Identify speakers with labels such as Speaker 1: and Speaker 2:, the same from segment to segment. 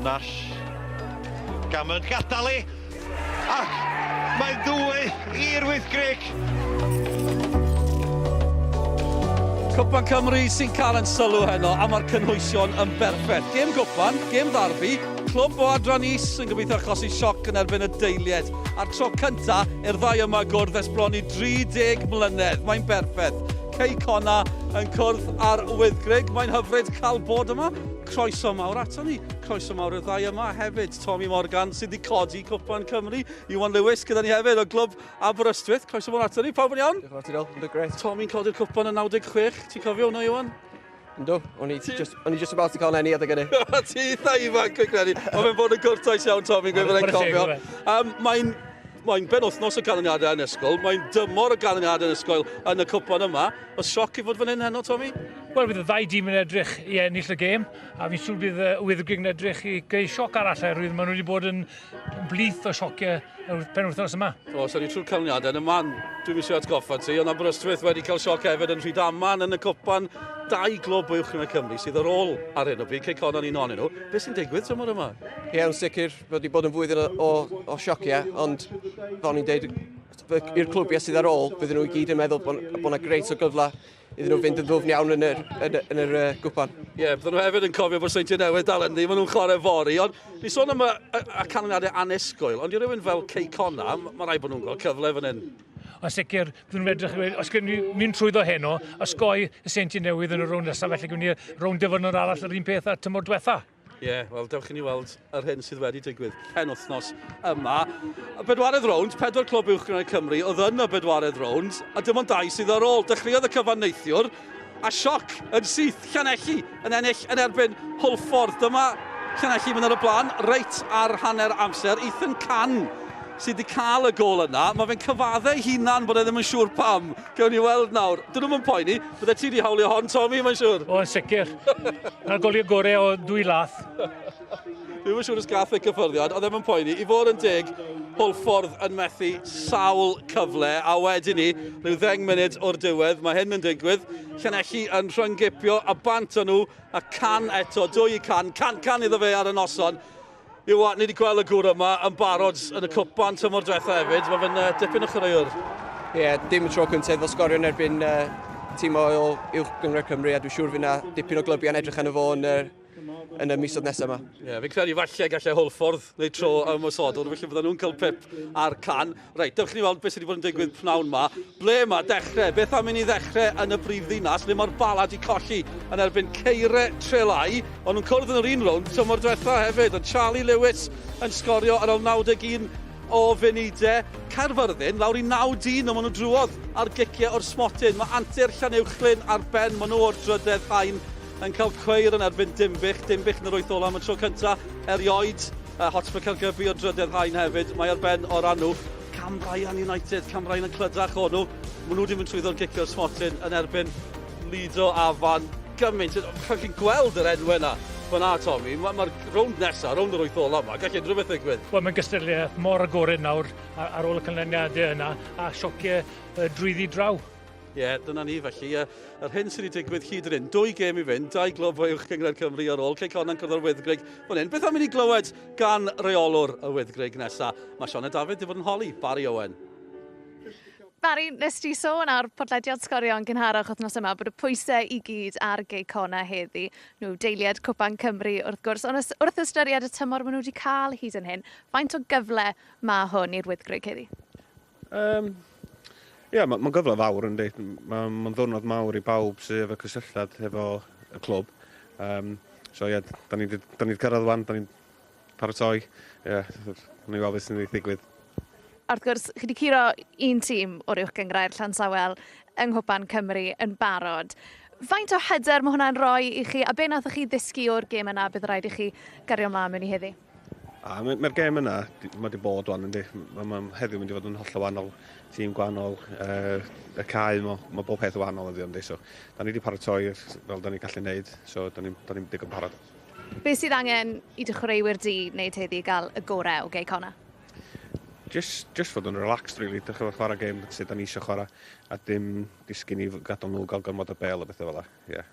Speaker 1: Nash. Gammon gadael i. Ac mae'n ddwy i'r Wyddgrug.
Speaker 2: Cwpan Cymru sy'n cael yn sylw heno a mae'r cynhwysion yn berffaith. Gêm gwpan, gêm ddarbi, clwb o adran is yn gobeithio achosi sioc yn erbyn y deiliaid. A'r tro cynta i'r ddau yma gwrdd ers bron i 30 mlynedd. Mae'n berffaith. Cei Connah yn cwrdd â'r Wyddgrug. Mae'n hyfryd cael bod yma. Croeso mawr ato ni. Croeso mawr i'r ddau yma hefyd. Tommy Morgan sydd wedi codi Cwpan Cymru. Iwan Lewis gyda ni hefyd o glwb Aberystwyth. Croeso mawr ato ni. Pawb yn iawn?
Speaker 3: Diolch yn fawr ti Del. Yndw, grêt.
Speaker 2: Tommy'n codi'r cwpan yn 96. Ti'n cofio hwnna, Iwan?
Speaker 3: Yndw, o'n i just, o'n i just about to cael eni adeg hynny.
Speaker 2: Ti eitha ifanc, dwi'n credu. Mae fe'n bod yn gwrtais iawn, Tommy, gweud bod e'n cofio. Mae'n mae'n benwythnos o ganlyniadau yn ysgol, mae'n dymor o ganlyniadau yn ysgol yn y cwpan yma. Oes sioc i fod fan hyn heno, Tommy?
Speaker 4: Wel, bydd y ddau dîm yn edrych i ennill y gêm, a fi'n siŵr bydd y Wyddgrug yn edrych i greu sioc arall, oherwydd maen nhw wedi bod yn blith o siociau y penwythnos yma.
Speaker 2: O, so ni trwy'r canlyniadau yn y man, dwi'n eisiau atgoffa ti, ond Aberystwyth wedi cael sioc hefyd yn Rhydaman yn y cwpan. Dau glwb uwch yn y Cymru sydd ar ôl ar hyn o bryd, Cei Connah yn un ohonyn nhw. Beth sy'n digwydd tymor yma?
Speaker 3: Ie, yn sicr, wedi bod yn flwyddyn o, o, o siociau, ond fel o'n i'n deud, i'r clwbiau sydd ar ôl, bydden nhw i gyd yn meddwl bod yna greit o gyfle iddyn nhw fynd yn ddwfn iawn yn yr, yn, yn yr uh, gwpan.
Speaker 2: Ie, yeah, bydden nhw hefyd yn cofio bod Seintiau Newydd dal ynddi, maen nhw'n chwarae fory, ond ni sôn am y, y, y canlyniadau annisgwyl, ond i rywun fel Cei Connah, mae rhaid bod nhw'n gweld cyfle fan hyn.
Speaker 4: Ond sicr, bydden nhw'n edrych i weud, os gwn ni mynd trwyddo heno, osgoi y Seintiau Newydd yn y rownd nesaf, felly gwn ni rownd dyfynol arall yr un peth â'r tymor diwetha.
Speaker 2: Ie, yeah, wel, dewch i ni weld yr hyn sydd wedi digwydd penwythnos yma. Y bedwaredd rownd, pedwar clwb uwch gynghrair Cymru oedd yn y bedwaredd rownd, a dim ond dau sydd ar ôl. Dechreuodd y cyfan neithiwr, a sioc yn syth, Llanelli yn ennill yn erbyn Hwlffordd. Dyma Llanelli mynd ar y blaen, reit ar hanner amser. Ethan Can sydd wedi cael y gôl yna. Mae fe'n cyfaddau hunan bod e ddim yn siŵr pam. Gewn ni weld nawr. Dyn nhw'm yn poeni. Bydde ti wedi hawlio hon, Tommy, mae'n siŵr.
Speaker 4: O, yn sicr. Na'r goliau gorau o dwy lath.
Speaker 2: Dwi'm yn siŵr os gath e cyffyrddiad, ond ddim yn poeni. I fod yn deg, Hwlffordd yn methu sawl cyfle, a wedyn ni, rhyw ddeng munud o'r diwedd, mae hyn yn digwydd. Llanelli yn rhyngipio, a bant â nhw, a can eto, dwy i can, can can iddo fe ar y noson. Iwan, ni wedi gweld y gŵr yma yn barod yn y cwpan tymor diwetha hefyd. Mae fe'n uh, dipyn o chwaraewr.
Speaker 3: Ie, yeah, dim y tro cyntaf iddo sgorio yn erbyn uh, tîm o Uwch Gynghrair Cymru a dwi'n siŵr fydd yna dipyn o glybiau'n edrych arno fo yn yr, yn y misoedd nesaf yma.
Speaker 2: Ie, yeah, fi'n credu falle gallai Hwlffordd neu tro ymosodwr, felly bydden nhw'n cael pip ar can. Reit, dewch i ni weld beth sydd wedi bod yn digwydd pnawn ma. Ble mae dechrau? Beth am i ni ddechrau yn y brif ddinas, lle mae'r Bala wedi colli yn erbyn Ceire Trelai. O'n nhw'n cwrdd yn yr un rownd tymor diwetha hefyd, ond Charlie Lewis yn sgorio ar ôl 91 o funudau. Caerfyrddin lawr i 9 dyn, ond maen nhw drwodd ar giciau o'r smotyn. Mae Antur Llanuwchllyn ar ben, maen nhw o'r drydedd haen yn cael cweir yn erbyn Dinbych. Dinbych yn yr wyth ola am y tro cyntaf erioed. Hotspur Caergybi o drydedd haen hefyd. Mae ar ben o ran nhw. Cambrian United, Cambrian yn clydach o'n nhw. Maen nhw wedi mynd trwyddo'r gicio'r smotyn yn erbyn Lido Afan. Gymaint, chi'n gweld yr enwau yna fyna, Tommy. Mae'r ma rownd nesaf, rownd yr wyth ola yma, gall unrhyw beth ddigwydd.
Speaker 4: Wel, mae'n gystadleuaeth mor agored nawr ar ôl y canlyniadau yna a siociau drwyddi draw.
Speaker 2: Ie, yeah, dyna ni felly. Yr hyn sydd wedi digwydd hyd yn hyn, dwy gêm i fynd, dau glwb o Uwch Gynghrair Cymru ar ôl, Cei Connah'n cwrdd â'r Wyddgrug fan hyn. Beth am i ni glywed gan reolwr y Wyddgrug nesaf? Mae Sioned Dafydd wedi bod yn holi Barry Owen.
Speaker 5: Barry, nes ti sôn ar podlediad Sgorio yn gynharach wythnos yma bod y pwysau i gyd ar Gei Connah heddi. Nhw deiliad Cwpan Cymru wrth gwrs, ond wrth ystyried y tymor maen nhw wedi cael hyd yn hyn, faint o gyfle mae hwn i'r Wyddgrug heddi?
Speaker 6: Um, Ie, yeah, mae'n ma gyfle fawr yndi. Mae'n ma ddwrnod mawr i bawb sydd efo cysylltiad efo y clwb. Um, so ie, yeah, da ni wedi cyrraedd wan, da ni'n paratoi. Ie, yeah, ni weld beth sy'n ddigwydd.
Speaker 5: A wrth gwrs, chi wedi curo un tîm o'r Uwch Gynghrair Llansawel yng Nghwpan Cymru yn barod. Faint o hyder mae hwnna'n rhoi i chi, a be nathoch chi ddysgu o'r gêm yna bydd rhaid i chi gario mlaen mewn i heddi?
Speaker 6: A mae'r ma gêm yna, mae wedi bod wan, yndi. Mae ma heddiw mynd i fod yn hollol wahanol, tîm gwahanol, uh, y cae, mae ma bob peth yn wahanol yndi, yndi. So, da ni wedi paratoi fel da ni'n gallu neud, so da ni'n ni digon parod.
Speaker 5: Be sydd angen i dy chwaraewyr di wneud heddi i gael y gorau o Gei Connah?
Speaker 6: Just, just fod yn relaxed, really. Dechrau chwarae gêm sydd da ni eisiau chwarae, a dim disgyn i gadael nhw gael gormod o bel a bethau fel 'na. Yeah.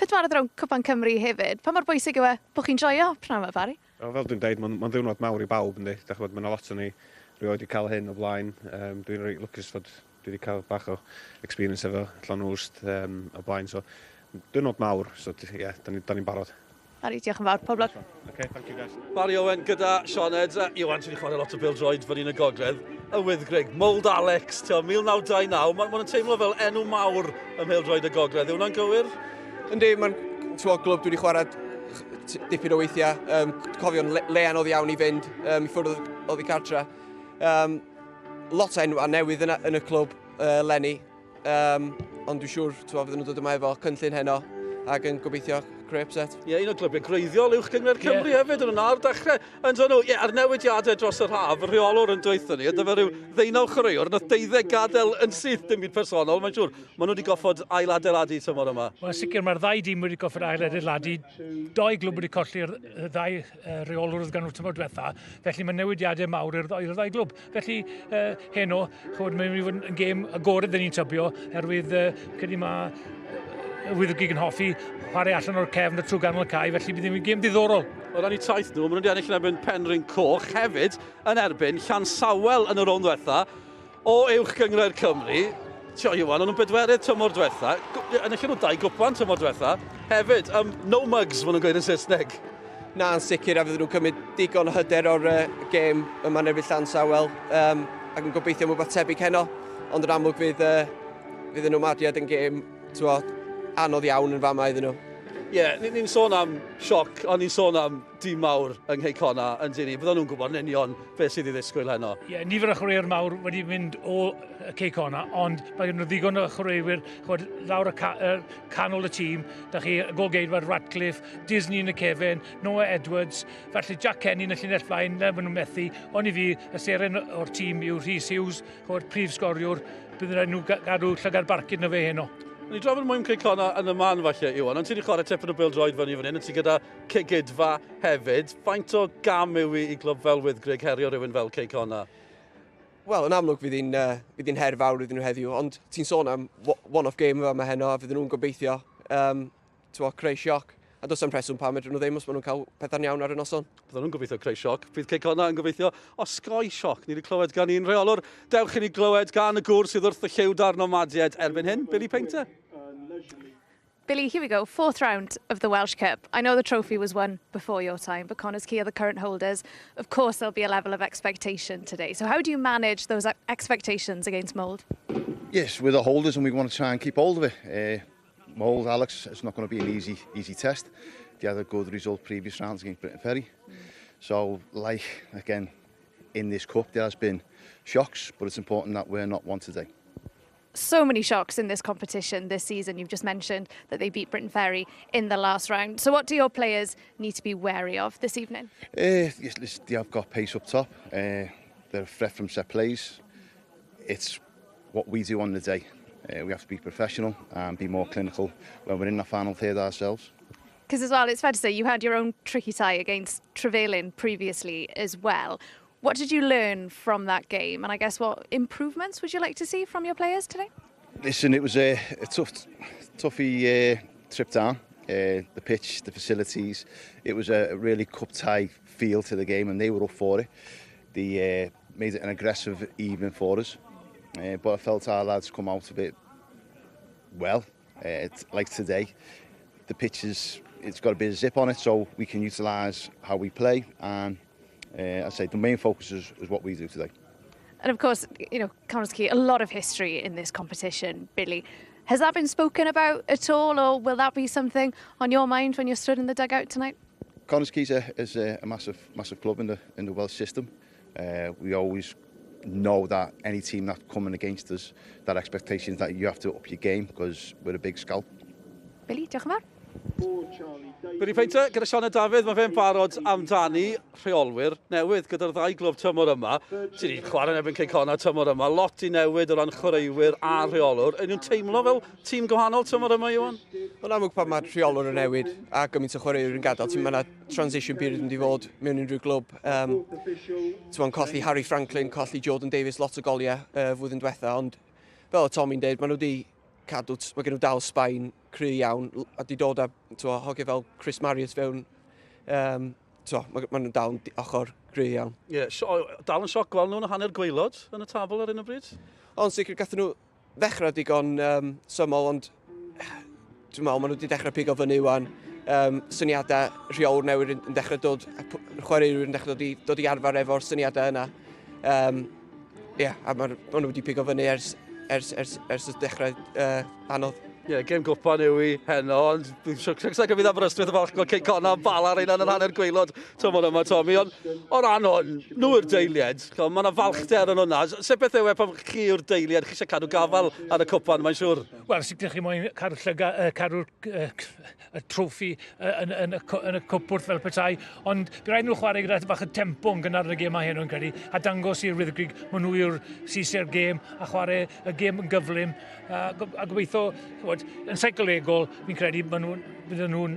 Speaker 5: Pedwaredd rownd Cwpan Cymru hefyd. Pa mor bwysig yw e bod chi'n joio pnawn yma, Barry?
Speaker 6: O, fel dwi'n deud, mae'n ma ddiwrnod mawr i bawb, yndi. Dach ch'mod, ma' 'na lot o ni rioed wedi cael hyn o blaen. Dwi'n reit lwcus fod dwi wedi cael bach o experience efo Llanrwst o blaen. So, diwrnod mawr, so ie, yeah, da ni'n ni barod.
Speaker 5: Barry, diolch yn fawr. Pob lwc.
Speaker 6: Okay, thank you guys.
Speaker 2: Barry Owen gyda Sioned. Iwan, ti wedi chwarae lot o bêl-droed fan yn y gogledd. Y Wyddgrug, Mould Alex, ti'n 1929. Mae'n ma teimlo fel enw mawr ym mhêl-droed y gogledd. Yw hwnna'n gywir?
Speaker 3: Yndi, mae'n glwb dwi wedi chwarae dipyn o weithiau. Cofio'n le, le anodd iawn i fynd i ffwrdd oddi cartre. Lot o enw newydd yn y clwb 'leni. Ond dwi'n siŵr, fydden nhw'n dod yma efo cynllun heno ac yn gobeithio creu upset.
Speaker 2: Ie, yeah, un o glybiau gwreiddiol Uwch Gynghrair Cymru hefyd yn yna ar dechrau. Yn dod nhw, ie, ar newidiadau dros yr haf, y rheolwr yn dweithio ni, ydy fe rhyw 19 chwaraewr, nath 12 gadael yn syth, dim byd personol, mae'n siŵr. Maen nhw wedi goffod ailadeiladu tymor yma.
Speaker 4: Wel, sicr, mae'r ddau dîm wedi goffod ailadeiladu. Doi glwb wedi colli'r ddau reolwr oedd gan nhw tymor diwetha, felly mae newidiadau mawr i'r ddau glwb. Felly, heno, ch'mod, mae'n mynd i fod yn gêm agored yn ni'n tybio, herwydd credu mae y Wyddgrug yn hoffi chwarae allan o'r cefn y trwy ganol y cae, felly bydd hi'n gêm diddorol.
Speaker 2: O ran i taith nhw, maen nhw wedi ennill yn erbyn Penrhyn Coch hefyd yn erbyn Llansawel yn y rownd ddiwetha o Uwch Gynghrair Cymru. Tio, Iwan, o'n nhw'n bedwerydd tymor diwetha, enillon nhw dau gwpan tymor diwetha. Hefyd, no mugs, maen nhw'n gweud yn Saesneg.
Speaker 3: Na, yn sicr, a fydden nhw'n cymryd digon o hyder o'r gêm yma yn erbyn Llansawel ac yn gobeithio am rhywbeth tebyg heno, ond yn amlwg fydd y Nomadiaid yn gêm, t'mo, anodd iawn yn fama iddyn nhw.
Speaker 2: Ie, yeah, ni'n ni sôn am sioc, ond ni'n sôn am dîm mawr yng Nghei Connah yn dyn ni. Bydden nhw'n gwybod yn union beth sydd i ddisgwyl heno.
Speaker 4: Ie, yeah, nifer o chwaraewyr mawr wedi mynd o Cei Connah, ond mae gen nhw ddigon o chwaraewyr, ch'mod, lawr y canol y tîm. Da chi golgeidwad Radcliffe, Disney yn y cefen, Noah Edwards, falle Jack Kenny yn y llinell flaen, le maen nhw'n methu. Ond i fi, y seren o'r tîm yw Rhys Hughes, ch'mod, prif sgoriwr, bydd rhaid nhw gadw llygad barcud na fe heno.
Speaker 2: Ni drafod mwy am Cei Connah yn y man falle, Iwan, ond ti wedi chwarae tipyn o bêl-droed fyny fan hyn, ond ti gyda Cegidfa hefyd. Faint o gam yw i glwb fel Wyddgrug herio rhywun fel Cei Connah?
Speaker 3: Wel, yn amlwg fydd hi'n her fawr iddyn nhw heddiw, ond ti'n sôn am one-off game yma heno, a fydden nhw'n gobeithio t'mo, creu sioc. A does am rheswm pam ydyn nhw ddim os maen nhw'n cael pethau'n iawn ar y noson.
Speaker 2: Bydden nhw'n gobeithio creu sioc. Bydd Cei Connah yn gobeithio osgoi sioc. Ni wedi clywed gan un rheolwr. Dewch i ni glywed gan y gŵr sydd wrth y llyw da'r Nomadiaid erbyn hyn, Billy Painter.
Speaker 5: Billy, here we go, fourth round of the Welsh Cup. I know the trophy was won before your time, but Connah's Quay are the current holders. Of course, there'll be a level of expectation today. So how do you manage those expectations against Mould?
Speaker 7: Yes, we're the holders and we want to try and keep hold of it. Mould, Alex, it's not going to be an easy test. They had a good result previous rounds against Briton Ferry. So, like, again, in this cup, there has been shocks, but it's important that we're not one today.
Speaker 5: So many shocks in this competition this season. You've just mentioned that they beat Briton Ferry in the last round. So what do your players need to be wary of this evening?
Speaker 7: Yes, listen, they have got pace up top. They're a threat from set plays. It's what we do on the day. We have to be professional and be more clinical when we're in the final third ourselves.
Speaker 5: Because as well, it's fair to say you had your own tricky tie against Trefelin previously as well. What did you learn from that game? And I guess what improvements would you like to see from your players today?
Speaker 7: Listen, it was a tough, toughy trip down. The pitch, the facilities. It was a really cup tie feel to the game and they were up for it. They made it an aggressive evening for us. But I felt our lads come out of it well. Like today, the pitch is, it's got a bit of zip on it, so we can utilise how we play. And I say the main focus is what we do today.
Speaker 5: And of course, Connah's Quay, a lot of history in this competition, Billy. Has that been spoken about at all, or will that be something on your mind when you're stood in the dugout tonight?
Speaker 7: Connah's Quay is a massive, massive club in the Welsh system. We always know that any team that's coming against us, that expectation is that you have to up your game because we're a big scalp.
Speaker 5: Billy, diolch yn fawr.
Speaker 2: Billy Painter, gyda Sioned Dafydd, mae fe'n barod amdani rheolwyr newydd gyda'r ddau glwb tymor yma. Ti wedi chwarae yn erbyn Cei Connah tymor yma, lot i newid o ran chwaraewyr a rheolwr. Ydyn nhw'n teimlo fel tîm gwahanol tymor yma, Iwan?
Speaker 3: Mae'n amlwg pan mae'r rheolwr yn newid a gymaint o chwaraewyr yn gadael, ti'n mynd transition period yn mynd i fod mewn unrhyw glwb. Ti'n colli Harry Franklin, colli Jordan Davis, lot o goliau flwyddyn diwetha, ond fel o Tommy'n deud, maen nhw wedi cadw, mae gen nhw dal spine cry iawn, a di dod â, t'mo, hogiau fel Chris Marriott fewn. to, ma, ma nhw'n dal yn ochr gry iawn.
Speaker 2: Ie, yeah, dal yn sioc gweld nhw'n hanner gwaelod yn y tabl ar hyn o bryd?
Speaker 3: Ond sicr gathen nhw ddechrau digon syml, ond dwi'n meddwl maen nhw wedi dechrau pigo fyny wan. Syniadau rheolwr newydd yn dechrau dod, a chwaraewyr yn dechrau dod i arfer efo'r syniadau yna. Yeah, a ma nhw wedi pigo fyny ers y dechrau anodd.
Speaker 2: Ie, yeah, gêm gwpan yw i heno, ond dwi'n siŵr sa'n gyfyd Aberystwyth yn falch gweld Cei Connah Bala ar ein yn hanner gwaelod tymor yma, Tommy, ond o ran hwn, nhw yw'r deiliad, mae yna falchder yn hwnna. Sut beth yw e pan chi yw'r deiliad, chi eisiau cadw gafal ar y cwpan, mae'n siŵr?
Speaker 4: Wel, sicr chi moyn cadw llyga, cadw'r y troffi yn y cwpwrdd fel petai, ond bydd rhaid nhw chwarae gyda bach o tempo yn gynnar yn y gêm yma heno yn credu, a dangos i'r Wyddgrug maen nhw yw'r sy'n gêm a chwarae y gêm yn gyflym, a gobeithio, ch'mod, yn seicolegol, fi'n credu maen nhw'n, bydden nhw'n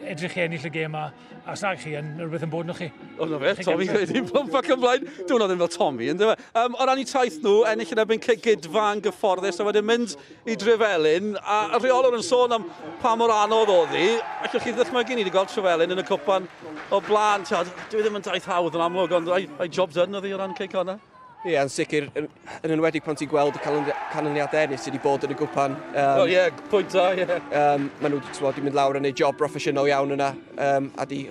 Speaker 4: edrych i ennill y gêm a os nag chi yn, rhywbeth yn bod nhw chi.
Speaker 2: O, na fe, Tommy wedi pump ac ymlaen. Dwi'n hwnna ddim fel Tommy, ynddo fe? O ran i taith nhw, ennill yn erbyn Cegidfa yn gyfforddus, a wedyn mynd i Drefelin, a y rheolwr yn sôn am pa mor anodd oedd hi. Allwch chi ddychmygu, ni wedi gweld Trefelin yn y cwpan o blaen. Tiod, dwi ddim yn daith hawdd yn amlwg, ond ai job done oedd hi o ran Cei Connah?
Speaker 3: Ie, yn sicr, yn enwedig pan ti'n gweld y canlyniadau eraill sydd wedi bod yn y gwpan.
Speaker 2: O ie, pwynt da, ie.
Speaker 3: Maen nhw wedi mynd lawr yn neud job broffesiynol iawn yna a di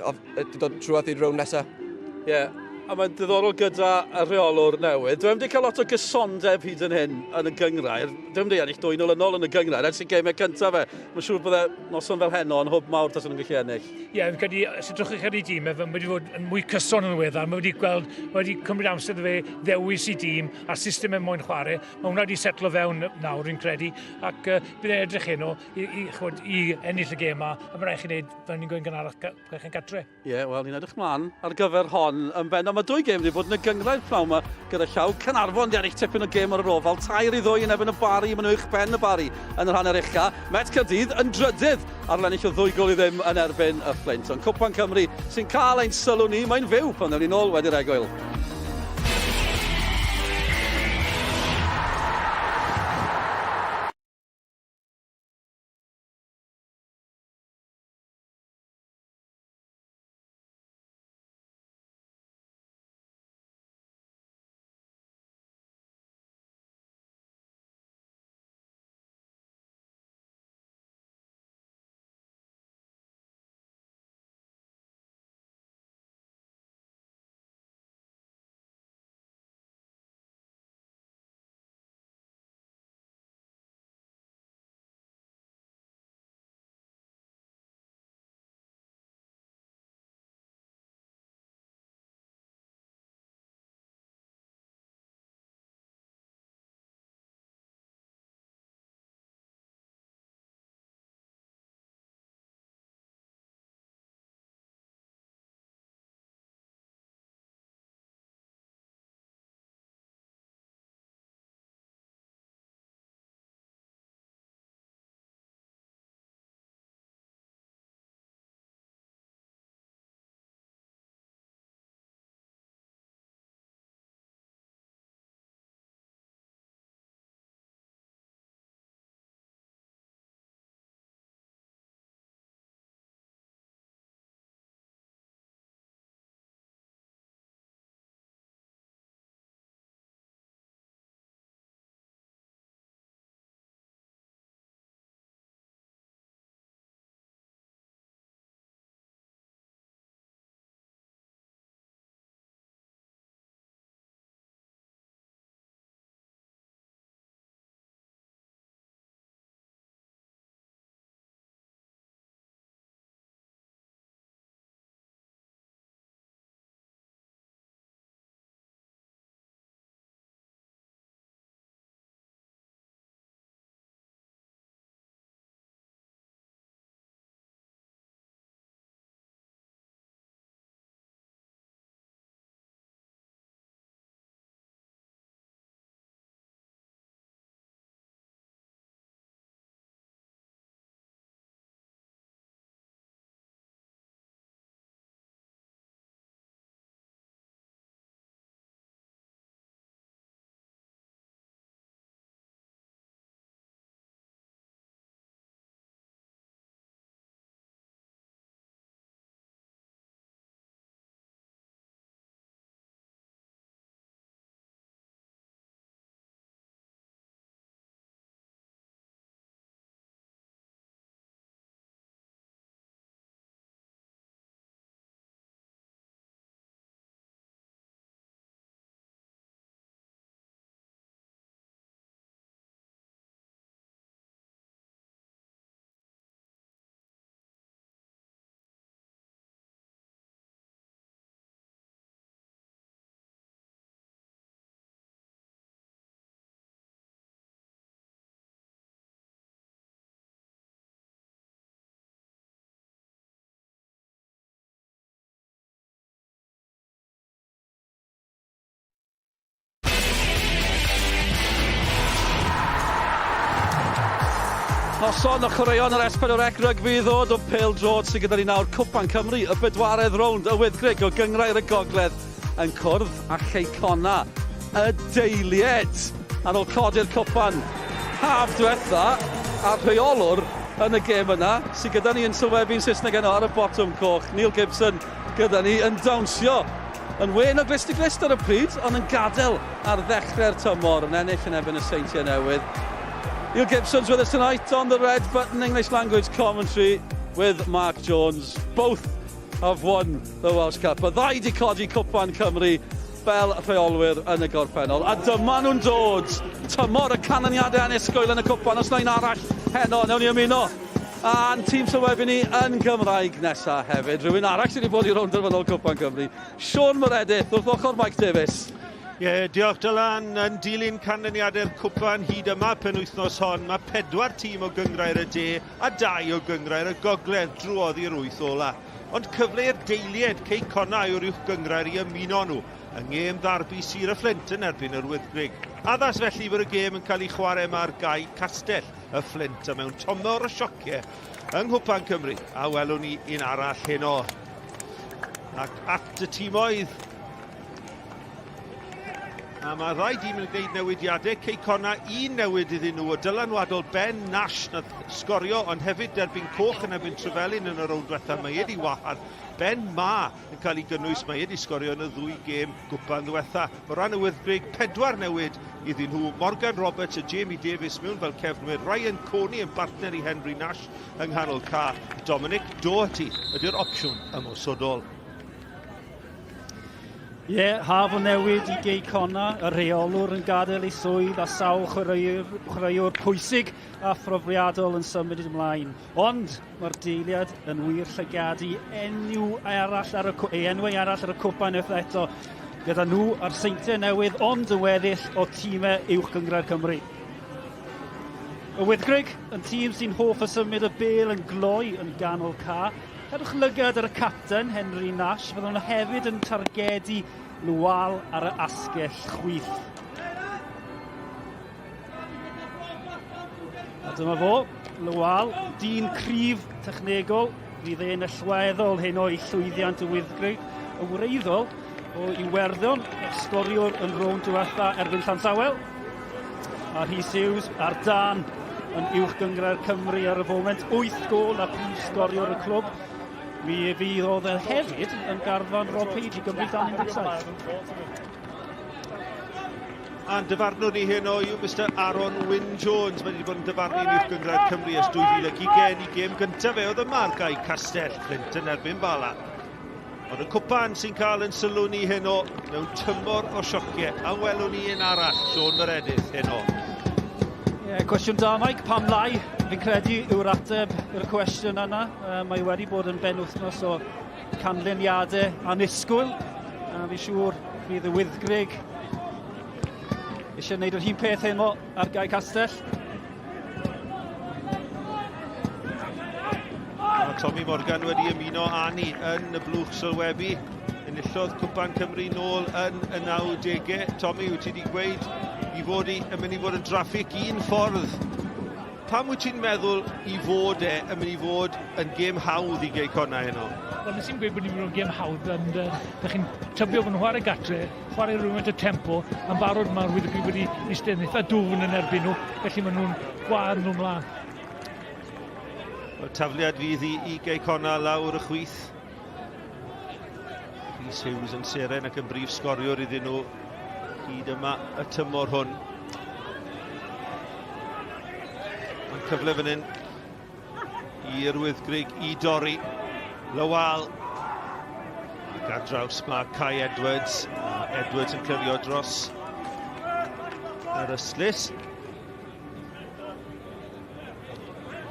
Speaker 3: dod trwodd i'r rownd nesaf.
Speaker 2: Ie, yeah, a mae'n diddorol gyda y rheolwr newydd. Dwi'n wedi cael lot o gysondeb hyd yn hyn yn y gyngrair. Dwi'n wedi ennill 2-0 yn ôl yn y gyngrair ers i gemau cyntaf fe. Mae'n siŵr bydde noson fel heno yn hwb mawr tas nhw'n gallu ennill.
Speaker 4: Ie, yeah, fi'n credu, os edrychwch chi ar ei dîm, mae wedi bod yn mwy cyson yn ddiweddar. Mae wedi gweld, mae wedi cymryd amser iddo fe ddewis i dîm a'r system er mwyn chwarae. Mae hwnna wedi setlo fewn nawr, fi'n credu, ac bydd e'n edrych heno i, ch'mod, i ennill y gêm yma, a mae rhaid chi wneud, fel ni'n gweud yn gynharach, chi'n gatre.
Speaker 2: Ie, yeah, wel, ni'n edrych mlaen ar gyfer hon yn benna. Mae dwy gêm wedi bod yn y gyngrair pnawn yma gyda llaw. Caernarfon di ennill tipyn o gêm ar yr ofal. 3-2 yn erbyn y Bari, maen nhw uwch ben y Bari yn yr hanner ucha. Met Caerdydd yn drydydd ar ôl ennill o 2-0 yn erbyn y Fflint. Ond Cwpan Cymru sy'n cael ein sylw ni, mae'n fyw pan ddewn ni nôl wedi'r egwyl. Noson o chwaraeon yr S4C rygbi i ddod o pêl-droed sydd gyda ni nawr Cwpan Cymru, y bedwaredd rownd, y Wyddgrug o Gynghrair y Gogledd yn cwrdd â Chei Connah, y deilied, ar ôl codi'r cwpan haf diwetha, a'r rheolwr yn y gêm yna, sydd gyda ni yn sylwebu'n Saesneg heno ar y botwm coch, Neil Gibson gyda ni yn dawnsio yn wên o glust i glust ar y pryd, ond yn gadael ar ddechrau'r tymor yn ennill yn erbyn y Seintiau Newydd. Neil Gibson's with us tonight on the Red Button English Language Commentary with Mark Jones. Both have won the Welsh Cup. Y ddau di codi Cwpan Cymru fel rheolwyr yn y gorffennol. A dyma nhw'n dod. Tymor y canlyniadau annisgwyl yn y cwpan. Os na un arall heno, newn ni ymuno a'n tîm sylwebu ni yn Gymraeg nesa hefyd. Rhywun arall sydd wedi bod i rownd derfynol Cwpan Cymru. Siôn Meredith wrth ochr Mike Davies.
Speaker 1: Ie, yeah, diolch Dylan. Yn dilyn canlyniadau'r cwpan hyd yma penwythnos hon, mae pedwar tîm o Gynghrair y De a dau o Gynghrair y Gogledd drwodd i'r wyth ola. Ond cyfle i'r deilied Cei Connah yw'r uwch gynghrair i ymuno nhw yng ngêm ddarbi Sir y Fflint yn erbyn yr Wyddgrug. Addas felly fod y gêm yn cael ei chwarae yma ar gae Castell y Fflint a mewn tymor o siociau yng Nghwpan Cymru a welwn ni un arall heno. Ac at y timoedd A mae rhai dîm yn gwneud newidiadau. Cei Connah, un newid iddyn nhw, y dylanwadol Ben Nash nath sgorio, ond hefyd derbyn coch yn erbyn Trefelin yn y rownd diwetha. Mae wedi wahardd. Ben Ma yn cael ei gynnwys, mae wedi sgorio yn y ddwy gêm gwpan ddiwetha. O ran y Wyddgrug, pedwar newid iddyn nhw. Morgan Roberts a Jamie Davies mewn fel cefnwyr. Ryan Coney yn bartner i Henry Nash yng nghanol ca. Dominic Doherty ydy'r opsiwn ymosodol.
Speaker 8: Ie, yeah, haf o newid i Gei Connah, y rheolwr yn gadael ei swydd a sawl chwaraewr, chwaraewr pwysig a phrofiadol yn symud ymlaen. Ond mae'r deiliad yn wir llygadu enw arall ar y, ei enwau arall ar y cwpan unwaith eto, gyda nhw a'r Seintiau Newydd ond yn weddill o tîmau Uwch Gynghrair Cymru. Y Wyddgrug yn tîm sy'n hoff o symud y bêl yn gloi yn ganol ca. Cadwch lygad ar y capten, Henry Nash, fydden nhw hefyd yn targedu Lwal ar y asgell chwith. A dyma fo, Lwal, dyn cryf technegol, fydd e'n allweddol hyn o'i llwyddiant y Wyddgrug, y wreiddol o Iwerddon, y sgoriwr yn rownd diwetha erbyn Llansawel. A Rhys Hughes ar dan yn uwch gynghrair Cymru ar y foment. 8 gôl a prif sgoriwr y clwb. Mi fydd oedd e hefyd yn garfan Rob Page i Gymru dan 17.
Speaker 1: A'n dyfarnwr ni heno yw Mr Aaron Wyn Jones. Mae wedi bod yn dyfarnu yn Uwch Gynghrair Cymru ers 2020. I gêm gyntaf fe oedd yma ar Gae Castell, Fflint yn erbyn Bala. Ond y cwpan sy'n cael yn sylw ni heno mewn tymor o siociau. A welwn ni un arall, Siôn Meredith, heno.
Speaker 8: Ie, yeah, cwestiwn da, Mike. Pam lai? Fi'n credu yw'r ateb i'r cwestiwn yna. Uh, mae wedi bod yn benwythnos o canlyniadau annisgwyl. A fi'n siŵr fydd y Wyddgrug eisiau gwneud yr un peth heno ar Gae Castell.
Speaker 1: Mae Tommy Morgan wedi ymuno â ni yn y blwch sylwebu. Enillodd Cwpan Cymru nôl yn y 90au. Tommy, wyt ti wedi gweud i fod i, yn mynd i fod yn draffig un ffordd. Pam wyt ti'n meddwl i fod e yn mynd i fod yn gêm hawdd i Gei Connah heno?
Speaker 4: Wel, nes i'n gweud bod ni'n mynd yn gêm hawdd, ond uh, da chi'n tybio bod nhw'n chwarae gatre, chwarae rhywfaint o tempo, yn barod mae'r Wyddgrug wedi eistedd yn eitha dwfn yn erbyn nhw, felly maen nhw'n gwadd nhw mlaen.
Speaker 1: Wel, tafliad fydd i, i Gei Connah lawr y chwith. Rhys Hughes yn seren ac yn brif sgoriwr iddyn nhw hyd yma y tymor hwn. Mae'n cyfle fan hyn i'r Wyddgrug i dorri. Lawal. Ac ar draws mae Kai Edwards. Edwards yn clirio dros yr ystlys.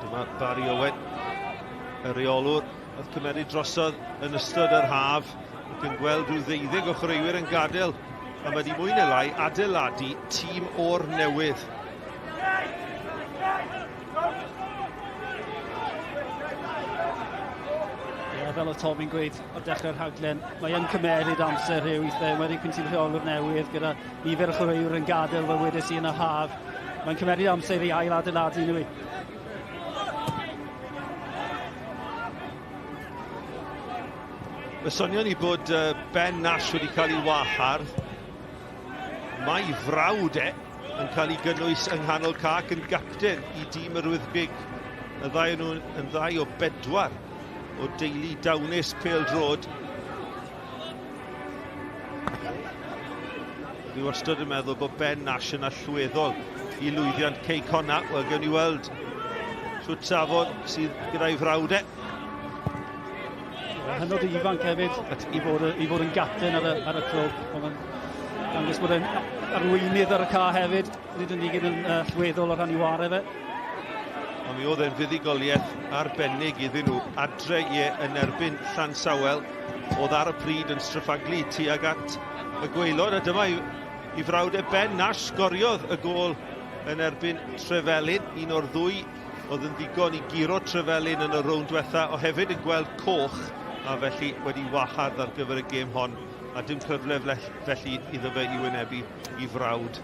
Speaker 1: Dyma Barry Owen, y rheolwr, oedd cymeryd drosodd yn ystod yr haf ac yn gweld rhyw ddeuddeg o chwaraewyr yn gadael a mae wedi mwy neu lai adeiladu tîm o'r newydd.
Speaker 8: Ie, fel oedd Tomi'n gweud o dechrau'r rhaglen, mae yn cymeryd amser rhyw weithiau, wedi pwynt i'n rheolwr newydd gyda nifer o chwaraewyr yn gadael fel wedes i yn y haf. Mae'n cymeryd amser i ail adeiladu nhw.
Speaker 1: Fe sonion ni bod Ben Nash wedi cael ei wahardd. Mae frawd e yn cael ei gynnwys yng nghanol cac yn gapten i dîm yr Wyddgrug. Y ddau nhw yn ddau o bedwar o deulu dawnus pêl-droed. Dwi wastad yn meddwl bod Ben Nash yn allweddol i lwyddiant Cei Connah. Wel, gewn ni weld shwt safon sydd gyda'i frawd e.
Speaker 8: Hynod o ifanc hefyd i fod, i fod yn gapten ar y, ar y clwb. Mae'n dangos bod e'n arweinydd ar y ca hefyd, nid yn unig yn allweddol o ran i ware fe.
Speaker 1: Ond mi oedd e'n fuddugoliaeth arbennig iddyn nhw adre ie yn erbyn Llansawel oedd ar y pryd yn stryffaglu tuag at y gwaelod a dyma i, i frawd e Ben Nash sgoriodd y gôl yn erbyn Trefelin, un o'r ddwy oedd yn ddigon i guro Trefelin yn y rownd diwetha, o hefyd yn gweld coch a felly wedi wahardd ar gyfer y gêm hon a dim cyfle felly iddo fe i wynebu i frawd.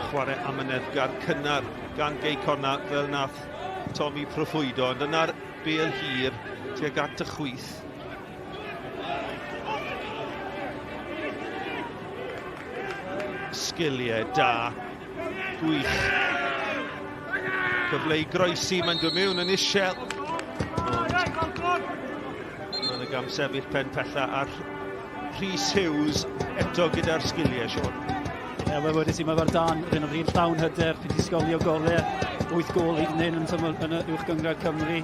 Speaker 1: Chwarae amyneddgar cynnar gan Gei Connah fel nath Tommy proffwydo, ond yna'r bêl hir tuag at y chwith. Sgiliau da, gwych. Cyfle i groesi, mae'n dod mewn yn isel. Ond mae'n y gam sefyll pen pella ar Rhys Hughes eto gyda'r sgiliau, Sean.
Speaker 8: Ie, yeah, wel wedys i, mae fe'r dan ar hyn o bryd, llawn hyder, chi wedi sgolio golau, 8 gol hyd yn hyn yn, tymor, yn y Uwch Gynghrair Cymru.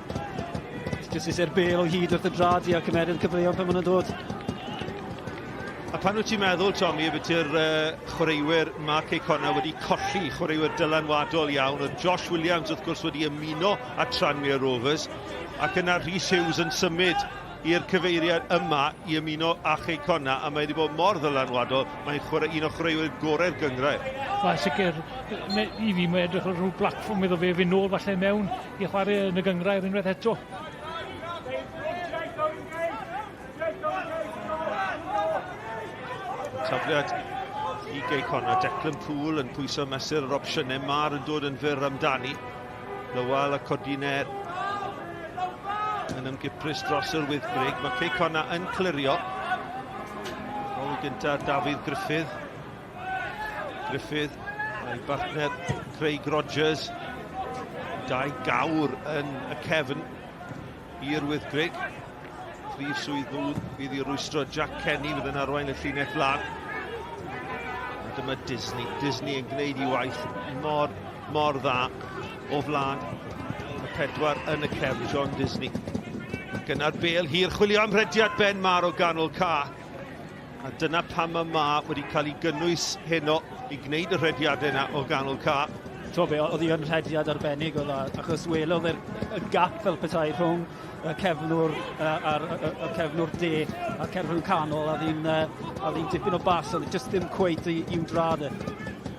Speaker 8: Jyst eisiau'r bel o hyd wrth y drad i a cymeryd cyfleoedd pan maen nhw'n dod.
Speaker 1: A pan wyt ti'n meddwl, Tommy, y beth uh, chwaraewyr Mark Cei Connah wedi colli, chwaraewyr dylanwadol iawn, oedd Josh Williams wrth gwrs wedi ymuno â Tranmere Rovers, ac yna Rhys Hughes yn symud i'r cyfeiriad yma i ymuno â Chei Connah a mae wedi bod mor ddylanwadol, mae'n chwarae un o chwaraewyr gorau'r gynghrair.
Speaker 4: Wel, sicr, i fi mae'n edrych fel rhyw platfform iddo fe fynd nôl falle mewn i chwarae yn y gynghrair unwaith eto.
Speaker 1: Tafliad i Gei Connah, Declan Poole yn pwyso mesur yr opsiynau, Mar yn dod yn fyr amdani. Lywel a Codiner yn ymgiprys dros yr wyddgrug. Mae Cei Connah yn clirio. Gol gyntaf Dafydd Gruffydd. Gruffydd a'i bartner Craig Rogers. Dau gawr yn y cefn i'r wyddgrug. Prif swydd nhw fydd i rwystro Jack Kenny fydd yn arwain y llinell flan. A dyma Disney. Disney yn gwneud i waith mor, mor dda o flan y pedwar yn y cefn, John Disney. Ac yna'r bel hir, chwilio am rhediad Ben Mar o ganol ca. A dyna pam mae Ma wedi cael ei gynnwys heno i gwneud y rhediadau yna o ganol ca.
Speaker 8: T'o be, oedd hi yn rhediad arbennig oedd o, achos welodd e'r y gap fel petai rhwng y cefnwr a'r y, y cefnwr de a'r cefnwr canol, a ddi'n a ddi'n dipyn o bas, oedd jyst ddim cweit i, i'w drad e.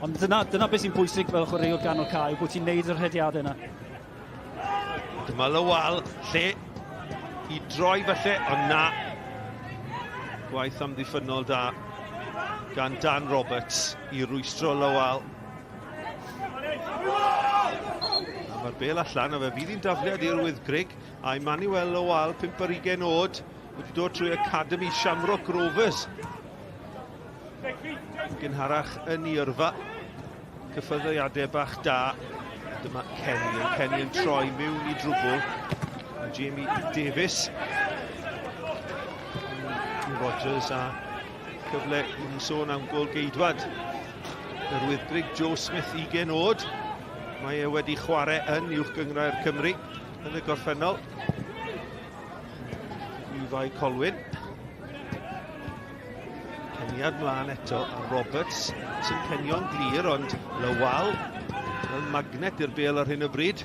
Speaker 8: Ond dyna, dyna beth sy'n bwysig fel chwaraewr ganol cae, bod ti'n neud y rhediadau yna.
Speaker 1: Dyma Lywal, lle i droi falle, ond na. Gwaith amddiffynnol da gan Dan Roberts i rwystro Lywal. A mae'r bel allan, a fe fydd hi'n dafliad i'r Wyddgrug, a Emmanuel Lywal, 5 ar 20 oed, wedi dod trwy Academy Shamrock Rovers. Gynharach yn ei yrfa. Cyffyrddiadau bach da. Dyma Kenny, yn Kenny yn troi mewn i drwbl. A Jamie Davies. Rogers a cyfle i ni sôn am gol geidwad. Yr Wyddgrug Joe Smith 20 oed. Mae e wedi chwarae yn Uwch Gynghrair Cymru yn y gorffennol. I Fae Colwyn. Peniad mlaen eto a Roberts sy'n penio'n glir ond Lawal fel magnet i'r bel ar hyn o bryd.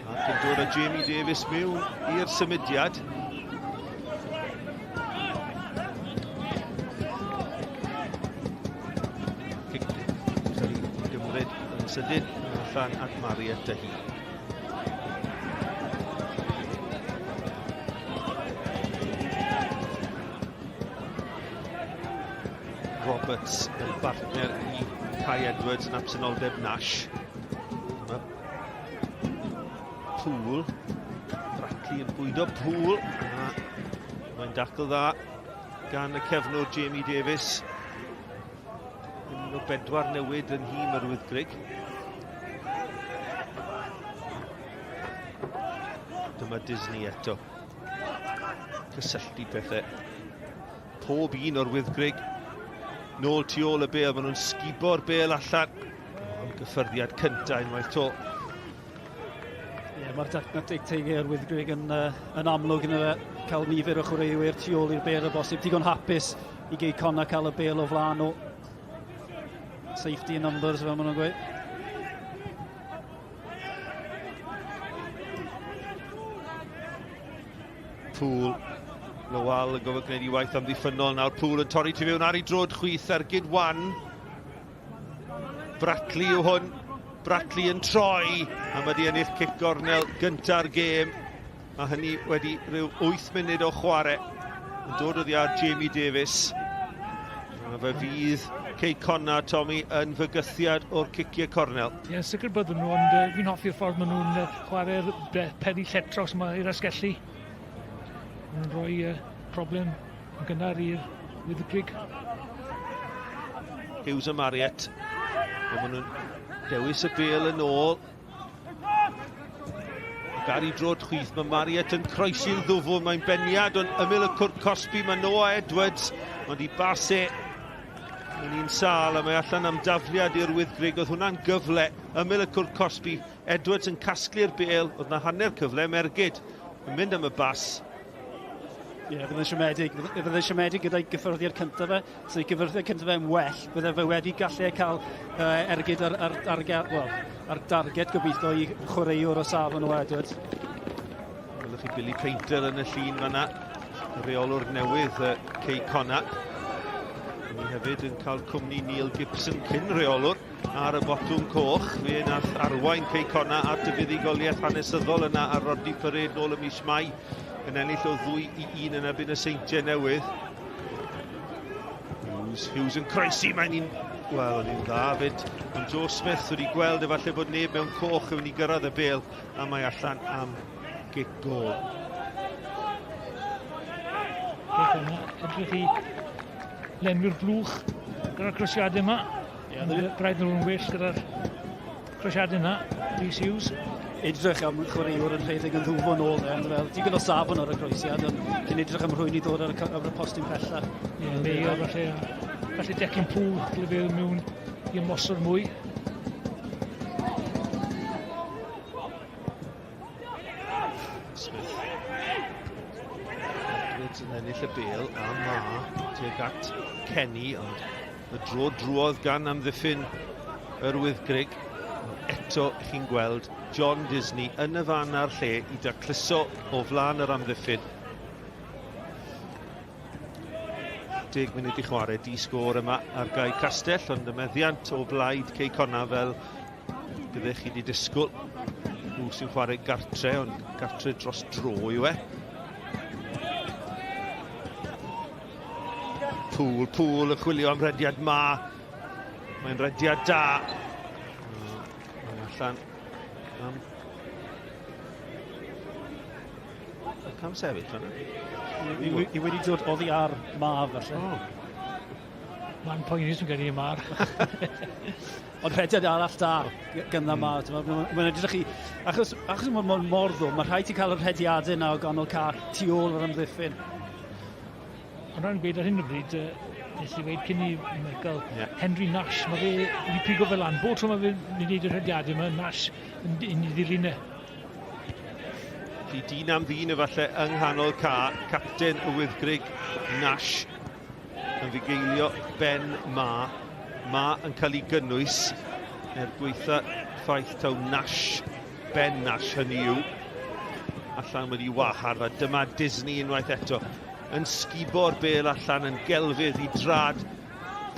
Speaker 1: Ac yn dod â Jamie Davies mewn i'r symudiad. Cic cael ei gymryd yn sydyn allan at Mariette hi. Roberts yn bartner i Kai Edwards yn absenoldeb Nash. Dyma Poole. Bwydo Pŵl. Mae'n dacl dda gan y cefnwr Jamie Davies. Un o bedwar newid yn nhîm yr Wyddgrug. Dyma Disney eto. Cysylltu pethau. Pob un o'r Wyddgrug nôl tu ôl y bêl. Maen nhw'n sgubo'r bêl allan. Ond gyffyrddiad cyntaf unwaith to.
Speaker 8: Ie, yeah, mae'r tactegau yr Wyddgrug yn, uh, yn amlwg yn cael nifer o chwaraewyr tu ôl i'r bêl o bosib. Digon hapus i Gei Connah cael y bêl o flaen nhw. Safety in numbers, fel maen nhw'n gweud.
Speaker 1: Pŵl. Lowell yn gofod gwneud i waith amddiffynnol nawr. Pŵl yn torri tu fewn ar ei drod chwith ar gyd wan. Bratley yw hwn. Bratley yn troi a mae di ennill cic gornel gynta'r gêm. A hynny wedi rhyw 8 munud o chwarae. Yn dod oddi ar Jamie Davies. A fe fydd Cei Connah, Tommy, yn fygythiad o'r ciciau cornel.
Speaker 4: Ie, yeah, sicr byddwn nhw, ond uh, fi'n hoffi'r ffordd maen nhw'n uh, chwarae'r peri lletros yma i'r asgelli. Maen nhw'n rhoi uh, problem yn gynnar i'r Wyddgrug.
Speaker 1: Hughes a Marriott. Maen nhw'n dewis y bel yn ôl. Ac ar ei drod chwith, mae Marriott yn croesi'n ddwfwn. Mae'n beniad ond ymyl y cwrt cosbi. Mae Noah Edwards, ond i base yn un sâl a mae allan am dafliad i'r Wyddgrug. Oedd hwnna'n gyfle ymyl y cwrt cosbi. Edwards yn casglu'r bel. Oedd na hanner cyfle. Mergyd yn mynd am y bas.
Speaker 8: Ie, yeah, bydd yn siomedig. Bydd yn siomedig gyda'i gyffyrddiad cyntaf fe. So ei gyffyrddiad cyntaf fe'n well. Bydde fe wedi gallu cael uh, ergyd ar, ar, ar, well, ar darged gobeithio i chwaraewr o safon o Edwards.
Speaker 1: Welwch chi Billy Painter yn y llun fanna, reolwr newydd uh, Cei Connah. Ni hefyd yn cael cwmni Neil Gibson cyn reolwr ar y botwm coch. Fe nath arwain Cei Connah at y fuddugoliaeth hanesyddol yna ar Rodney Parade nôl ym mis Mai yn ennill o 2 i 1 yn erbyn y Seintiau Newydd. Hughes, Hughes yn croesi, mae'n un... Wel, o'n i'n dda fyd. Ond Joe Smith wedi gweld efallai bod neb mewn coch yn mynd i gyrraedd y bel a mae allan am gic gol.
Speaker 4: Edrych i lenwi'r blwch gyda'r croesiadau yma. Ie, braidd nhw'n well gyda'r croesiadau yna, Rhys Hughes.
Speaker 8: Edrych am chwaraewr yn rhedeg yn ddwfwn ôl e, ond fel digon o safon ar y croesiad, ond cyn edrych am rhywun i ddod ar y, ar y postyn pellach.
Speaker 4: Ie, Mayo falle, falle Declan Poole, dyle fe mewn i ymosod mwy.
Speaker 1: Smith. Edwards yn ennill y bel a ma tuag at Kenny, ond Y dro drwodd gan amddiffyn yr Wyddgrug. Eto chi'n gweld John Disney yn y fan a'r lle i dacluso o flaen yr amddiffyn. 10 munud i chwarae, di sgôr yma ar Gae Castell, ond y meddiant o blaid Cei Connah fel byddech chi wedi disgwyl. Nhw sy'n chwarae gartre, ond gartre dros dro yw e. Pŵl, Pŵl yn chwilio am rediad ma. Mae'n rediad da. Mae'n allan am... Y cam sefyll fanna.
Speaker 8: I wedi dod oddi ar ma falle.
Speaker 4: Oh. Mae'n poenus yn gen i mar.
Speaker 8: Ond rhediad arall da gyda ma. Mae'n edrych i... Achos, achos mae'n mor ddwm, mae rhaid ti cael y rhediadau yna o ganol ca tu ôl yr amddiffyn.
Speaker 4: Ond rhaid gweud ar hyn o bryd, nes i weud cyn i Michael, yeah. Henry Nash, mae fe wedi pigo fel lan. Bob tro mae fe'n gwneud y rhediadau yma, Nash yn, yn ei ddilyn e.
Speaker 1: Felly dyn am ddyn efallai yng nghanol ca, capten y Wyddgrug, Nash, yn fugeilio Ben Ma. Ma yn cael ei gynnwys er gweitha ffaith taw Nash, Ben Nash hynny yw, allan wedi wahardd a dyma Disney unwaith eto yn sgubo'r bel allan yn gelfydd i drad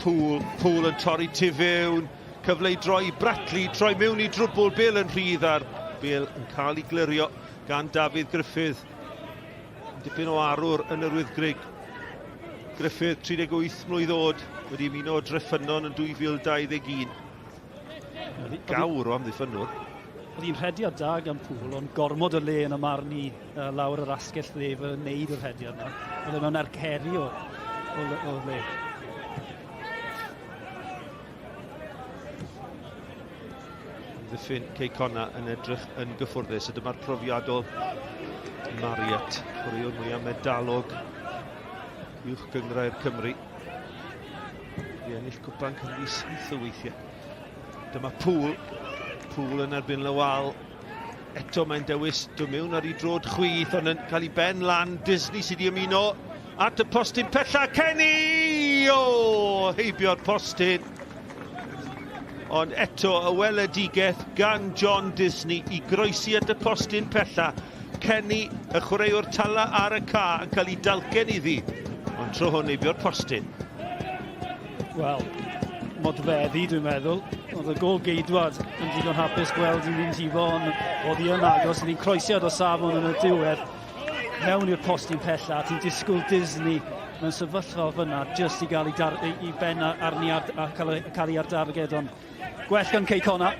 Speaker 1: Poole, Poole yn torri tu fewn, cyfle i droi Bratley, troi mewn i drwbl, bel yn rhydd a'r bel yn cael ei glirio gan Dafydd Gruffydd. Dipyn o arwr yn yr Wyddgrug. Gruffydd, 38 mlwydd oed, wedi ymuno o Dreffynnon yn 2021. Gawr o amddiffynnwr.
Speaker 8: Oedd hi'n rhediad da gan Pŵl, ond gormod o le yn y marn i uh, lawr yr asgell dde fe wneud y rhediad yna. Oedd e mewn arceri o, o, o le.
Speaker 1: Ddiffyn Cei Conna yn edrych yn gyffwrddus. A dyma'r profiadol Marriott, chwaraewr mwyaf medalog uwch gynghrair Cymru. I ennill cwpan Cymru saith o weithiau. Dyma Pŵl. Pŵl yn erbyn Lawal. Eto mae'n dewis dod mewn ar ei drod chwith, ond yn cael ei ben lan. Disney sydd wedi ymuno at y postyn pella. Kenny! O, heibio'r postyn. Ond eto y weledigaeth gan John Disney i groesi at y postyn pella. Kenny, y chwaraewr tala ar y ca, yn cael ei dalcen iddi. Ond tro hwn heibio'r postyn.
Speaker 8: Wel, modfeddi dwi'n meddwl. Oedd y gol geidwad yn ddigon hapus gweld i fynd hibo, ond oedd hi yn agos. Oedd hi'n croesiad o safon yn y diwedd mewn i'r postyn pella. Ti'n disgwyl Disney mewn sefyllfa fyna jyst i gael ei, dar, ei, ei ben arni ar, a cael, cael ei ar darged, ond gwell gan Cei Connah.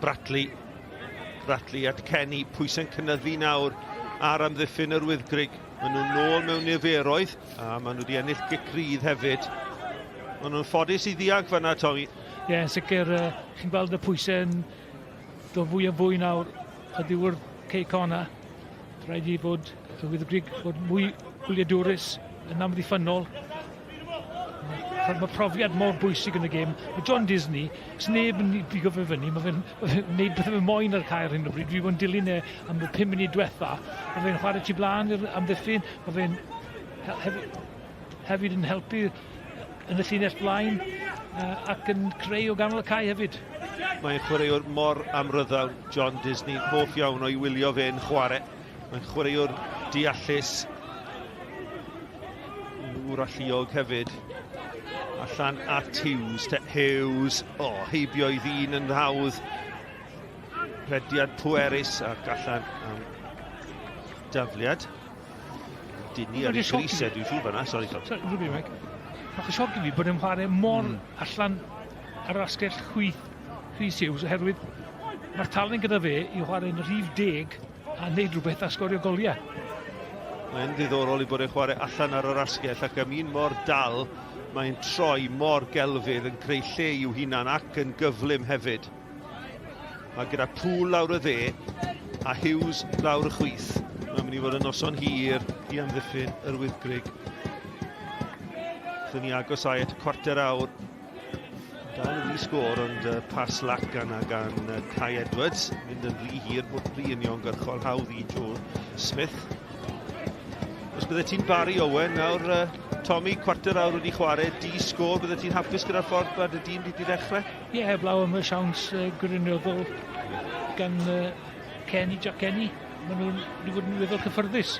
Speaker 1: Bradley. Bradley at Kenny. Pwysau'n cynyddu nawr ar amddiffyn yr Wyddgrug. Maen nhw'n nôl mewn niferoedd a maen nhw wedi ennill gic rydd hefyd. Maen nhw'n ffodus i ddianc fanna, Tommy.
Speaker 4: Ie, yeah, yn sicr, uh, chi'n gweld y pwysau yn dod fwy a fwy nawr o ddiwrdd Cei Connah. Rhaid i fod y Wyddgrug fod mwy gwyliadwrus yn amddiffynnol. Mae profiad mor bwysig yn y gêm. Mae John Disney, os neb yn bigo fe fyny, mae fe'n ma fe wneud beth fe moyn ar cael hyn o bryd. Dwi wedi bod yn dilyn e am y 5 munud diwetha. Mae fe'n chwarae tu blaen i'r amddiffyn. Mae fe'n hefyd, hefyd yn helpu yn y llinell blaen uh, ac yn creu o ganol y cae hefyd.
Speaker 1: Mae'n chwaraewr mor amryddawn, John Disney. Hoff iawn o'i wylio fe'n chwarae. Mae'n chwaraewr deallus, Ŵr alluog hefyd. Allan at Hughes. Te Hughes. O, oh, heibio i ddyn yn hawdd. Rhediad pwerus ac allan am dafliad. Dynnu ar ei grisau, dwi'n siŵr fanna. Sorry, Tom.
Speaker 4: Sorry, rhywbeth, Mike. Mae'n sioc i fi bod e'n chwarae mor mm. allan ar yr asgell chwith Rhys Hughes, oherwydd mae'r talent gyda fe i chwarae'n rhif deg a wneud rhywbeth a sgorio goliau.
Speaker 1: Mae'n ddiddorol i bod e'n chwarae allan ar yr asgell ac am un mor dal mae'n troi mor gelfydd yn creu lle i'w hunan ac yn gyflym hefyd. Mae gyda Poole lawr y dde a Hughes lawr y chwith. Mae'n mynd i fod yn noson hir i amddiffyn yr Wyddgrug. Wrth ni agosau at y cwarter awr. Dal yn ddi-sgôr, ond uh, pas lac yna gan uh, Kai Edwards. Mynd yn rhy hir, bod rhy uniongyrchol, hawdd i Joe Smith. Os bydde ti'n Barry Owen nawr, uh, Tommy, cwarter awr wedi chwarae, di-sgôr, bydde ti'n hapus gyda'r ffordd mae dy dîm wedi dechrau?
Speaker 4: Ie, yeah, heblaw am y siawns uh, gwirioneddol gan uh, Kenny, Jack Kenny. Maen nhw'n wedi bod yn weddol cyffyrddus.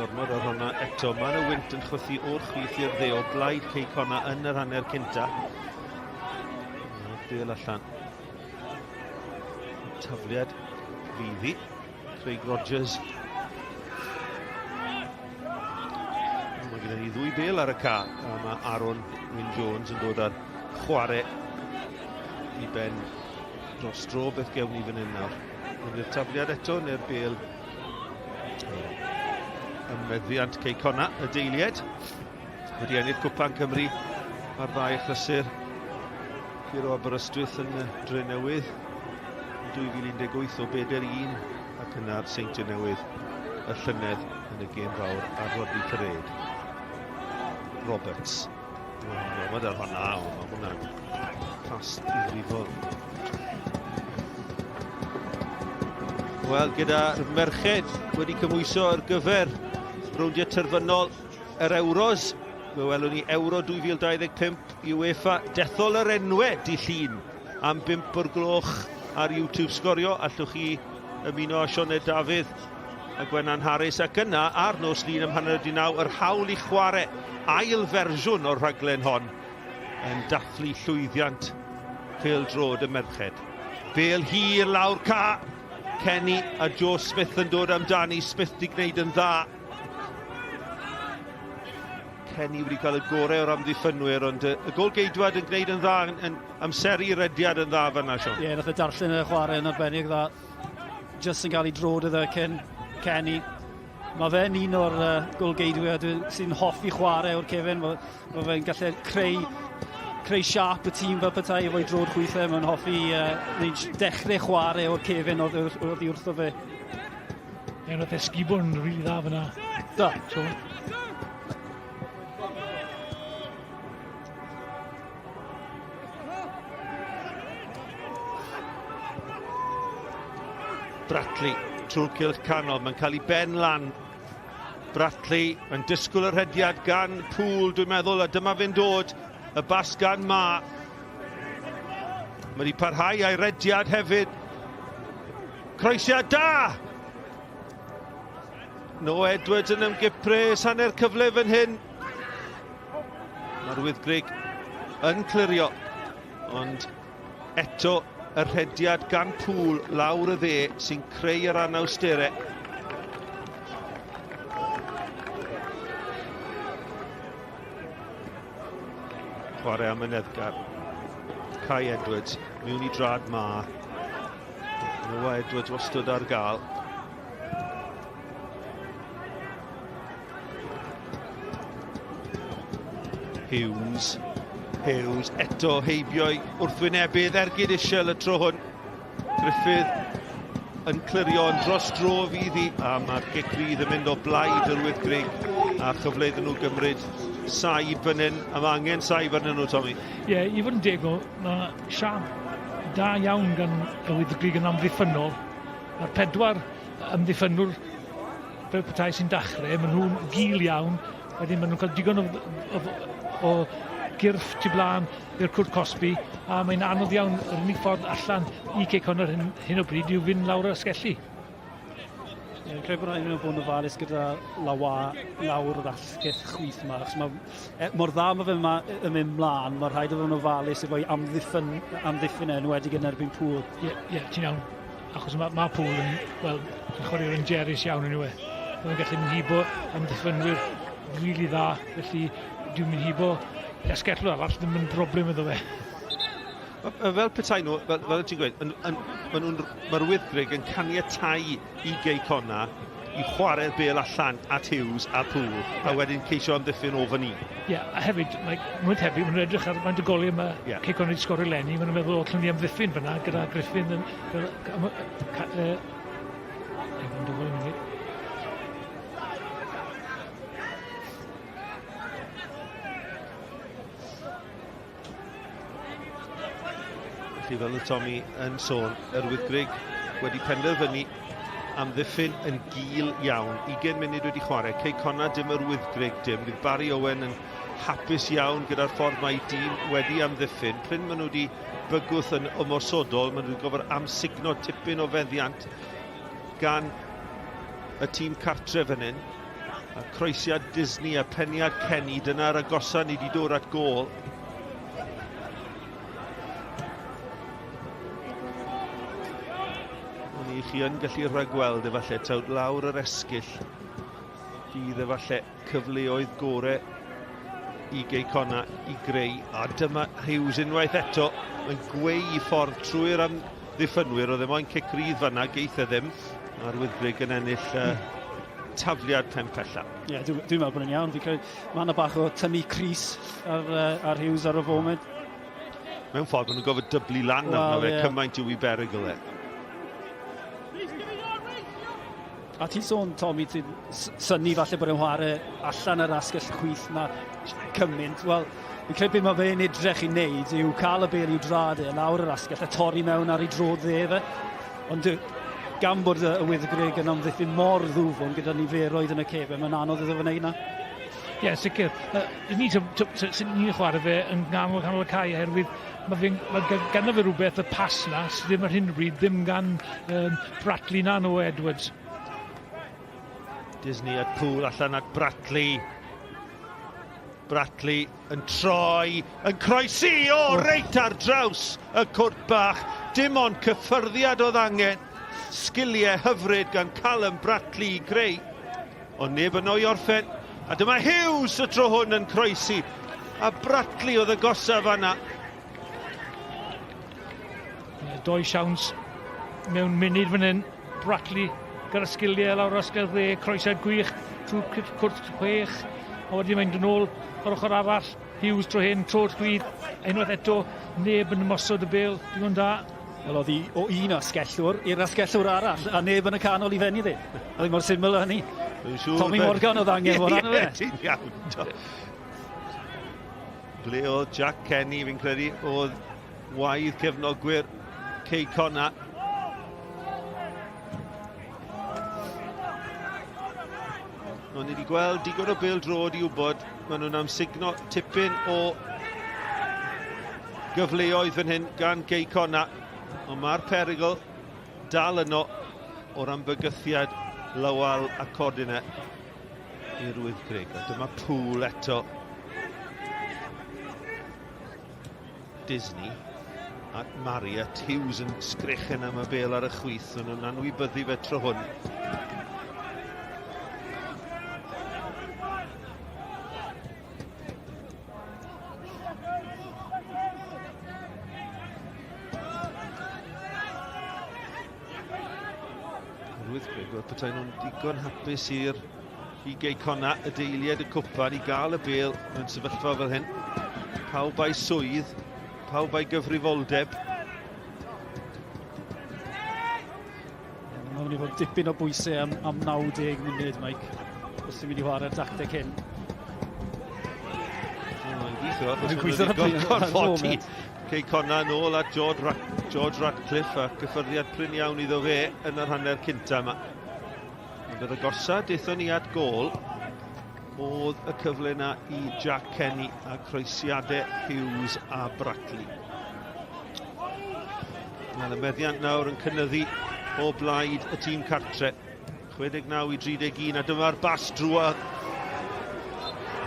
Speaker 1: Gormod ar hwnna eto. Mae yna wynt yn chwythu o'r chwith i'r dde o blaid Cei Conna yn yr hanner cynta. Bel allan. Tafliad fydd hi. Craig Rogers. Mae gyda ni ddwy bel ar y ca. A mae Aaron Wyn Jones yn dod ar chwarae i ben dros dro. Beth gewn ni fan hyn nawr? Mynd i'r tafliad eto, neu'r bel ym meddiant Cei Conna, y deilied. Wedi ennill Cwpan Cymru ar ddau achlysur. Curo Aberystwyth yn y Dre Newydd yn 2018 o 4-1 ac yna'r Seintiau Newydd y llynedd yn y gêm fawr ar Rodney Parade. Roberts. Gormod ar hwnna, mae hwnna'n pas difrifol. Wel, gyda'r merched wedi cymhwyso ar gyfer rowndiau terfynol yr Euros, fe welwn ni Euro 2025 i UEFA dethol yr enwau di llun am 5 o'r gloch ar YouTube Sgorio. Allwch chi ymuno â Sioned Dafydd a Gwenan Harris ac yna ar nos Lun am hanner wedi naw yr hawl i chwarae ail fersiwn o'r rhaglen hon yn dathlu llwyddiant pêl-droed y merched. Bêl hir lawr ca. Kenny a Joe Smith yn dod amdani. Smith di gwneud yn dda. Kenny wedi cael y gorau o'r amddiffynwyr, ond y, y golgeidwad yn gwneud yn dda, yn, yn amseru rediad yn dda fanna, Sean.
Speaker 8: Ie, yeah, nath e darllen y chwarae yn arbennig dda. Just yn cael ei drod iddo cyn Kenny. Mae fe'n un o'r uh, golgeidwyr sy'n hoffi chwarae o'r cefen. Mae, mae fe'n gallu creu, creu siap y tîm fel petai efo'i drod chwythau. Mae'n hoffi uh, dechrau chwarae o'r cefen oedd wrtho fe.
Speaker 4: Ie, nath e sgubo'n rili dda fyna.
Speaker 8: Do.
Speaker 4: So.
Speaker 1: Bradley trwy'r cylch canol, mae'n cael ei ben lan. Bradley yn disgwyl y rhediad gan Poole, dwi'n meddwl, a dyma fe'n dod, y bas gan Ma. Mae wedi parhau a'i rediad hefyd. Croesiad da! Noah Edwards yn ymgypres, hanner cyfle fan hyn. Mae'r Wyddgrug yn clirio, ond eto y rhediad gan Pŵl lawr y dde sy'n creu yr anawsterau. Chwarae am amyneddgar. Kai Edwards mewn i drad ma. Noah Edwards wastad ar gael. Hughes. Hughes eto heibio'i wrthwynebydd ergyd isiel y tro hwn. Griffith yn clirio yn dros dro fydd hi a mae'r gic rydd yn mynd o blaid yr Wyddgrug a chyfle iddyn nhw gymryd saib fan hyn a mae angen saib arnyn nhw, Tommy.
Speaker 4: Ie, yeah, i fod yn deg mae siap da iawn gan y Wyddgrug yn amddiffynnol. Mae'r pedwar amddiffynnwr fel petai sy'n dachrau, maen nhw'n gul iawn, wedyn maen nhw'n cael digon o, o, o gyrff tu blaen i'r cwrt cosbi, a mae'n anodd iawn, yr unig ffordd allan i Cei Connah hyn, hyn o bryd yw fynd lawr yr asgelli.
Speaker 8: Ie, fi'n credu bod rhaid i nhw fod yn ofalus gyda Lawa lawr yr asgell chwith yma, achos mae, e, mor dda mae fe ma, yn mynd mlaen, mae rhaid i fod yn ofalus efo'i amddiffyn, amddiffyn e, yn enwedig yn erbyn Pŵl.
Speaker 4: Ie, yeah, yeah, ti'n iawn. Achos mae, mae Pŵl yn, wel, yn chwaraewr yn jerus iawn yn yw e. Mae'n gallu mynd hibo amddiffynwyr rili really dda, felly dwi'n mynd hibo asgellwr arall ddim yn broblem iddo fe.
Speaker 1: Fel petai nhw, fel, fel ti'n gweud, yn, yn, ma nhw'n, mae'r Wyddgrug yn caniatau i Gei Connah i chwarae'r bêl allan at Hughes a Poole, yeah. a wedyn ceisio amddiffyn o fyny.
Speaker 4: Ie, yeah, a hefyd, mae mwyn tebyg, maen nhw'n edrych ar faint o goliau mae yeah. Cei Connah wedi sgorio leni, maen nhw'n meddwl, o, allwn ni amddiffyn fyna gyda Griffin yn...
Speaker 1: Felly fel y Tommy yn sôn, yr Wyddgrug wedi penderfynu amddiffyn yn gul iawn. 20 munud wedi chwarae. Cei Connah dim yr Wyddgrug dim. Bydd Barry Owen yn hapus iawn gyda'r ffordd mae dîm wedi amddiffyn. Prin maen nhw wedi bygwth yn ymosodol, maen nhw wedi gofod amsugno tipyn o feddiant gan y tîm cartref fan hyn. A croesiad Disney a peniad Kenny, dyna'r agosa ni wedi dod at gôl. Ond i chi yn gallu rhagweld efallai taw lawr yr esgyll fydd efallai cyfleoedd gore i Gei Connah i greu. A dyma Hughes unwaith eto yn gweu i ffordd trwy'r amddiffynwyr. Oedd e moyn cic rydd fanna, geith e ddim. A'r Wyddgrug yn ennill uh, tafliad pen pella.
Speaker 8: Ie, yeah, dwi'n dwi meddwl bod yn iawn. Fi'n credu, mae yna bach o tynnu Cris ar, uh, ar Hughes ar y foment.
Speaker 1: Mewn ffordd, maen nhw'n gofod dyblu lan well, arno fe, yeah. cymaint yw i berygl e.
Speaker 8: A ti'n sôn, Tommy, ti'n synnu falle bod e'n chwarae allan yr asgell chwith na cymaint. Wel, fi'n credu beth mae fe'n edrych i wneud yw cael y bel i'w drad e lawr yr asgell a torri mewn ar ei drodd dde fe. Ond gan bod y Wyddgrug yn amddiffyn mor ddwfwn gyda niferoedd yn y cefen, mae'n anodd iddo fe wneud na.
Speaker 4: Ie, yeah, sicr. Uh, ni, ni'n chwarae fe yn ganol canol y cae oherwydd mae, fe, mae ganddo fe rhywbeth, y pas na, sydd ddim ar hyn o bryd, ddim gan um, Bratley na Noah Edwards.
Speaker 1: Disney at Poole allan at Bratley. Bratley yn troi, yn croesi, o, oh, reit ar draws y cwrt bach. Dim ond cyffyrddiad oedd angen. Sgiliau hyfryd gan Callum Bratley i greu. Ond neb yno i orffen. A dyma Hughes y tro hwn yn croesi. A Bratley oedd y gosaf fanna.
Speaker 4: Doi siawns mewn munud fan hyn. Bratley gyda sgiliau lawr asgell dde, croesiad gwych trwy cwrt chwech, a wedyn mynd yn ôl o'r ochr arall. Hughes tro hyn, tro'r chwith, unwaith eto, neb yn ymosod y bel, digon da.
Speaker 8: Wel, oedd hi o un asgellwr i'r asgellwr arall, a neb yn y canol i fenni ddi. Oedd hi mor syml â hynny. Tommy Morgan oedd angen fod arno fe.
Speaker 1: Ti'n iawn. Ble oedd Jack Kenny, fi'n credu, oedd waedd cefnogwyr Cei Connah. Ond ni wedi gweld digon o bêl drod i wybod maen nhw'n amsugno tipyn o gyfleoedd fan hyn gan Gei Connah. Ond mae'r perygl dal yno o ran bygythiad Lywal a Codine i'r Wyddgrug. A dyma Pŵl eto. Disney at Marriott. Hughes yn sgrechen am y bel ar y chwith, ond nhw'n anwybyddu fe tro hwn. Wyddgrug, wel petai nhw'n digon hapus i'r i Gei Connah, y deiliad y cwpan, i gael y bêl mewn sefyllfa fel hyn. Pawb a'i swydd, pawb a'i gyfrifoldeb.
Speaker 8: Mae'n mynd i fod dipyn o bwysau am, am 90 munud, Mike, os ti'n mynd i chwarae'r dacteg hyn.
Speaker 1: Mae'n gweithio, achos mae'n wedi gorfodi Cei Connah yn ôl at George, Rat George Ratcliffe a gyffyrddiad prin iawn iddo fe yn yr hanner cynta yma. Ond yr agosa daethon ni at gôl oedd y cyfle na i Jack Kenny a croesiadau Hughes a Brackley. Mae y meddiant nawr yn cynnyddu o blaid y tîm cartre. 69 i 31 a dyma'r bas drwodd.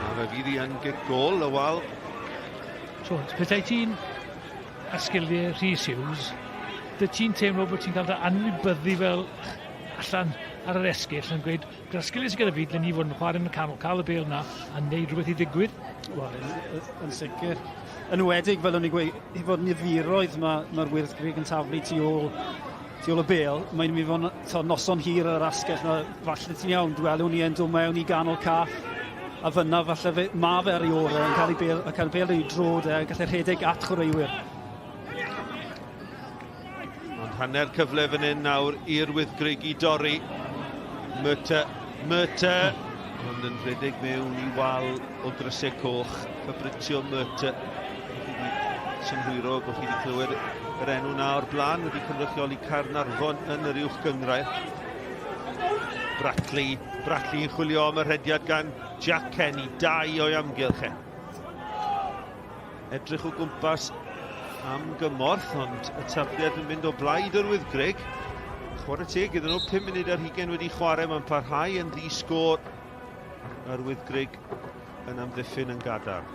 Speaker 1: A fe fydd hi yn gic gôl, y wal.
Speaker 4: So, petai ti'n a sgiliau Rhys Hughes, dy ti'n teimlo bod ti'n cael dy anwybyddu fel allan ar yr esgyll yn gweud, gyda'r sgiliau sydd gyda fi, dylen ni fod yn chwarae yn y canol, cael y bêl yna a wneud rhywbeth i ddigwydd.
Speaker 8: Wel, yn, yn sicr. Yn wedig, fel o'n i'n gweud, i fod niferoedd mae'r ma Wyddgrug yn taflu tu ôl, tu ôl y bêl, mae'n mynd i fod yn noson hir ar yr asgell na, falle ti'n iawn, dwi'n ni yn dod mewn i ganol caff, a fyna falle fe, ma fe ar ei orau yn cael ei bêl, yn cael ei bêl ei drod e, yn gallu rhedeg at chwaraewyr.
Speaker 1: Ond hanner cyfle fan hyn nawr i'r Wyddgrug i dorri. Murta, Murta, ond yn rhedeg mewn i wal o drysau coch. Fabrizio Murta. Chi wedi synhwyro bod chi wedi clywed yr enw na o'r blaen, wedi cynrychioli Caernarfon yn yr uwch gynghrair. Brackley, Brackley yn chwilio am y rhediad gan Jack Kenny, dau o'i amgylch e. Edrych o gwmpas am gymorth, ond y tafliad yn mynd o blaid yr Wyddgrug. Chwarae teg iddyn nhw, 5 munud ar hugain wedi chwarae, mae'n parhau yn ddi-sgôr. Yr Wyddgrug yn amddiffyn yn gadarn.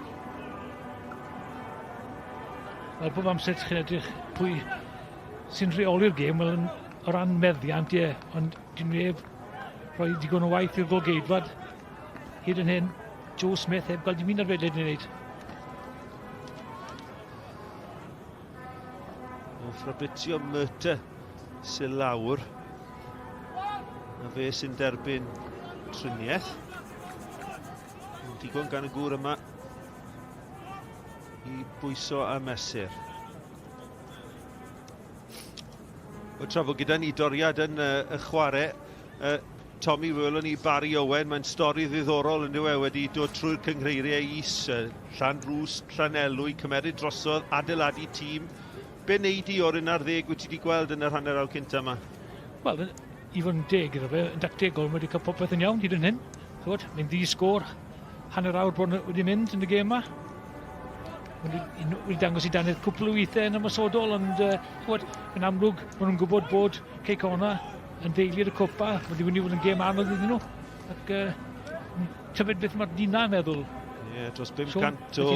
Speaker 4: Wel, bob amser chi'n edrych pwy sy'n rheoli'r gêm, wel, o ran meddiant, ie, ond dyn neb rhoi digon o waith i'r golgeidwad hyd yn hyn. Joe Smith heb gael dim un arbediad i wneud.
Speaker 1: O Fabrizio Murta sy'n lawr. A fe sy'n derbyn triniaeth. Digon gan y gŵr yma i bwyso a mesur. Wel, tra fod gyda ni doriad yn y, y chwarae, uh, Tommy, fe welwn ni Barry Owen, mae'n stori ddiddorol yn dyw e, wedi dod trwy'r cynghreiriau is, uh, Llanrwst, Llanelwy, cymeryd drosodd, adeiladu tîm. Be wnei di o'r un ar ddeg wyt ti wedi gweld yn yr hanner awr cynta yma?
Speaker 4: Wel, i fod yn deg iddo fe, yn dactegol, mae wedi cael popeth yn iawn hyd yn hyn. Ch'mod, mae'n ddi sgôr, hanner awr bron wedi mynd yn y gêm yma. Wedi, wedi dangos i danydd cwpl o weithiau yn ymosodol, ond uh, ch'mod, yn amlwg, maen nhw'n gwybod bod Cei Connah yn ddeiliad y cwpa, wedi mynd i fod yn gêm anodd iddyn nhw. Ac uh, tybed beth mae'r Dina yn meddwl.
Speaker 1: Ie, yeah, dros 500 o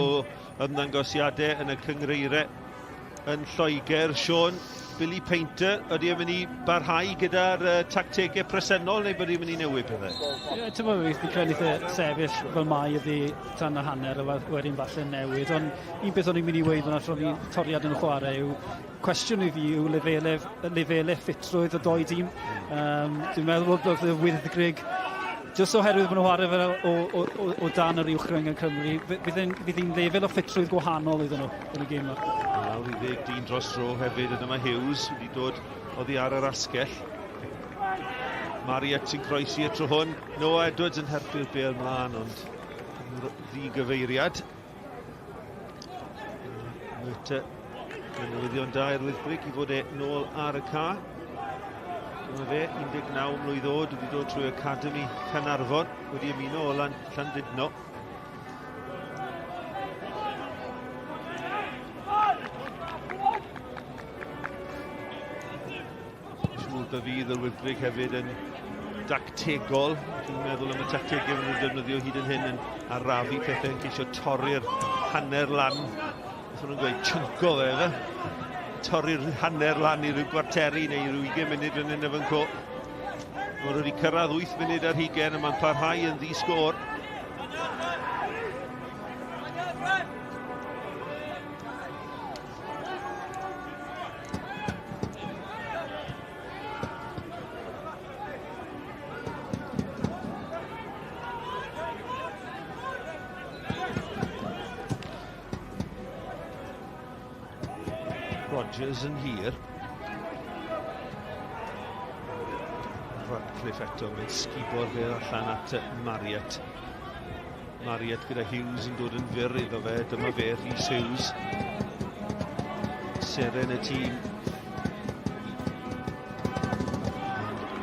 Speaker 1: ymddangosiadau yn y cyngreirau yn Lloegr. Siôn, Billy Painter, ydy e'n mynd i barhau gyda'r uh, tactegau presennol neu bod e'n mynd i newid pethau?
Speaker 8: Ie, yeah, ti'n meddwl, fi'n credu eitha sefyll fel mae ydi tan y hanner a wedyn falle newid, ond un beth o'n i'n mynd i weud fyna tro ni toriad yn y chwarae yw cwestiwn i fi yw lefelau, lefelau ffitrwydd y doi dîm. Um, dwi'n meddwl bod y Wyddgrug, jyst oherwydd bod nhw'n chwarae fel o, o, o, o dan yr uwch reng yn Cymru, fydd hi'n lefel o ffitrwydd gwahanol iddyn nhw yn y gêm yma.
Speaker 1: Lawr i ddeg dyn dros dro hefyd, a dyma Hughes wedi dod oddi ar yr asgell. Marriott sy'n croesi y tro hwn. Noah Edwards yn helpu'r bêl mlaen, ond ddigyfeiriad. Murta, mae'n newyddion da i'r Wyddgrug i fod e nôl ar y ca. Dyma fe, 19 mlwydd oed, wedi dod trwy Academy Caernarfon, wedi ymuno o Lan Llandudno. Siŵr fe fydd yr Wyddgrug hefyd yn dactegol. Dwi'n meddwl am y tactegau maen nhw'n defnyddio hyd yn hyn yn arafu pethau, yn ceisio torri'r hanner lan. Beth maen nhw'n gweud, chynco fe, efe? Torri'r hanner lan i ryw gwarteri neu ryw 20 munud yn hyn efo'n co. Maen nhw wedi cyrraedd 8 munud ar hugen a mae'n parhau yn ddi-sgôr. Rogers yn hir. Radcliffe eto, mae'n sgubo'r bêl allan at Marriott. Marriott gyda Hughes yn dod yn fyr iddo fe. Dyma fe, Rhys Hughes. Seren y tîm.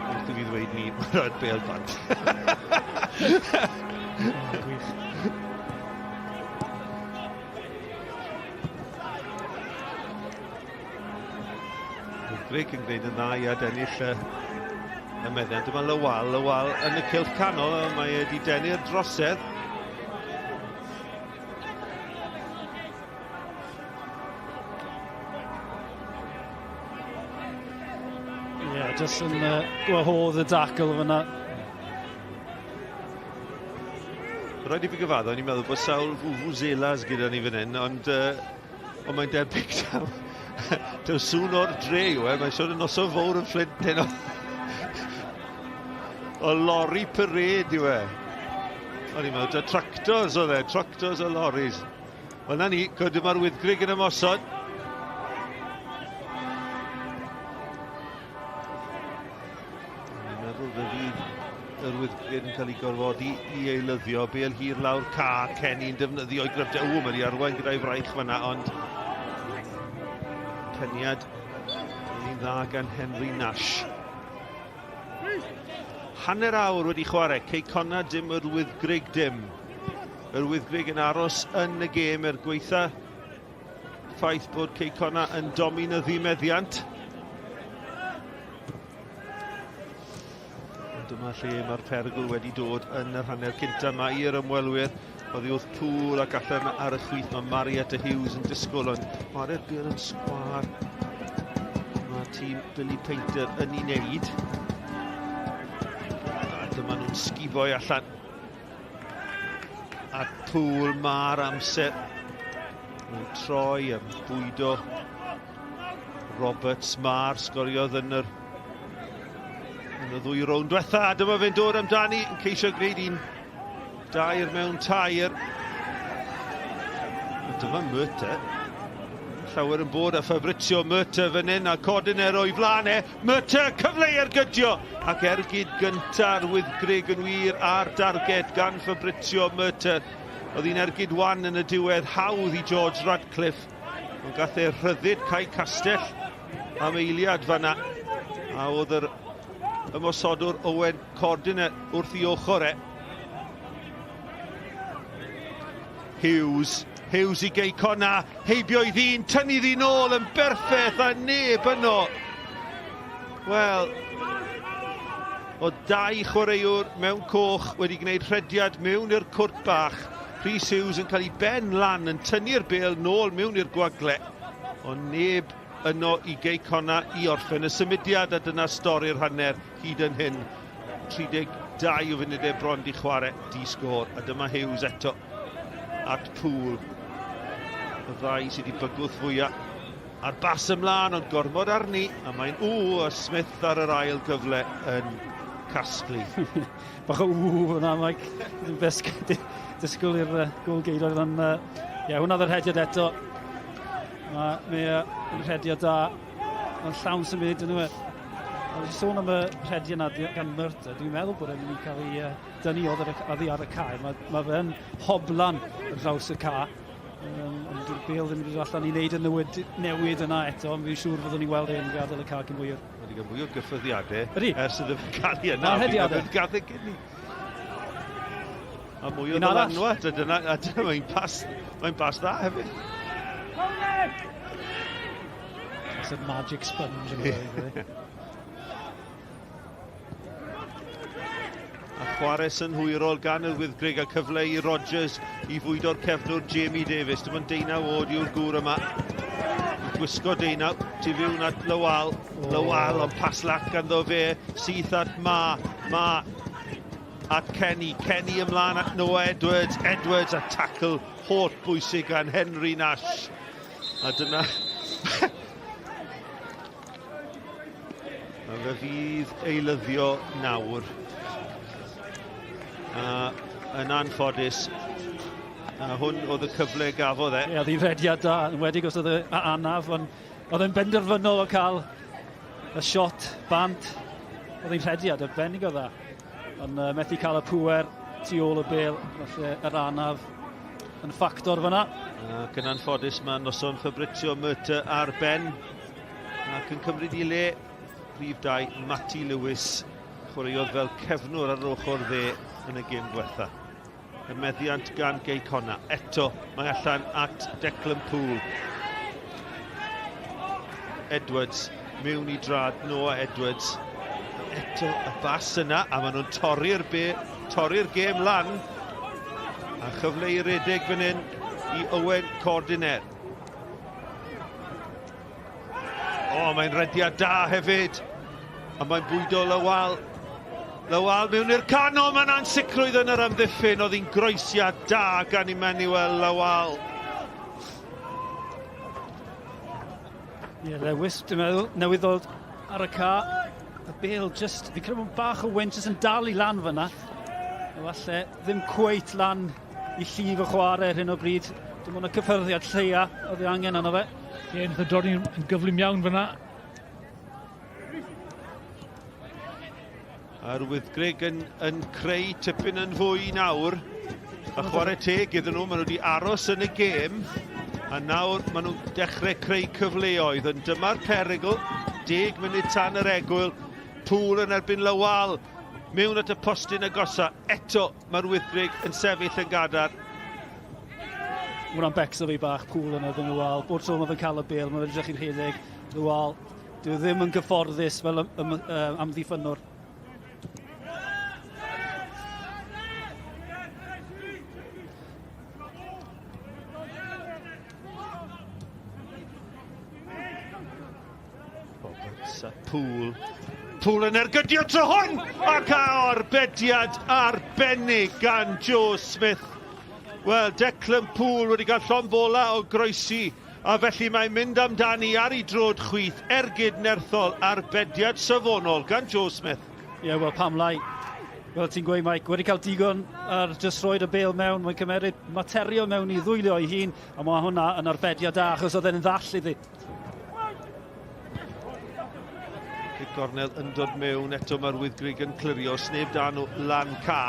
Speaker 1: Wrth i fi ddweud ni, mae'n rhaid bêl bant.
Speaker 8: Gwych.
Speaker 1: Greg yn gwneud yn dda i adennill y, y meddiant. Dyma Lywal, Lywal yn y cylch canol, mae wedi denu'r drosedd.
Speaker 8: Ie, yeah, jyst yn uh, gwahodd y dacl fyna.
Speaker 1: Rhaid i fi gyfaddo, o'n i'n meddwl bod sawl vuvuzelas gyda ni fan hyn, ond uh, Ond mae'n debyg taw, taw sŵn o'r dre yw e. Mae'n siŵr yn noson fawr yn Fflint heno. O lori parade yw e. O'n i'n meddwl, tractors oedd e, tractors a loris. Wel na ni, dyma'r Wyddgrug yn ymosod. Dwi'n meddwl fe fydd yr Wyddgrug yn cael ei gorfodi i eilyddio. Bel hir lawr ca, Kenny'n defnyddio ei gryfder. O, mae wedi arwain gyda'i fraich fanna, ond peniad yn un dda gan Henry Nash. Hanner awr wedi chwarae, Cei Connah dim, yr Wyddgrug dim. Yr Wyddgrug yn aros yn y gêm er gweitha ffaith bod Cei Connah yn dominyddu meddiant. Ond dyma lle mae'r perygl wedi dod yn yr hanner cyntaf yma i'r ymwelwyr. Oddi wrth Pŵl ac allan ar y chwith mae Marietta Hughes yn disgwyl ond chwarae'r bêl yn sgwâr. Mae tîm Billy Painter yn ei wneud. A dyma nhw'n sguboi allan. A Pŵl mae'r amser. Mae'n troi a bwydo Roberts Ma'r sgoriodd yn yr yn y ddwy rownd diwetha. A dyma fe'n dod amdani yn ceisio gwneud un dair mewn tair. A dyma Murta. Llawer yn bod a Fabrizio Murta fan hyn a Codiner o'i flaen e. Murta, cyfle i ergydio! Ac ergyd gynta'r Wyddgrug yn wir ar darged gan Fabrizio Murta. Oedd hi'n ergyd wan yn y diwedd, hawdd i George Radcliffe. Ond gath e rhyddid Cae Castell am eiliad fanna. A oedd yr ymosodwr Owen Cordiner wrth i ochr e. Hughes, Hughes i Gei Connah, heibio i ddyn, tynnu ddyn ôl yn berffeth a neb yno. Wel, o dau chwaraewr mewn coch wedi gwneud rhediad mewn i'r cwrt bach. Rhys Hughes yn cael ei ben lan yn tynnu'r bêl nôl mewn i'r gwagle. Ond neb yno i Gei Connah i orffen y symudiad a dyna stori'r hanner hyd yn hyn. 32 o funudau bron di chwarae, di sgôr. A dyma Hughes eto at Poole. Y ddau sydd wedi bygwth fwyaf. A'r bas ymlaen, ond gormod arni, a mae'n ww, a Smith ar yr ail gyfle yn casglu.
Speaker 8: Bach o ww fyna, Mike. Disgwyl i'r uh, gol geidwad, ond uh, ie, hwnna oedd yr rhediad eto. Mae mae yn rhediad da, mae'n llawn symud yn yw e. Ond i sôn am y rhediad yna gan Murta, dwi'n meddwl bod e'n mynd i cael ei uh, dynnu oddi ar y cae. Mae, mae fe'n hoblan ar draws y cae. Um, ond dyw'r bel ddim wedi dod allan i wneud y newid, newid yna eto, ond fi'n siŵr fyddwn ni'n weld e'n gadael y cae cyn hwyr.
Speaker 1: Mae wedi cael mwy o gyffyrddiadau ers iddo fe cael ei yna.
Speaker 8: Rhediadau.
Speaker 1: Gath e gyn A mwy o ddylanwad, a dyna, a dyna mae'n pas, mae'n pas dda hefyd.
Speaker 8: It's a magic sponge yn y
Speaker 1: A chwarae synhwyrol gan yr Wyddgrug a cyfle i Rogers i fwydo'r cefnwr Jamie Davies. Dim ond deunaw oed yw'r gŵr yma. Gwisgo deunaw, tu fewn at Lawal. Oh. Lawal, ond pas lac ganddo fe. Syth at Ma. Ma at Kenny. Kenny ymlaen at Noah Edwards. Edwards a tackle holl bwysig gan Henry Nash. A dyna... A fe fydd eilyddio nawr. A yn anffodus, a hwn oedd y cyfle gafodd e.
Speaker 8: Ie, oedd hi'n rhediad da, yn wedi os oedd e anaf, ond oedd e'n benderfynol o cael y shot bant. Oedd hi'n rhediad arbennig o dda. Ond uh, methu cael y pŵer tu ôl y bel, felly yr anaf yn ffactor fyna.
Speaker 1: Ac yn anffodus mae noson Fabrizio Murta ar ben ac yn cymryd i le rhif 2 Matty Lewis chwaraeodd fel cefnwr ar yr ochr dde yn y gêm diwetha. Y meddiant gan Gei Connah. Eto, mae allan at Declan Poole. Edwards mewn i drad Noah Edwards. Eto y bas yna, a maen nhw'n torri'r torri gêm lan. A chyfle i redeg fan hyn i Owen Cordiner. O, mae'n rediad da hefyd. A mae'n bwydo Lawal. Lawal mewn i'r canol, mae'n ansicrwydd yn yr amddiffyn. Oedd hi'n groesiad da gan Emmanuel Lawal.
Speaker 8: Ie, yeah, Lewis, dwi'n meddwl, newydd ddod ar y ca. Y bel just, fi credu bod bach o wynt jyst yn dal i lan fyna. Falle ddim cweit lan i llif y chwarae ar hyn o bryd. Dim ond y cyffyrddiad lleia oedd ei angen arno fe.
Speaker 4: Ie, nath o dorri'n yn gyflym iawn fyna.
Speaker 1: A'r Wyddgrug yn, yn creu tipyn yn fwy nawr. A chwarae teg iddyn nhw, maen nhw wedi aros yn y gêm. A nawr maen nhw'n dechrau creu cyfleoedd. Ond dyma'r perygl, 10 munud tan yr egwyl. Pŵl yn erbyn Lawal, mewn at y postyn agosa. Eto mae'r Wyddgrug yn sefyll yn gadarn.
Speaker 8: Mae hwnna'n becso fi bach, Pŵl yn erbyn y wal. Bob tro mae fe'n cael y bêl, mae fe'n edrych i'n rhedeg y wal. Dyw e ddim yn gyfforddus fel amddiffynnwr.
Speaker 1: Roberts a Poole. Poole yn ergydio tro hwn! Ac a arbediad arbennig gan Joe Smith. Wel, Declan Poole wedi cael llond bola o groesi, a felly mae'n mynd amdani ar ei drod chwith, ergyd nerthol, arbediad safonol gan Joe Smith.
Speaker 8: Ie, yeah, wel, pam lai? Fel ti'n gweud, Mike, wedi cael digon ar jyst roed y bêl mewn, mae'n cymeryd materion mewn i ddwylio ei hun, a mae hwnna yn arbediad da, achos oedd e'n ddall iddi.
Speaker 1: Y gornel yn dod mewn eto mae'r Wyddgrug yn clirio, sneb dan nhw lan ca.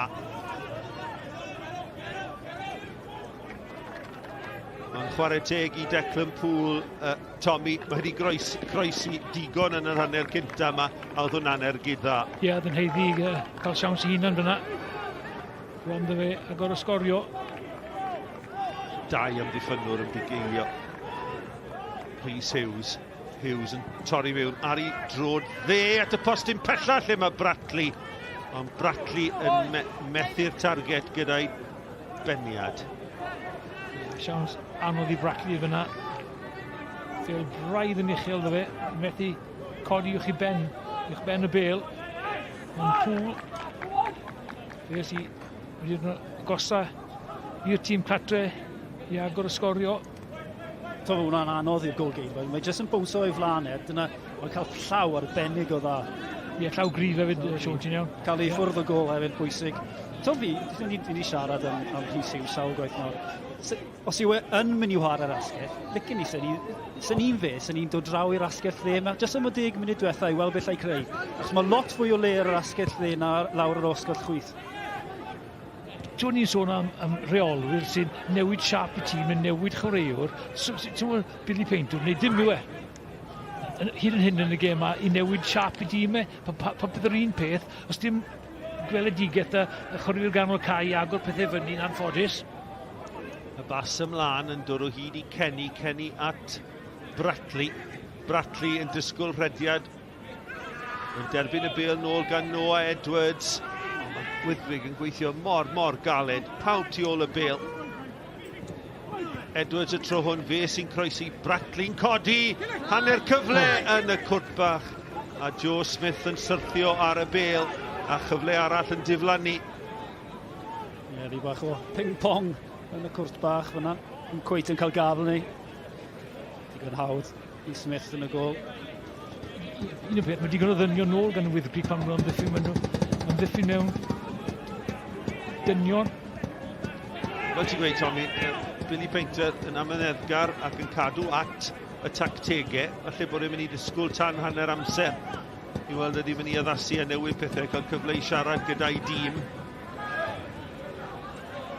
Speaker 1: Mae'n chwarae teg i Declan Poole, uh, Tommy, mae wedi groes, croesi digon yn yr hanner cynta yma, a oedd hwnna'n ergyd dda.
Speaker 4: Ie, yeah, oedd yn heiddi uh, cael siawns i hunan fyna. Rwan fe agor y sgorio.
Speaker 1: Dau amddiffynnwr yn bugeilio. Rhys Hughes. Hughes yn torri mewn ar ei drod dde at y postyn pella lle mae Bratley. Ond Bratley yn me methu'r target gyda'i beniad.
Speaker 4: Siawns anodd i Bratley fyna. Bel braidd yn uchel ddo fe, methu codi uwch i ben, uwch ben y bel. Ond Pŵl, fe sy wedi dod yn agosa i'r tîm cartre i agor y sgorio.
Speaker 8: To, mae hwnna'n anodd i'r golgeidwad. Mae jyst yn bownsio o'i flaen e. Dyna, mae'n cael llaw arbennig o dda.
Speaker 4: Ie, llaw gryf hefyd, Sean, ti'n iawn.
Speaker 8: Cael ei ffwrdd o gol hefyd, pwysig. To fi, ni wedi siarad am, am Rhys Hughes sawl gwaith nawr. Os yw e yn mynd i chwarae'r asgell, licen i, sy'n ni'n fe, sy'n ni'n dod draw i'r asgell dde yma, jyst am y deg munud diwetha i weld beth allai creu. Achos mae lot fwy o le ar yr asgell dde na lawr yr osgell chwith.
Speaker 4: Ti'n ni'n sôn am, am reolwyr sy'n newid siap y tîm, yn newid chwaraewr. Ti'n gwybod Billy Painter, neu dim yw e. Hyd yn hyn yn y gêm yma, i newid siap y tîm e. Popeth yr un peth, os dim gweledigaeth y chwaraewyr ganol cae i agor pethau fyny'n anffodus.
Speaker 1: Y bas ymlaen yn dod o hyd i Kenny, Kenny at Bratley. Bratley yn disgwyl rhediad. Yn derbyn y bêl nôl gan Noah Edwards. Ond mae Gwyddfig yn gweithio mor, mor galed. Pawb tu ôl y bêl. Edwards y tro hwn, fe sy'n croesi. Bratley'n codi. Hanner cyfle yn y cwrt bach. A Joe Smith yn syrthio ar y bêl. A chyfle arall yn diflannu.
Speaker 8: Ie, yeah, rhyw bach o ping-pong yn y cwrt bach fyna. Yn cweit yn cael gafel ni. Digon hawdd i Smith yn y gol.
Speaker 4: Un o beth, mae digon o ddynion nôl gan y Wyddgrug pan maen nhw'n amddiffyn, maen nhw'n amddiffyn mewn dynion.
Speaker 1: Fel ti'n gweud, Tommy, Billy Painter yn amyneddgar ac yn cadw at y tactegau. Falle bod e'n mynd i ddisgwyl tan hanner amser i weld ydy mynd i addasu a newid pethau, cael cyfle i siarad gyda'i dîm.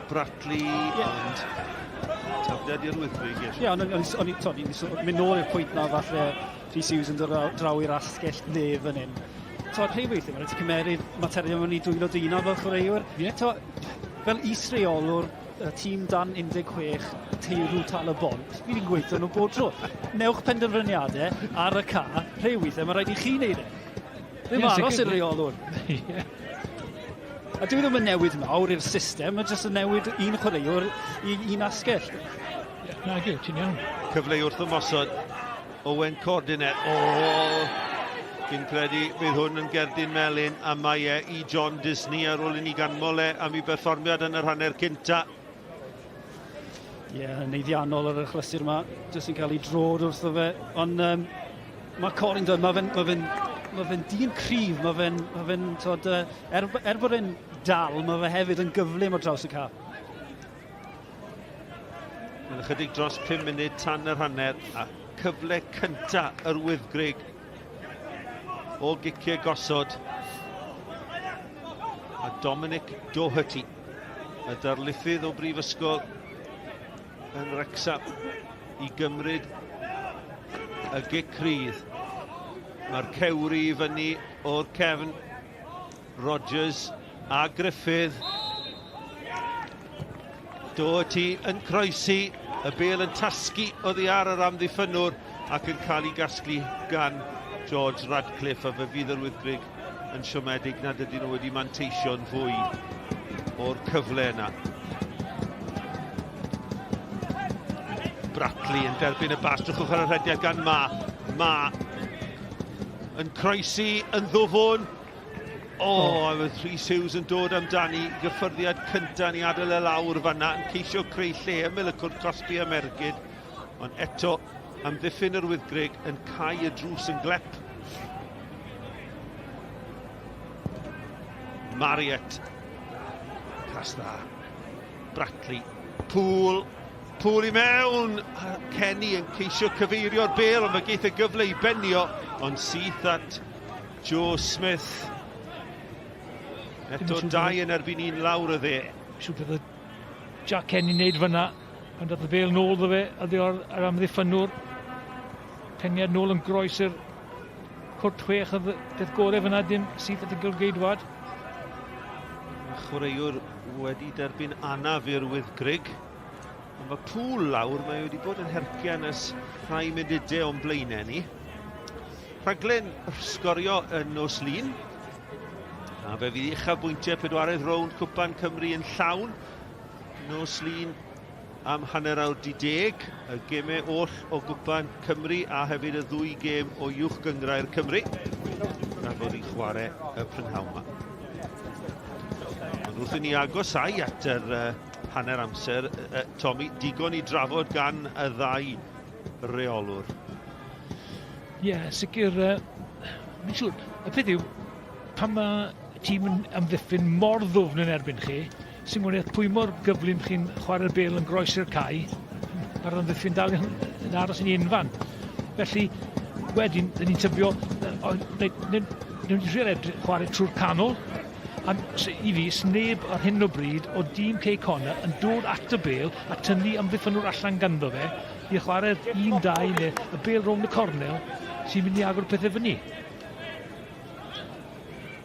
Speaker 1: Bratley, yeah. ond tafliad i'r Wyddgrug.
Speaker 8: Ie, yeah, ond o'n i'n mynd nôl i'r pwynt na falle Rhys Hughes yn dod draw i'r asgell dde fan hyn. To, rhai weithiau, mae'n rhaid ti cymeryd materion mewn i dwylo dy unan fel chwaraewr. Yeah. To, fel is-reolwr y tîm dan 16 Teirw Tal y Bont, fi wedi'n gweithio nhw bob tro. Newch penderfyniadau ar y ca, rhai weithiau mae rhaid i chi wneud e. Ddim yeah, aros i'r reolwr. yeah. A dwi ddim yn newid mawr i'r system, mae jyst yn newid un chwaraewr i un asgell.
Speaker 4: Na, ti'n iawn.
Speaker 1: Cyfle wrth ymosod. Owen Cordinet. O! Fi'n credu bydd hwn yn gerdyn melyn a mae e i John Disney ar ôl i ni ganmol e am ei berfformiad yn yr hanner cynta.
Speaker 8: Ie, yeah, yn eiddiannol ar y chlysur yma, jyst yn cael ei drod wrtho fe. Ond um, mae Corin Dunn, mae fe'n ma fe ma fe dyn cryf, mae fe'n, ma fe tod, er, er bod e'n dal, mae fe hefyd yn gyflym o draws y cap.
Speaker 1: Yn ychydig dros 5 munud tan yr hanner a cyfle cynta yr Wyddgrug o giciau gosod. A Dominic Doherty, y darlithydd o Brifysgol yn Wrecsam, i gymryd y gic rydd. Mae'r cewri i fyny o'r cefn. Rogers a Griffith. Doherty yn croesi, y bel yn tasgu oddi ar yr amddiffynnwr ac yn cael ei gasglu gan George Radcliffe a fe fydd yr Wyddgrug yn siomedig nad ydyn nhw wedi manteisio'n fwy o'r cyfle yna. Bratley yn derbyn y bas, drychwch ar y rhediad gan Ma. Ma yn croesi yn ddwfwn. O, oh, a oedd Rhys Hughes yn dod amdani, gyffyrddiad cyntaf ni adael e lawr fanna, yn ceisio creu lle ymyl y cwrt cosbi am ergyd, ond eto amddiffyn yr Wyddgrug yn cau y drws yn glep. Marriott. Pas dda. Bratley. Poole. Poole i mewn. Kenny yn ceisio cyfeirio'r bel, ond mae geith y gyfle i benio, ond syth at Joe Smith. Eto dau yn erbyn un lawr y dde.
Speaker 4: Siw beth oedd Jack Kenny wneud fyna, pan dath y bel nôl ddo fe, a dde o'r ar amddiffynnwr. Peniad nôl yn groes i'r cwrt chwech oedd peth gorau fyna, dim syth at y gylgeidwad.
Speaker 1: Chwaraewr wedi derbyn anaf i'r Wyddgrug. Ond mae Pŵl lawr, mae wedi bod yn hercian ers rhai munudau o'n blaenau ni. Rhaglen sgorio yn nos Lun. A fe fydd uchafbwyntiau pedwaredd rownd Cwpan Cymru yn llawn. Nos Lun. am hanner awr di deg, y gemau oll o Gwpan Cymru a hefyd y ddwy gêm o Uwch Gynghrair Cymru na fod i chwarae y prynhawn yma. Ond wrth i ni agosau at yr uh, hanner amser, uh, Tommy, digon i drafod gan y ddau reolwr.
Speaker 4: Ie, yeah, sicr, uh, mi'n siŵr, y peth yw, pan mae tîm yn amddiffyn mor ddwfn yn erbyn chi, sy'n gwneud pwy mor gyflym chi'n chwarae'r bêl yn groes i'r cae, mae'r amddiffyn dal yn, yn aros yn unfan. Felly, wedyn, dyn ni'n tybio, newn ni trial edrych, chwarae trwy'r canol, a i fi, sneb ar hyn o bryd o dîm Cei Connah yn dod at y bêl a tynnu amddiffynwr allan ganddo fe i chwarae'r 1-2 neu y bêl rownd y cornel sy'n mynd i agor pethau fyny.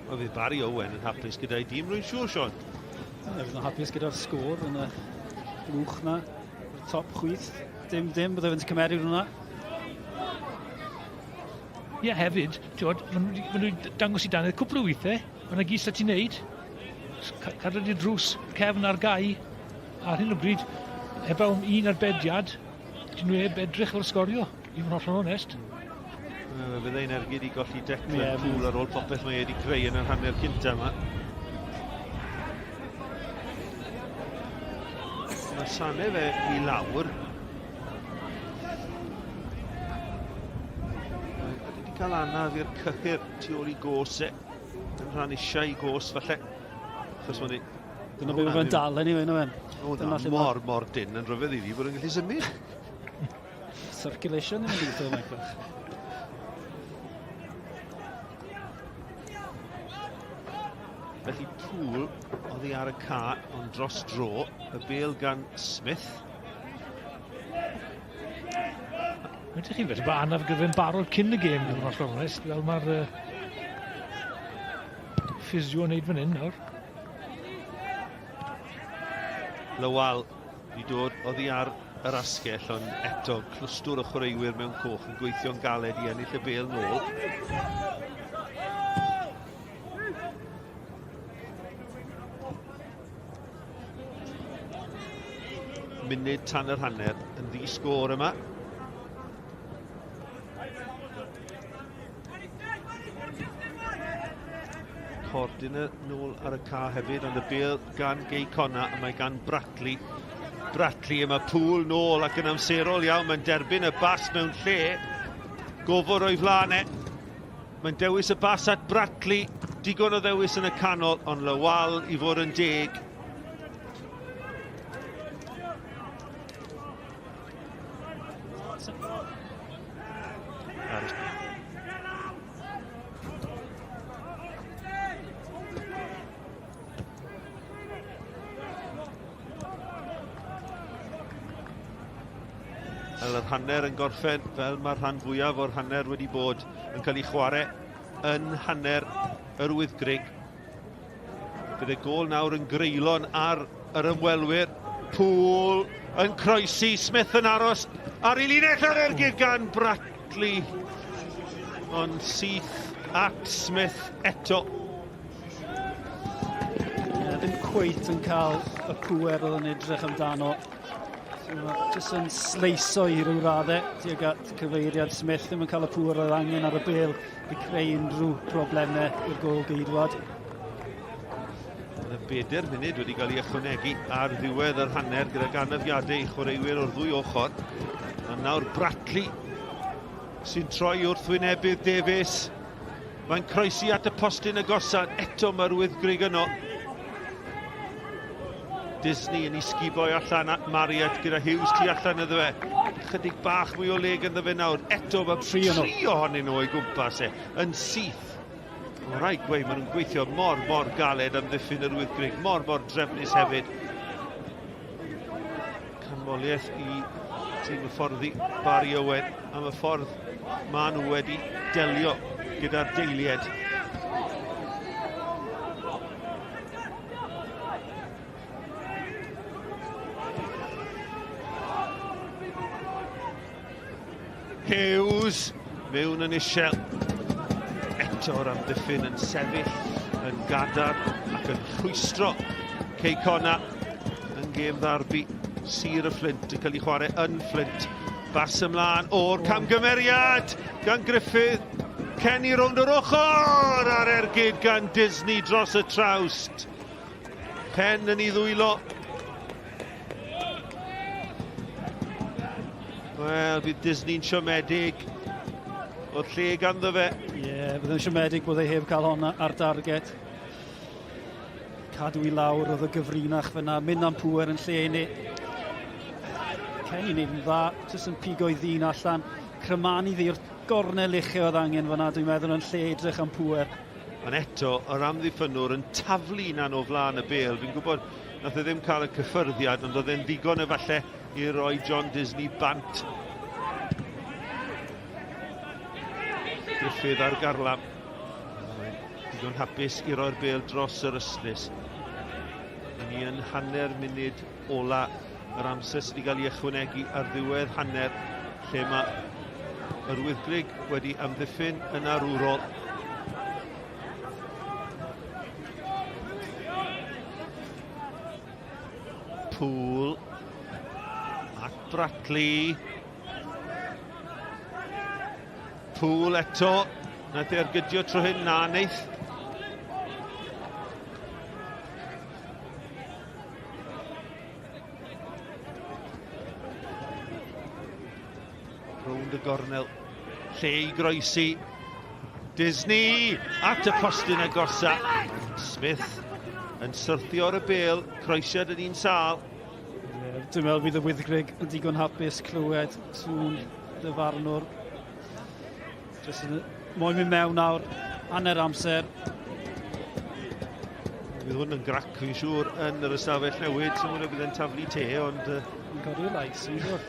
Speaker 1: Wel, fydd Barry Owen yn hapus gyda'i dîm, rwy'n siŵr, Sean.
Speaker 8: Ie, fydd yn hapus gyda'r sgôr yn y blwch na, y top chwith. Dim, dim, bydde fe'n cymeru hwnna.
Speaker 4: Ie, hefyd, ti'n maen nhw wedi dangos i dannedd cwpl o weithiau, mae'n gyd sy'n ti'n neud. Cadw di drws cefn ar gau, ar hyn o bryd, heblaw am un arbediad, dyn nhw heb edrych fel sgorio, i fod yn hollol onest.
Speaker 1: Fe fyddai'n ergyd i golli Declan yeah, Poole ar ôl popeth mae wedi creu yn yr hanner cynta yma. Mae Sane fe i lawr. Mae wedi cael anaf i'r cyhyr tu ôl i gos e. Yn rhan eisiau i gos falle. Achos mae'n
Speaker 8: Dyna beth mae'n dal anyway, na fe'n.
Speaker 1: O, na, mor, mor dyn yn rhyfedd i fi bod yn gallu symud.
Speaker 8: Circulation yn mynd i Michael.
Speaker 1: Felly Poole oddi ar y ca, ond dros dro, y bel gan Smith.
Speaker 4: Ydych chi'n felly bod anaf gyda'n barod cyn y gêm, yn hollol onest, fel mae'r uh, ffisio yn neud fan hyn nawr.
Speaker 1: Lywal wedi dod oddi ar yr asgell, ond eto clwstwr o chwaraewyr mewn coch yn gweithio'n galed i ennill y bêl nôl. Munud tan yr hanner yn ddi sgôr yma. Cordiner nôl ar y ca hefyd, ond y bêl gan Gei Conna, a mae gan Bratley. Bratley yma Pŵl nôl ac yn amserol iawn, mae'n derbyn y bas mewn lle. Gofod o'i flaen e. Mae'n dewis y bas at Bratley, digon o ddewis yn y canol, ond Lawal i fod yn deg. Fel yr hanner yn gorffen, fel mae'r rhan fwyaf o'r hanner wedi bod yn cael ei chwarae yn hanner yr Wyddgrug. Bydd y gôl nawr yn greulon ar yr ymwelwyr. Poole yn croesi, Smith yn aros ar ei linell ar ergyd gan Bratley. Ond syth at Smith eto.
Speaker 8: Yeah, ddim cweit yn cael y pŵer oedd yn edrych amdano. So, jyst yn sleiso i ryw raddau tuag at cyfeiriad Smith, ddim yn cael y pŵer oedd angen ar y bêl i creu unrhyw broblemau i'r gôl geidwad.
Speaker 1: Mae bedair munud wedi cael ei ychwanegu ar ddiwedd yr hanner gyda anafiadau i chwaraewyr o'r ddwy ochr. Ond nawr Bratley sy'n troi wrth wynebydd Davies. Mae'n croesi at y postyn agosaf. Eto mae'r Wyddgrug yno. Disney yn ei sguboi allan at Marriott gyda Hughes tu allan iddo fe. Chydig bach mwy o le ganddo fe nawr. Eto mae tri, tri ohonyn nhw o'i gwmpas e yn syth. Mae'n rhaid gweud, maen nhw'n gweithio mor, mor galed am ddiffyn yr Wyddgrug, mor, mor drefnus hefyd. Canmoliaeth i tîm y fforddi Barry Owen am y ffordd maen nhw wedi delio gyda'r deilied. Hughes mewn yn isel. Eto'r amddiffyn yn sefyll yn gadarn ac yn rhwystro Cei Connah yn gêm ddarbi. Sir y Fflint yn cael ei chwarae yn Fflint. Bas ymlaen o'r camgymeriad gan Griffith. Kenny rownd yr ochr a'r ergyd gan Disney dros y trawst. Pen yn ei ddwylo. Wel, bydd Disney'n siomedig o'r lle ganddo fe.
Speaker 8: Ie, yeah, bydd yn siomedig bod ei heb cael honna ar darget. Cadw i lawr oedd y gyfrinach fyna, mynd am pŵer yn lle ni. Kenny wneud yn dda, jyst yn pigo i ddyn allan. Crymanu ddi'r gornel uche oedd angen fyna, dwi'n meddwl, yn lle edrych am pŵer.
Speaker 1: Ond eto, yr amddiffynnwr yn taflu unan o flaen y bêl. Fi'n gwybod nath e ddim cael y cyffyrddiad, ond oedd e'n ddigon efallai i roi John Disney bant. Griffith ar garlam. Mae'n digon hapus i roi'r bêl dros yr ystlys. Ni yn hanner munud ola yr amser sydd wedi cael ei ychwanegu ar ddiwedd hanner lle mae yr Wyddgrug wedi amddiffyn yn arwrol. Poole at Bratley. Poole eto. Nath e ergydio tro hyn, na neith. Rownd y gornel. Lle i groesi. Disney at y postyn agosa. Smith yn syrthio ar y bêl. Croesiad yn un sâl.
Speaker 8: Yeah, dwi'n meddwl bydd y Wyddgrug yn digon hapus clywed sŵn dyfarnwr. Jyst yn moyn mynd mewn nawr, hanner amser.
Speaker 1: Bydd hwn yn grac, fi'n siŵr, yn yr ystafell newid. Sy'n mwyn bydd e'n taflu te, ond...
Speaker 8: Yn codi'r lais, fi'n siŵr.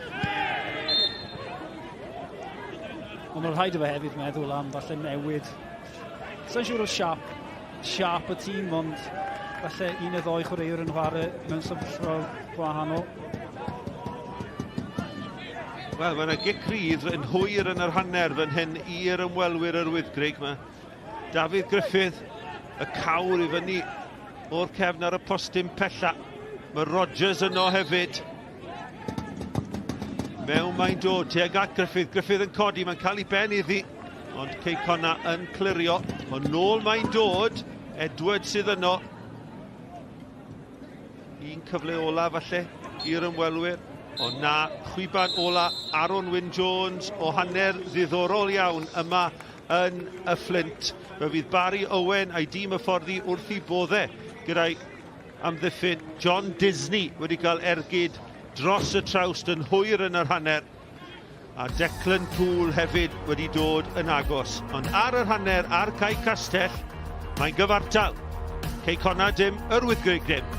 Speaker 8: Ond mae'n rhaid i fe hefyd meddwl am falle newid. Sa'n siŵr o siap, siap y tîm, ond falle un neu ddoi chwaraewr yn chwarae mewn sefyllfa gwahanol.
Speaker 1: Wel, mae yna gic rydd yn hwyr yn yr hanner fan hyn i'r ymwelwyr yr Wyddgrug. Mae Dafydd Griffith, y cawr i fyny o'r cefn ar y postyn pella. Mae Rogers yno hefyd. Mewn mae'n dod tuag at Griffith. Griffith yn codi, mae'n cael ei ben iddi. Ond Cei Connah yn clirio. Ond nôl mae'n dod. Edwards sydd yno. Un cyfle ola falle i'r ymwelwyr. Ond na, chwiban ola Aaron Wyn Jones o hanner ddiddorol iawn yma yn y Fflint. Fe fydd Barry Owen a'i dîm hyfforddi wrth i bodde gyda'i amddiffyn. John Disney wedi cael ergyd dros y trawst yn hwyr yn yr hanner. A Declan Poole hefyd wedi dod yn agos. Ond ar yr hanner, ar Cae Castell, mae'n gyfartal. Cei Connah dim, yr Wyddgrug dim.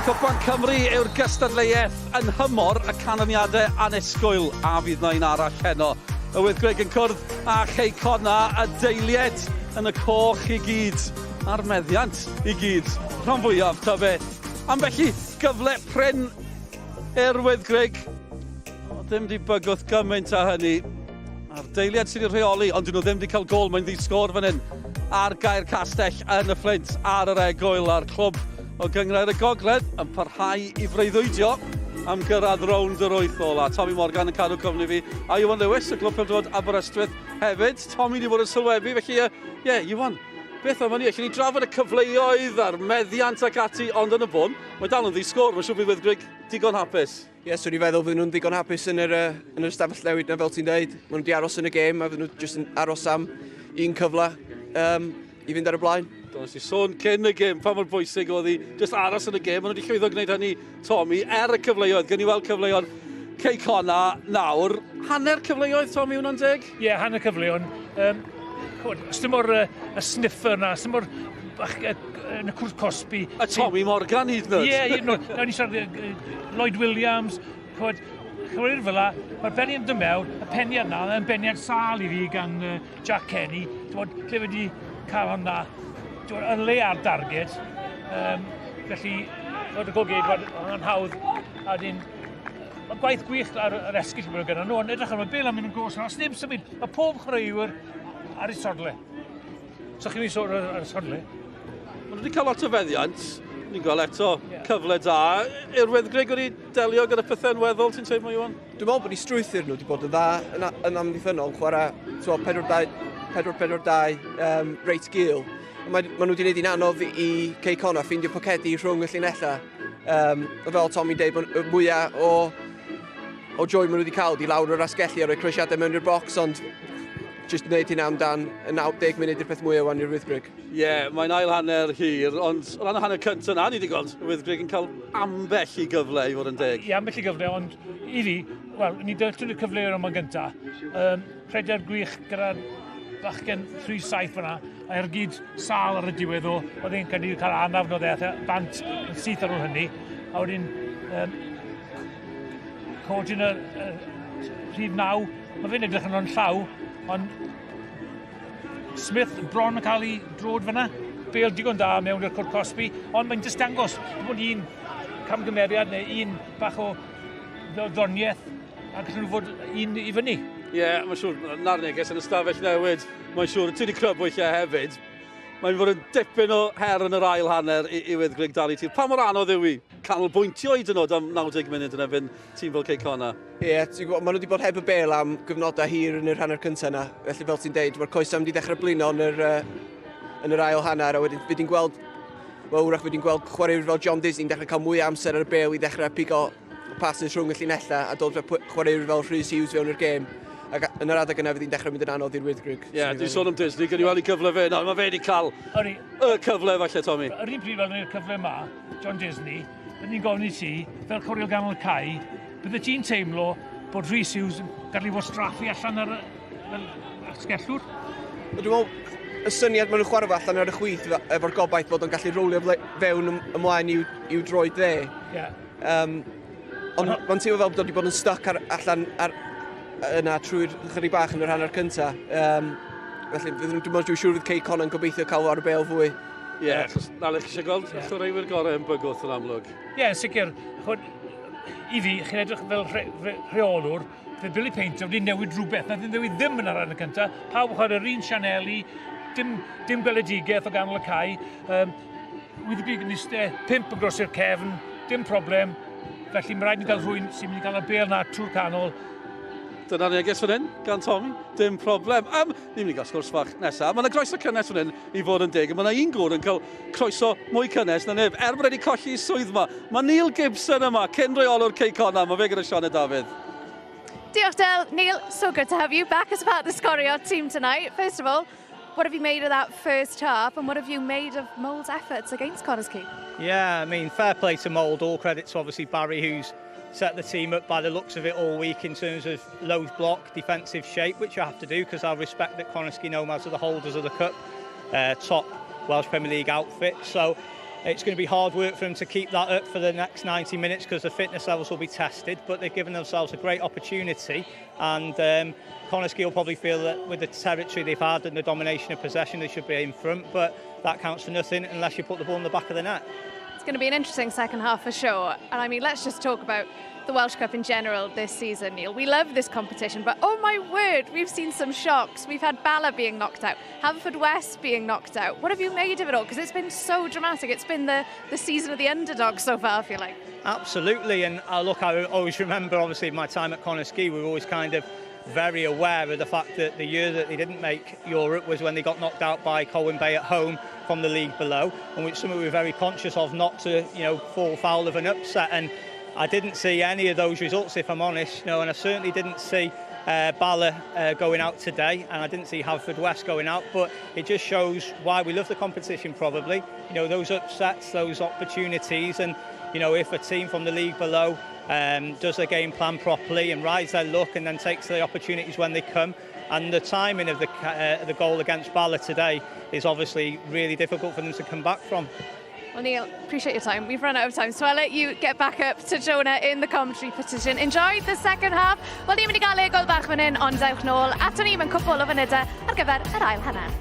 Speaker 2: Cwpan Cymru yw'r gystadleuaeth yn nhymor y canlyniadau annisgwyl a fydd na un arall heno. Y Wyddgrug yn cwrdd â Chei Connah, y deilied yn y coch i gyd, a'r meddiant i gyd, rhan fwyaf ta beth. Ambell i gyfle prin i'r Wyddgrug. O, ddim di bygwth gymaint â hynny. A'r deiliad sydd wedi rheoli, ond dyn nhw ddim wedi cael gol, mae'n ddi-sgôr fan hyn ar Gaer Castell yn y Fflint ar yr egwyl a'r clwb o Gynghrair y Gogledd yn parhau i freuddwydio am gyrraedd rownd yr wyth ola. Tommy Morgan yn cadw cwmni fi a Iwan Lewis o Glwb Pêl-droed Aberystwyth hefyd. Tommy wedi bod yn sylwebu, felly ie, yeah, Iwan, beth am hynny? Allen ni drafod y cyfleoedd a'r meddiant ac ati, ond yn y bôn, mae dal yn ddi-sgôr. Mae'n siŵr bydd Wyddgrug digon hapus.
Speaker 3: Ie, yeah, swn i'n feddwl fydden nhw'n ddigon hapus yn yr, uh, yn yr ystafell newid na fel ti'n dweud. Maen nhw wedi aros yn y gêm a fydden nhw jyst yn aros am un cyfle um, i fynd ar y blaen.
Speaker 2: Do, nes i sôn cyn y gêm pa mor bwysig oedd hi jyst aros yn y gêm. Maen nhw wedi llwyddo gwneud hynny, Tommy, er y cyfleoedd. Gen i weld cyfleoedd Cei Connah nawr. Hanner cyfleoedd, Tommy, hwnna'n deg?
Speaker 4: Ie, yeah, hanner cyfleoedd. Um, Dim o'r uh, y sniffer na, dim o'r bach, yn y cwrt cosbi.
Speaker 2: A Tommy Morgan hyd yn oed.
Speaker 4: Ie, hyd yn oed. Nawr ni siarad Lloyd Williams, chwod, chwaraewyr fel la, mae'r benni yn dod mewn, y peniad na, yn beniad sâl i fi gan Jack Kenny, ti'n lle wedi cael hwnna, ti'n yn le ar darged, um, felly, oedd y golgeidwad, hwnna'n hawdd, a wedyn, mae gwaith gwych ar yr esgyll bod gyda nhw, ond edrych ar y bel am mynd yn gos, os neb symud, mae pob chwaraewyr ar ei sodle. So chi'n mynd sôn ar y sodle?
Speaker 2: Maen nhw wedi cael lot o feddiant. Ni'n gweld eto yeah. cyfle da. Yw'r Wyddgrug wedi delio gyda pethau'n weddol, ti'n teimlo, Iwan?
Speaker 3: Dwi'n meddwl bod ei strwythur nhw wedi bod yn dda yn, yn amddiffynnol, chwarae 4-4-2 um, reit gul. Mae, ma nhw wedi gwneud hi'n anodd i Cei Connah ffeindio pocedi rhwng y llinellau. Um, fel Tommy'n dweud, y mwyaf o, o joy maen nhw wedi cael di lawr o'r asgelli a rhoi croesiadau mewn i'r bocs, ond jyst gwneud hynna amdan y 90 munud i'r peth mwyaf wan i'r Wyddgrug.
Speaker 2: Ie, yeah, mae'n ail hanner hir, ond o ran y hanner cyntaf yna, ni wedi gweld y Wyddgrug yn cael ambell i gyfle i fod yn deg.
Speaker 4: Ie, yeah, ambell i gyfle, ond i fi, wel, ni dyltwn y cyfleoedd yma gyntaf. Um, rhediad gwych gyda'r bachgen 3-7 fyna, a er gyd sal ar y diwedd o, oedd e'n cael cael anaf no dde, bant yn syth ar ôl hynny, a wedyn um, Codyn y, y rhif 9, mae fe'n edrych yn o'n llaw, ond Smith bron yn cael ei drod fyna. Bale digon da mewn i'r cwrt cosbi, ond mae'n jyst dangos dim ond un camgymeriad neu un bach o ddoniaeth a gallen nhw fod un i fyny.
Speaker 2: Ie, yeah, mae'n siŵr, na'r neges yn y stafell newid, mae'n siŵr, ti wedi crybwyll e hefyd. Mae'n fod yn dipyn o her yn yr ail hanner i, i Wyddgrug dal i tir. Pa mor anodd yw i canolbwyntio hyd yn oed am 90 munud yn erbyn tîm fel Cei Connah?
Speaker 3: Ie, yeah, ti'n gwybod, maen nhw wedi bod heb y bel am gyfnodau hir yn yr hanner cyntaf yna. Felly fel ti'n deud, mae'r coesau wedi dechrau blino yn yr, uh, yn yr ail hanner, a wedyn fi di'n gweld, wel, wrach fi di'n gweld chwaraewyr fel John Disney'n dechrau cael mwy o amser ar y bel i ddechrau pigo passes rhwng y llinellau a dod chwaraewyr fel Rhys Hughes fewn i'r gêm. Ac yn yr adeg yna fydd hi'n dechrau mynd yn anodd i'r Wyddgrug.
Speaker 2: Ie, yeah, dwi'n sôn am Disney, gan i weld ei cyfle fe. Nawr, mae fe wedi cael y cyfle falle, Tommy.
Speaker 4: Yr un pryd fel yn cyfle yma, John Disney, byddwn ni'n gofyn i ti, fel coriol ganol y cae, bydde ti'n teimlo bod Rhys Hughes yn gallu wastraffu allan ar fel asgellwr?
Speaker 3: Dwi'n meddwl, y syniad maen nhw'n chwarae fo allan ar y chwith efo'r gobaith bod o'n gallu rowlio fewn ymlaen i'w, i'w droed dde.
Speaker 4: Yeah.
Speaker 3: Um, ond mae'n teimlo fel bod wedi bod yn stuck ar, allan ar, yna trwy'r chydig bach yn yr hanner cyntaf. Um, felly, dwi'n meddwl dwi'n siŵr fydd Cei Connah yn gobeithio cael ar y bel fwy.
Speaker 2: Ie, yeah, achos na le chi eisiau gweld yeah. chwaraewyr gorau yn bygwth yn amlwg.
Speaker 4: Ie, yeah, sicr. Chod, i fi, chi'n edrych fel rhe, rhe, rheolwr, fe Billy Painter wedi newid rhywbeth. Nath newid ddim yn yr rhan y cyntaf. Pawb yn chwarae'r un sianeli, dim, dim gweledigaeth o ganol y cae. Um, Wyddgrug yn eistedd, pump yn grosi'r cefn, dim problem. Felly mae rhaid ni gael rhywun sy'n mynd i gael y bel na trwy'r canol.
Speaker 2: Dyna'r neges fan hyn gan Tommy, dim problem. Um, ni'n mynd i gael sgwrs fach nesaf. Mae yna groeso cynnes fan hyn i fod yn deg. Mae yna un gŵr yn cael croeso mwy cynnes na neb. Er bod wedi colli swydd yma, mae Neil Gibson yma, cyn reolwr Cei Connah. Mae fe gyda Sioned Dafydd.
Speaker 5: Diolch, Del. Neil, so good to have you back as part of the Sgorio team tonight. First of all, what have you made of that first half and what have you made of Mold's efforts against Connah's Quay?
Speaker 9: Yeah, I mean, fair play to Mold. All credit to obviously Barry, who's set the team up by the looks of it all week in terms of low block defensive shape, which you have to do because I respect that Connah's Quay Nomads are the holders of the cup, top Welsh Premier League outfit. So It's going to be hard work for them to keep that up for the next 90 minutes because the fitness levels will be tested, but they've given themselves a great opportunity, and Connah's Quay will probably feel that with the territory they've had and the domination of possession, they should be in front, but that counts for nothing unless you put the ball in the back of the net.
Speaker 5: It's going to be an interesting second half for sure. And I mean, let's just talk about the Welsh Cup in general this season, Neil. We love this competition, but oh my word, we've seen some shocks. We've had Bala being knocked out, Haverfordwest being knocked out. What have you made of it all? Because it's been so dramatic. It's been the season of the underdog so far, I feel like.
Speaker 9: Absolutely, and look, I always remember, obviously, my time at Connah's Quay, we were always kind of very aware of the fact that the year that they didn't make Europe was when they got knocked out by Colwyn Bay at home from the league below, and which something we were very conscious of, not to, you know, fall foul of an upset. And I didn't see any of those results, if I'm honest, you know, and I certainly didn't see Bala going out today, and I didn't see Haverfordwest going out, but it just shows why we love the competition, probably. You know, those upsets, those opportunities, and, you know, if a team from the league below does their game plan properly and rides their luck and then takes the opportunities when they come, and the timing of the goal against Bala today is obviously really difficult for them to come back from.
Speaker 5: Well, Neil, appreciate your time. We've run out of time, so I'll let you get back up to Jonah in the commentary position. Enjoy the second half. Wel, ni'n mynd i gael egwyl bach fan hyn, ond dewch nôl aton ni mewn cwpl o funudau ar gyfer yr ail hanner.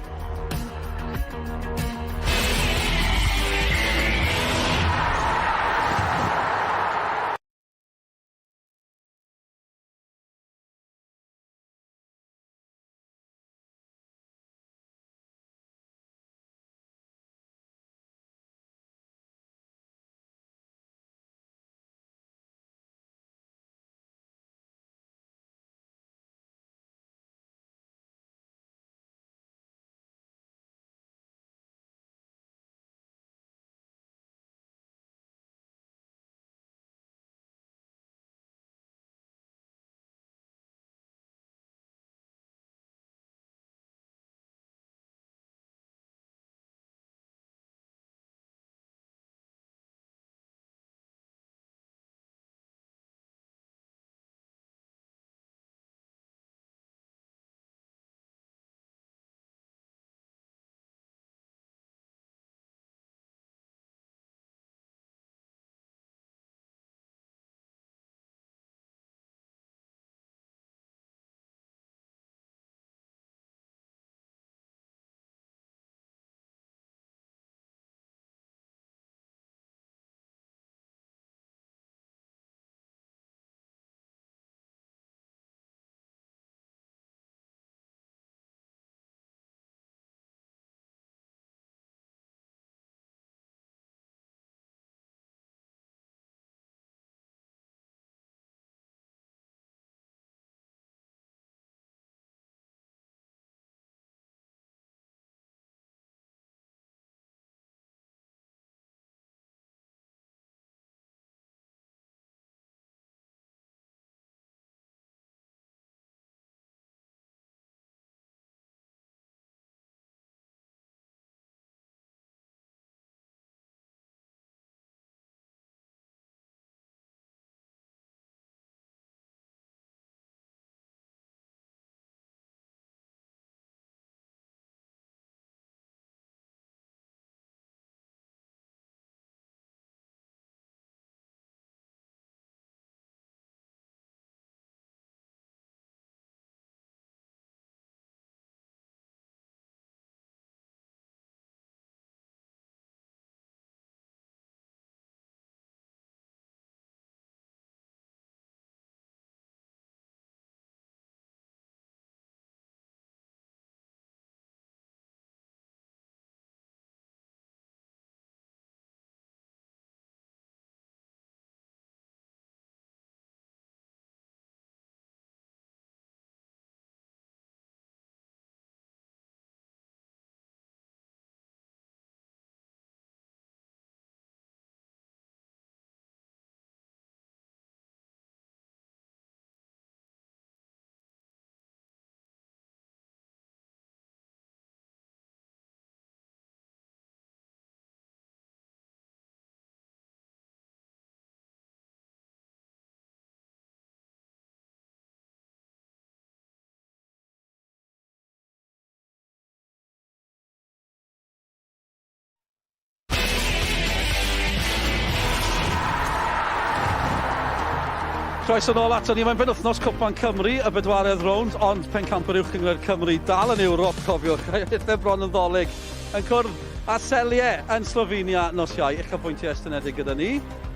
Speaker 2: Croeso nôl ato ni. Mae'n benwythnos Cwpan Cymru, y bedwaredd rownd, ond pencampwyr Uwch Gynghrair Cymru dal yn Ewrop, cofiwch. Hithau bron yn ddolig yn cwrdd â Celje yn Slovenia nos Iau. Uchafbwyntiau estynedig gyda ni.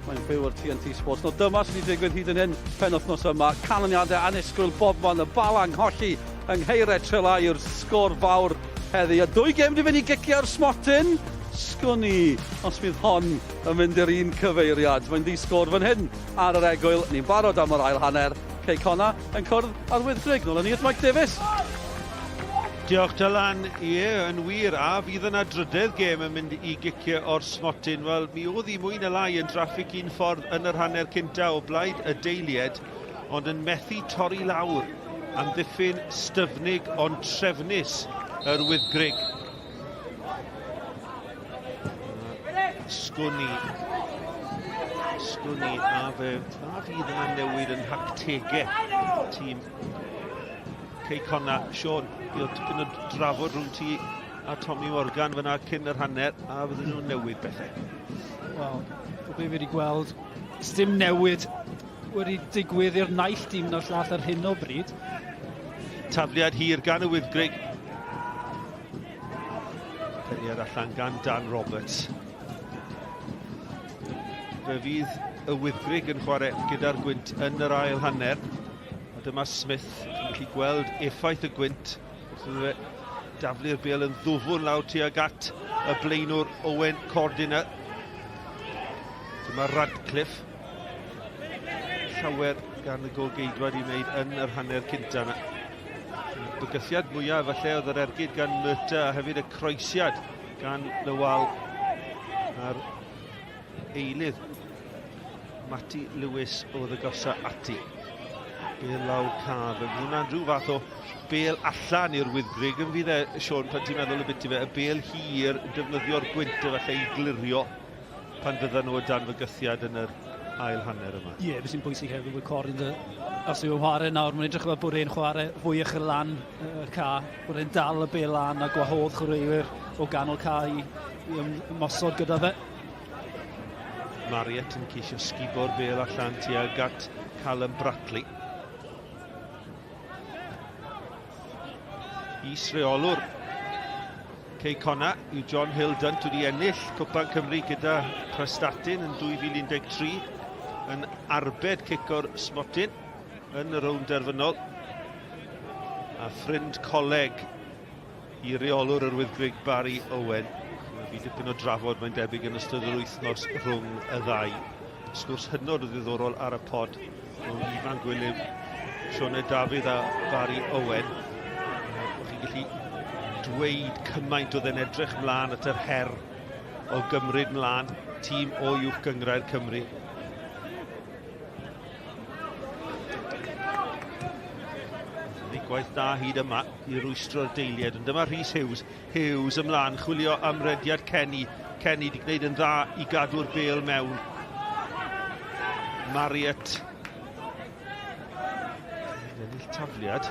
Speaker 2: Mae'n fyw ar TNT Sports. No, dyma sydd wedi digwydd hyd yn hyn penwythnos yma. Canlyniadau annisgwyl bobman, y Bala yng ngholli yng Nghaerau Trelai yw'r sgôr fawr heddi. A dwy gêm wedi fynd i gicio'r smotyn. Sgwn i os fydd hon yn mynd i'r un cyfeiriad. Mae'n ddi-sgôr fan hyn ar yr egwyl. Ni'n barod am yr ail hanner. Cei Connah yn cwrdd â'r Wyddgrug. Nôl â ni at Mike Davies.
Speaker 1: Diolch Dylan, ie, yn wir, a fydd yna drydedd gêm yn mynd i gicio o'r smotyn? Wel, mi oedd hi mwy na lai yn draffig un ffordd yn yr hanner cynta o blaid y deilied, ond yn methu torri lawr amddiffyn styfnig ond trefnus yr Wyddgrug. Sgwn i, sgwn i a fe, a fydd yna newid yn nhactegau tîm Cei Connah. Siôn, buodd tipyn o drafod rhwng ti a Tommy Morgan fyna cyn yr hanner, a fydden nhw'n newid bethau?
Speaker 8: Wel, o be fi wedi gweld, dim newid wedi digwydd i'r naill dîm na'r llall ar hyn o bryd.
Speaker 1: Tafliad hir gan y Wyddgrug. Peniad allan gan Dan Roberts. Fe fydd y Wyddgrug yn chwarae gyda'r gwynt yn yr ail hanner. A dyma Smith, chi'n gallu gweld effaith y gwynt wrth iddo fe daflu'r bêl yn ddwfwn lawr tuag at y blaenwr Owen Cordiner. Dyma Radcliffe. Llawer gan y golgeidwad i wneud yn yr hanner cynta yna. Bygythiad mwyaf falle oedd yr ergyd gan Murta a hefyd y croesiad gan Lywal a'r eilydd Matty Lewis oedd y gosa ati. Bel lawr caf, fe hwnna'n rhyw fath o bel allan i'r Wyddgrug yn fydd e, Siôn, pan ti'n meddwl y bit i fe, y bel hir yn defnyddio'r gwynt efallai i glirio pan fyddan nhw o dan fygythiad yn yr ail hanner yma.
Speaker 8: Ie, yeah, beth sy'n bwysig hefyd bod Corin dy, os yw'n chwarae nawr, mae'n edrych fel bod e'n chwarae fwy uchel lan y ca, bod e'n dal y bel lan a gwahodd chwaraewyr o ganol ca i, i ymosod gyda fe.
Speaker 1: Marriott yn ceisio sgubo'r bel allan tuag at Callum Bratley. Is-reolwr Cei Connah yw John Hill Dunt wedi ennill Cwpan Cymru gyda Prestatyn yn 2013 yn arbed cic o'r smotyn yn y rownd derfynol a ffrind coleg i reolwr yr Wyddgrug Barry Owen. Mae dipyn o drafod mae'n debyg yn ystod yr wythnos rhwng y ddau. Sgwrs hynod o ddiddorol ar y pod rhwng Ifan Gwilym, Sioned Dafydd a Barry Owen. O'ch chi'n gallu dweud cymaint oedd e'n edrych mlaen at yr her o gymryd mlaen tîm o Uwch Gynghrair Cymru. Ni gwaith da hyd yma i rwystro'r deiliad, ond dyma Rhys Hughes. Hughes ymlaen, chwilio am rediad Kenny. Kenny wedi gwneud yn dda i gadw'r bêl mewn. Marriott. Ennill tafliad.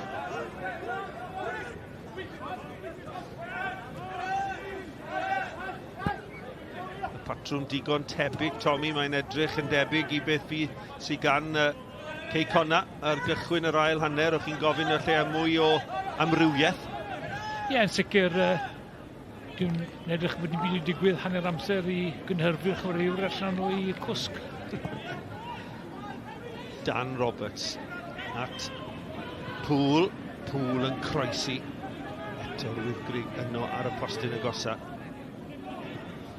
Speaker 1: Y patrwm digon tebyg, Tommy, mae'n edrych yn debyg i beth fi sydd gan Cei Connah ar gychwyn yr ail hanner. O'ch chi'n gofyn y lle am mwy o amrywiaeth?
Speaker 4: Ie, yeah, yn sicr, dwi'n edrych bod ni'n byd i digwydd hanner amser i gynhyrfu'r chwaraewyr allan o'i cwsg.
Speaker 1: Dan Roberts at Poole. Poole yn croesi. Eto'r Wyddgrug yno ar y postyn agosa.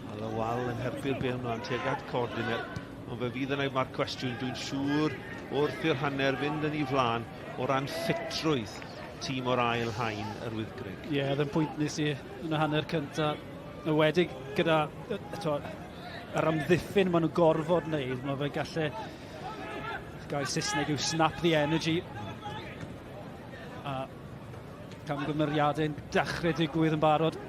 Speaker 1: A Lawal yn helpu'r bêl mlaen tuag at Cordiner. Ond fe fydd yna mae'r cwestiwn, dwi'n siŵr, wrth i'r hanner fynd yn ei flaen o ran ffitrwydd tîm o'r ail haen yr Wyddgrug.
Speaker 8: Ie, yeah, oedd yn pwynt nes i yn y hanner cyntaf. Ywedig gyda eto, yr amddiffyn maen nhw'n gorfod wneud, mae fe gallu, gair Saesneg yw snap the energy. A camgymeriadau'n dechrau digwydd yn barod.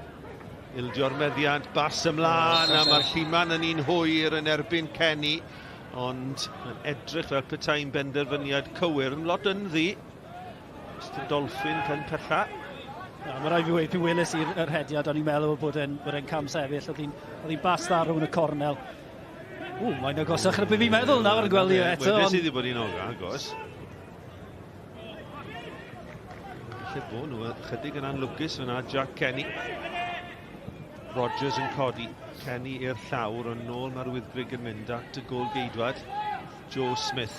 Speaker 1: Ildio'r meddiant, bas ymlaen, a mae'r Lluman yn un hwyr yn erbyn Kenny, ond yn edrych fel petai'n benderfyniad cywir, yn lot ynddi. Mr Dolphin pen pella.
Speaker 8: Na, mae rhaid fi weud, fi weles i'r yr hediad, o'n i'n meddwl bod e'n bod e'n cam sefyll, oedd hi'n bas dda rhwng y cornel. Ww, mae'n agosach na beth fi'n meddwl nawr yn gweld i eto.
Speaker 1: Wedes i ddim bod hi'n agos. Lle bod nhw ychydig yn anlwcus fyna, Jack Kenny. Rogers yn codi Kenny i'r llawr, ond nôl mae'r Wyddgrug yn mynd at y gôl geidwad, Joe Smith.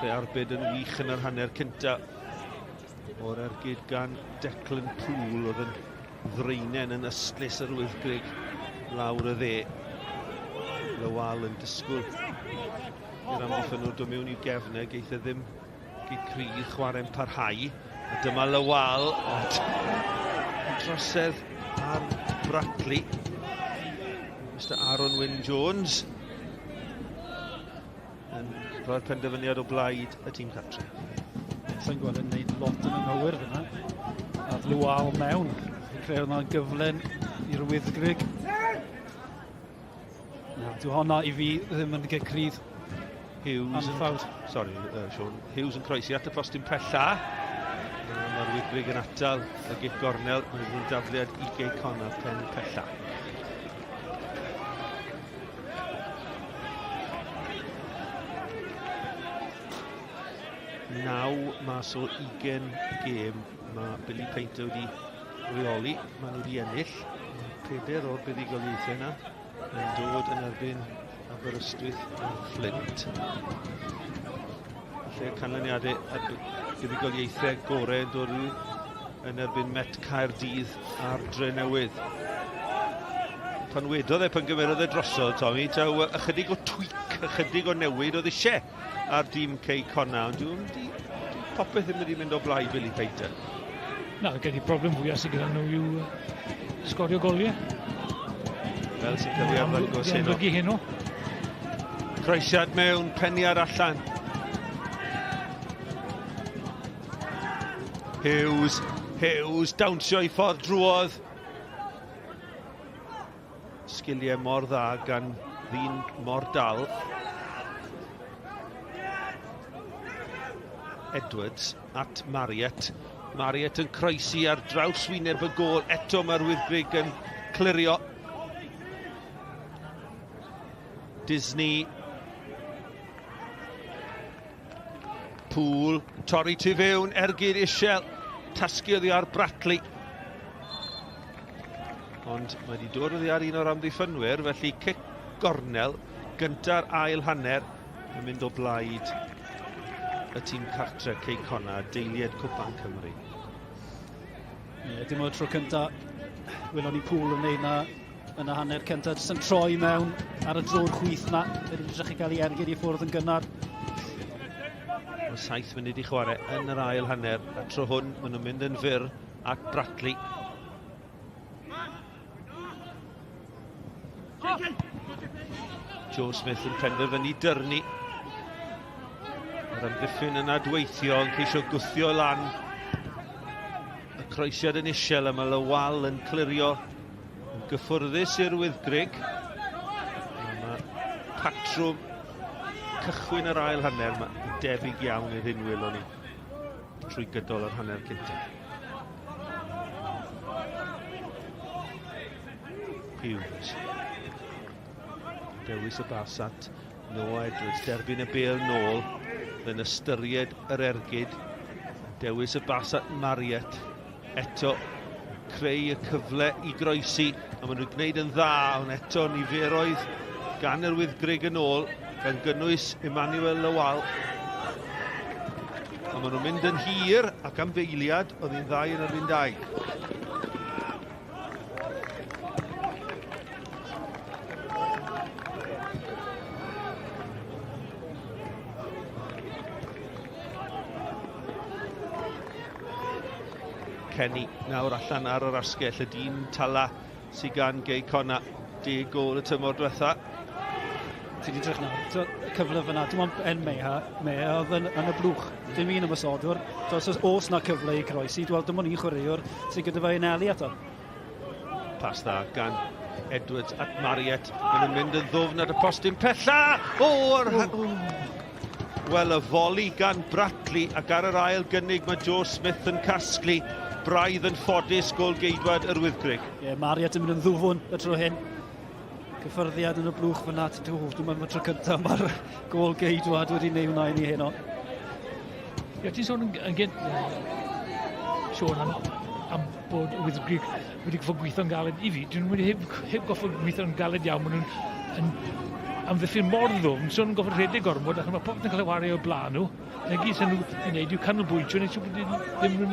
Speaker 1: Fe arbed yn wych yn yr hanner cynta o'r ergyd gan Declan Poole oedd yn ddraenen yn ystlys yr Wyddgrug lawr y dde. Lywal yn disgwyl i'r amddiffynnwr dod mewn i'w gefn e, geith e ddim gic cryf, chwarae'n parhau. A dyma Lywal, ond drosedd ar Bradley. Mr Aaron Wyn Jones yn rhoi'r penderfyniad o blaid y tîm cartre.
Speaker 8: Sa'n gweld yn gwneud lot yn anghywir fyna. A Lywal mewn. Fi'n credu oedd yna'n gyfle i'r Wyddgrug. Na, dyw honna i fi ddim yn gic rydd.
Speaker 1: Hughes yn, sorry, Sean, Hughes yn croesi at y postyn pella. Mae'r Wyddgrug yn atal y gic gornel. Mae'n mynd dafliad i Gei Connah pen pella. Naw mas o 20 gêm mae Billy Painter wedi reoli. Maen nhw wedi ennill. Pedair o'r buddugoliaethau yna yn dod yn erbyn Aberystwyth a Flint. Lle canlyniadau a buddugoliaethau gorau yn dod yn erbyn Met Caerdydd a'r Drenewydd. Pan wedodd e, pan gymerodd e drosodd, Tommy, taw ychydig o tweak, ychydig o newid oedd eisiau ar dîm Cei Connah, ond dwi'n di, di popeth ddim wedi mynd o blaid Billy Painter.
Speaker 4: Na, gen i broblem fwyaf sydd gyda nhw yw sgorio goliau.
Speaker 1: Fel sy'n cael ei arddangos heno.
Speaker 4: Amlygu heno.
Speaker 1: Croesiad mewn, peniad allan. Hughes, Hughes, dawnsio i ffordd drwodd. Sgiliau mor dda gan ddyn mor dal. Edwards at Marriott. Marriott yn croesi ar draws wyneb y gôl. Eto mae'r Wyddgrug yn clirio. Disney. Poole, torri tu fewn, ergyd isel, tasgu oddi ar Bratley. Ond mae wedi dod oddi ar un o'r amddiffynwyr, felly cic gornel gynta'r ail hanner yn mynd o blaid y tîm cartre Cei Connah, deiliad Cwpan Cymru.
Speaker 8: Ie, dim ond tro cynta welon ni Poole yn wneud na yn y hanner cyntaf, jyst yn troi mewn ar y dro'r chwith na. Fe wedi edrych i gael ei ergyd i ffwrdd yn gynnar.
Speaker 1: Mae 7 munud i chwarae yn yr ail hanner, a tro hwn maen nhw'n mynd yn fyr at Bratley. Joe Smith yn penderfynu dyrnu. Yr amddiffyn yn adweithio yn ceisio gwthio lan. Y croesiad yn isel a mae Lawal yn clirio yn gyffwrddus i'r Wyddgrug. Mae patrwm cychwyn yr ail hanner, mae'n debyg iawn i'r hyn welon ni trwy gydol yr hanner cyntaf. Hughes. Dewis y bas at Noah Edwards, derbyn y bêl nôl, yn ystyried yr ergyd. Dewis y bas at Marriott, eto creu y cyfle i groesi, a maen nhw'n gwneud yn dda, ond eto niferoedd gan yr Wyddgrug yn ôl, gan gynnwys Emmanuel Lawal. A maen nhw'n mynd yn hir ac am feiliad, oedd hi'n ddau yn erbyn dau. Kenny nawr allan ar yr asgell, y dyn tala sydd gan Gei Connah, 10 gôl y tymor diwetha.
Speaker 8: Ti wedi drech nawr, y cyfle fyna, dim ond en Meha, Meha oedd yn, yn y blwch, dim un ymosodwr. So, os oes na cyfle i croesi, dwi'n dim ond un chwaraewr sydd gyda fe i anelu ato.
Speaker 1: Pas dda gan Edwards at Marriott. Maen nhw'n mynd yn ddwfn at y postyn pella! O, yr... Wel, y foli gan Bratley ac ar yr ail gynnig mae Joe Smith yn casglu. Braidd yn ffodus gôl geidwad yr Wyddgrug.
Speaker 8: Ie, yeah, Marriott yn mynd yn ddwfwn y tro hyn. Cyffyrddiad yn y blwch fyna, dwi'n meddwl tro cyntaf mae'r gôl geidwad wedi neud hwnna i ni heno.
Speaker 4: Ie, ti'n sôn yn, yn gynt, Sean, am, am bod Wyddgrug wedi goffod gweithio'n galed i fi. Dyn nhw wedi heb, heb goffod gweithio'n galed iawn. Maen nhw'n yn amddiffyn mor ddwfn, so nhw'n goffod rhedeg gormod, ac mae popeth yn cael ei wario o blaen nhw. Na gyd sy'n nhw'n gwneud yw canolbwyntio, neu siŵr bod ddim nhw'n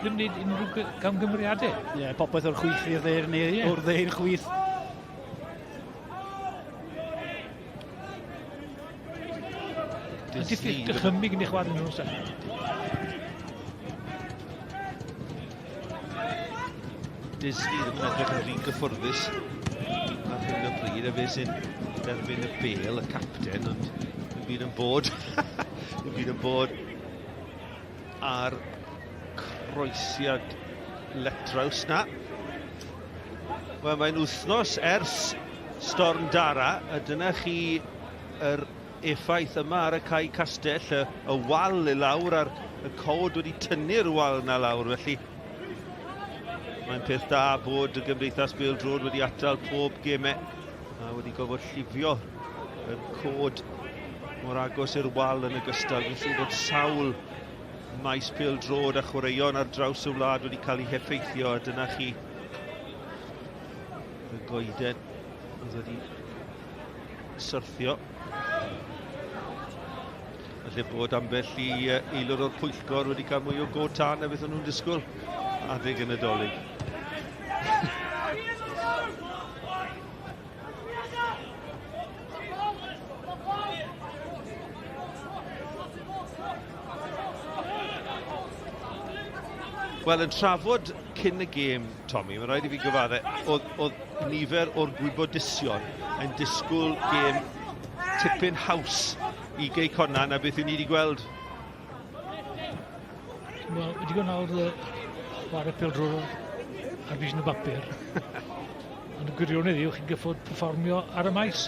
Speaker 4: ddim wneud unrhyw gamgymeriadau.
Speaker 8: Ie, yeah, popeth o'r chwith i'r dde, neu yeah. o'r dde i'r chwith.
Speaker 4: A diffyg dychymyg yn ei chwarae nhw'n oes
Speaker 1: Disney ddim yn edrych yn rhy gyffwrddus ar hyn o bryd, a fe sy'n derbyn y bel, y capten, ond yn byd yn bod, yn byd yn bod ar croesiad letraws na. Wel, mae'n wythnos ers Storm Dara, a dyna chi yr effaith yma ar y cae castell, y, y wal i lawr a'r y cod wedi tynnu'r wal na lawr, felly mae'n peth da bod y Gymdeithas Bêl-droed wedi atal pob gemau a wedi gofod llifio y cod mor agos i'r wal yn ogystal. Fi'n siŵr bod sawl maes pêl-droed a chwaraeon ar draws y wlad wedi cael eu heffeithio a dyna chi y goeden oedd wedi syrthio. Felly bod ambell i aelod o'r pwyllgor wedi cael mwy o go tân na beth o'n nhw'n disgwyl adeg y Nadolig. Wel, yn trafod cyn y gêm, Tommy, mae'n rhaid i fi gyfadde, oedd, oedd nifer o'r gwybodusion yn disgwyl gêm tipyn haws i Gei Connah na beth ni wedi gweld.
Speaker 4: Wel, wedi gweld nawr chwarae pêl-droed ar bris y bapur. Ond y gwirionedd yw chi'n gyffod perfformio ar y maes.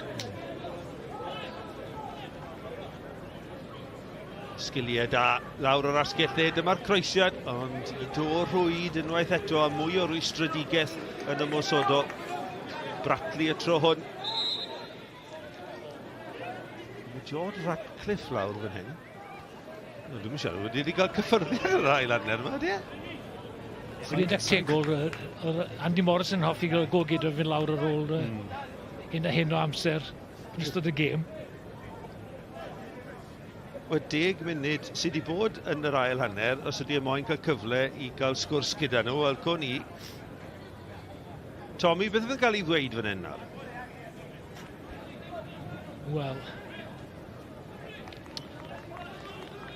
Speaker 1: Sgiliau da lawr o'r asgell dde, dyma'r croesiad, ond i do rhwyd unwaith eto a mwy o rwystredigaeth yn ymosodol. Bratley y tro hwn. Mae George Ratcliffe lawr fan hyn. No, dwi'n siarad, wedi wedi cael cyffyrddiad yr ail hanner yma, ydy e?
Speaker 4: Wedi dactegol, Andy Morris yn hoffi gael gol gyda fynd lawr ar ôl hyn a hyn o amser yn ystod y gêm.
Speaker 1: Wel, deg munud sydd wedi bod yn yr ail hanner, os ydy e moyn cael cyfle i gael sgwrs gyda nhw, wel, co ni. Tommy, beth fydd yn cael ei ddweud fan hyn nawr?
Speaker 4: Wel.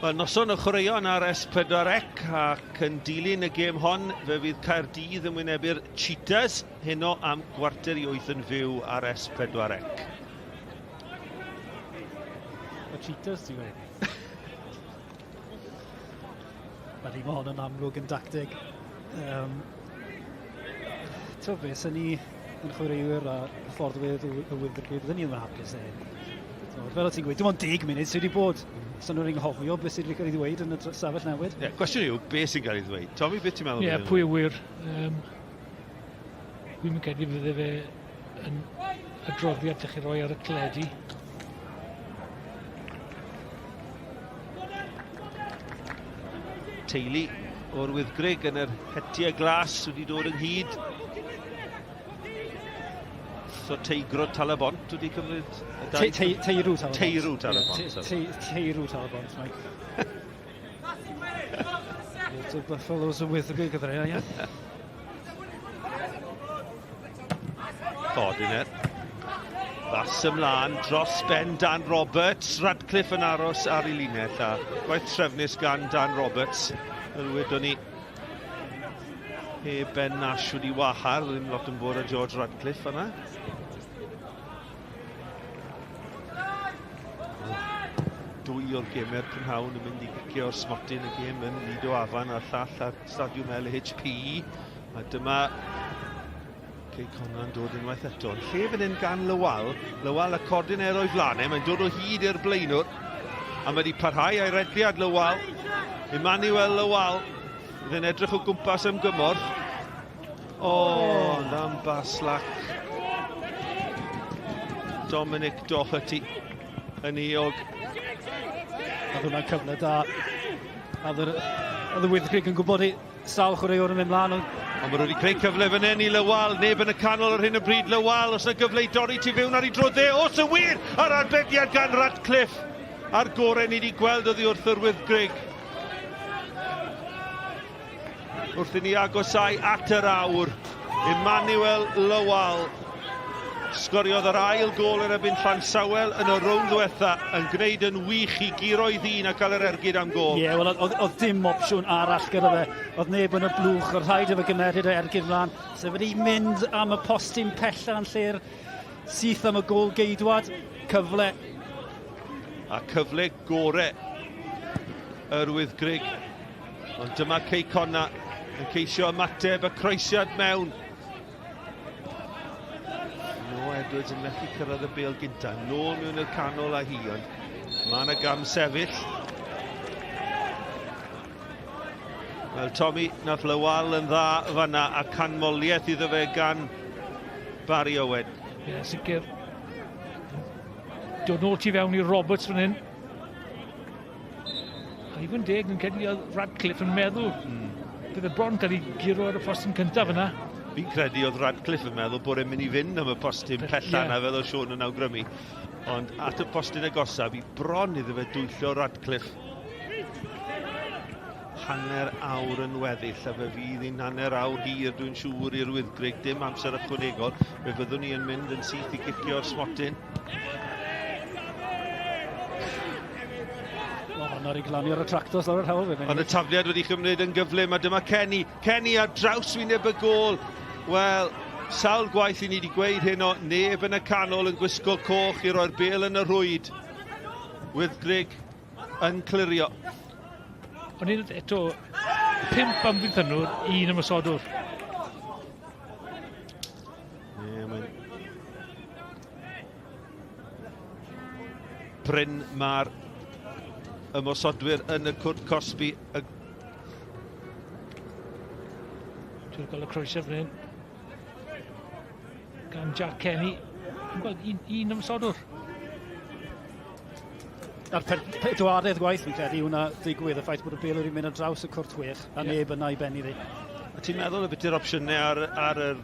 Speaker 1: Wel, noson o chwaraeon ar S4C ac yn dilyn y gêm hon, fe fydd Caerdydd yn wynebu'r Cheetahs heno am 7:45 yn fyw ar S4C.
Speaker 8: Y Cheetahs, ti'n gweud? Wel, mae hon yn amlwg yn dacteg. Um, Ti'n beth, sy'n ni yn chwaraewyr a hyfforddwyr y Wyddgrug, bydden ni ddim yn hapus e. Fel o ti'n gweud, dim ond 10 munud sydd wedi bod. So nhw'n anghofio beth sydd wedi cael ei ddweud yn y safell newid.
Speaker 1: Ie, yeah, cwestiwn yw, beth sy'n cael ei ddweud? Tommy, beth ti'n meddwl?
Speaker 4: Ie, yeah, pwy yw wir? Um, Dwi'n credu fydde fe yn adroddiad lle chi roi ar y teledu.
Speaker 1: Teulu o'r Wyddgrug yn yr hetiau glas wedi dod ynghyd. So Teigro Talabont wedi cymryd...
Speaker 8: Te, te, teirw Talabont.
Speaker 1: Teirw Talabont.
Speaker 8: Teirw Talabont, Mike. Little Buffaloes y Wyddgrug gyda ie.
Speaker 1: Codiner. Bas ymlaen dros ben Dan Roberts. Radcliffe yn aros ar ei linell a gwaith trefnus gan Dan Roberts. Fel wedon ni, heb Ben Nash wedi wahardd, ddim lot yn bod â George Radcliffe yna. Dwy o'r gemau'r prynhawn yn mynd i gicio o'r smotyn y gêm yn Lido Afan a'r llall ar Stadiwm LHP. A dyma Cei Connah'n dod unwaith eto. Yn lle fan hyn gan Lywal. Lywal y codyn er o'i flaen e. Mae'n dod o hyd i'r blaenwr. A mae wedi parhau a'i rediad Lywal. Emmanuel Lywal. Fydd edrych o gwmpas am gymorth. O, oh, ond am baslac. Dominic Doherty yn euog.
Speaker 8: Oedd hwnna'n cyfle da. Oedd y Wyddgrug yn gwybod i sawl chwaraewr yn mynd mlaen.
Speaker 1: Ond maen nhw wedi creu cyfle fan hyn i Lywal, neb yn y canol ar hyn o bryd. Lywal, os yna gyfle i dorri tu fewn ar ei dro dde, os y wir, a'r arbediad gan Ratcliffe. A'r gorau ni wedi gweld oddi wrth yr Wyddgrug. Wrth i ni agosau at yr awr, Emmanuel Lowell sgoriodd yr ail gôl yn erbyn Llansawel yn y rownd ddiwetha yn gwneud yn wych i guro i ddyn a cael yr ergyd am gôl.
Speaker 8: Ie, yeah, wel, oedd dim opsiwn arall gyda fe. Oedd neb yn y blwch, oedd rhaid iddo fe gymeryd y ergyd mlaen. So wedi mynd am y postyn pella yn lle'r syth am y gôl geidwad. Cyfle.
Speaker 1: A cyfle gore yr Wyddgrug. Ond dyma Cei Connah yn ceisio ymateb y croesiad mewn. Noah Edwards yn methu cyrraedd y bêl gynta. Nôl mewn i'r canol â hi, ond mae yna gam sefyll. Wel, Tommy, nath Lywal yn dda fanna a canmoliaeth iddo fe gan Barry Owen.
Speaker 4: Ie, yeah, sicr. Dod nôl tu fewn i Roberts fan hyn. A i fod yn deg, yn credu oedd Radcliffe yn meddwl bydd y bron cael ei guro ar y postyn cyntaf yna.
Speaker 1: Fi'n credu oedd Radcliffe yn meddwl bod e'n mynd i fynd am y postyn pella yeah. yna fel oedd Sean yn awgrymu. Ond at y postyn agosaf, i bron iddo fe dwyllo Radcliffe. Hanner awr yn weddill, a fe fydd hi'n hanner awr hir, dwi'n siŵr, i'r Wyddgrug. Dim amser ychwanegol. Fe fyddwn ni yn mynd yn syth i gicio'r smotyn.
Speaker 8: O, ar ei glanio ar y tractors lawr yr hewl.
Speaker 1: Ond y tafliad wedi chymryd yn gyflym, a dyma Kenny. Kenny ar draws wyneb y gôl. Wel, sawl gwaith i ni wedi gweud heno, neb yn y canol yn gwisgo coch i roi'r bêl yn y rhwyd. Wyddgrug yn clirio.
Speaker 4: Ond unwaith eto, pump amddiffynnwr, un ymosodwr.
Speaker 1: Ie, mae'n... Prin mae'r ymosodwyr yn y cwrt cosbi. Y...
Speaker 4: Dwi'n gweld y croesio fan hyn. Gan Jack Kenny. Dwi'n gweld un, un ymosodwr.
Speaker 8: A'r pedwaredd gwaith fi'n credu hwnna digwydd, y ffaith bod y bêl wedi mynd ar draws y cwrt chwech a yeah. neb yna i benni ddi.
Speaker 1: A ti'n meddwl y beth opsiynau ar, ar, yr,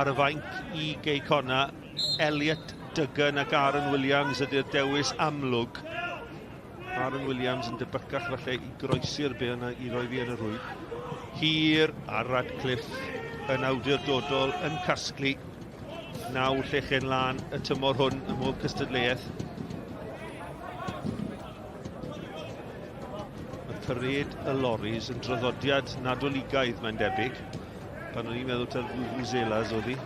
Speaker 1: ar y fainc i Gei Conna, Elliot Duggan ac Aaron Williams ydy'r dewis amlwg. Aaron Williams yn debycach falle i groesi'r bêl yna i roi fi yn y rhwyd. Hir a Radcliffe yn awdurdodol yn casglu naw llechen lân y tymor hwn ym mhob cystadleuaeth. Mae parêd y loris yn draddodiad nadoligaidd mae'n debyg. Pan o'n i'n meddwl ta'r vuvuzelas oedd hi.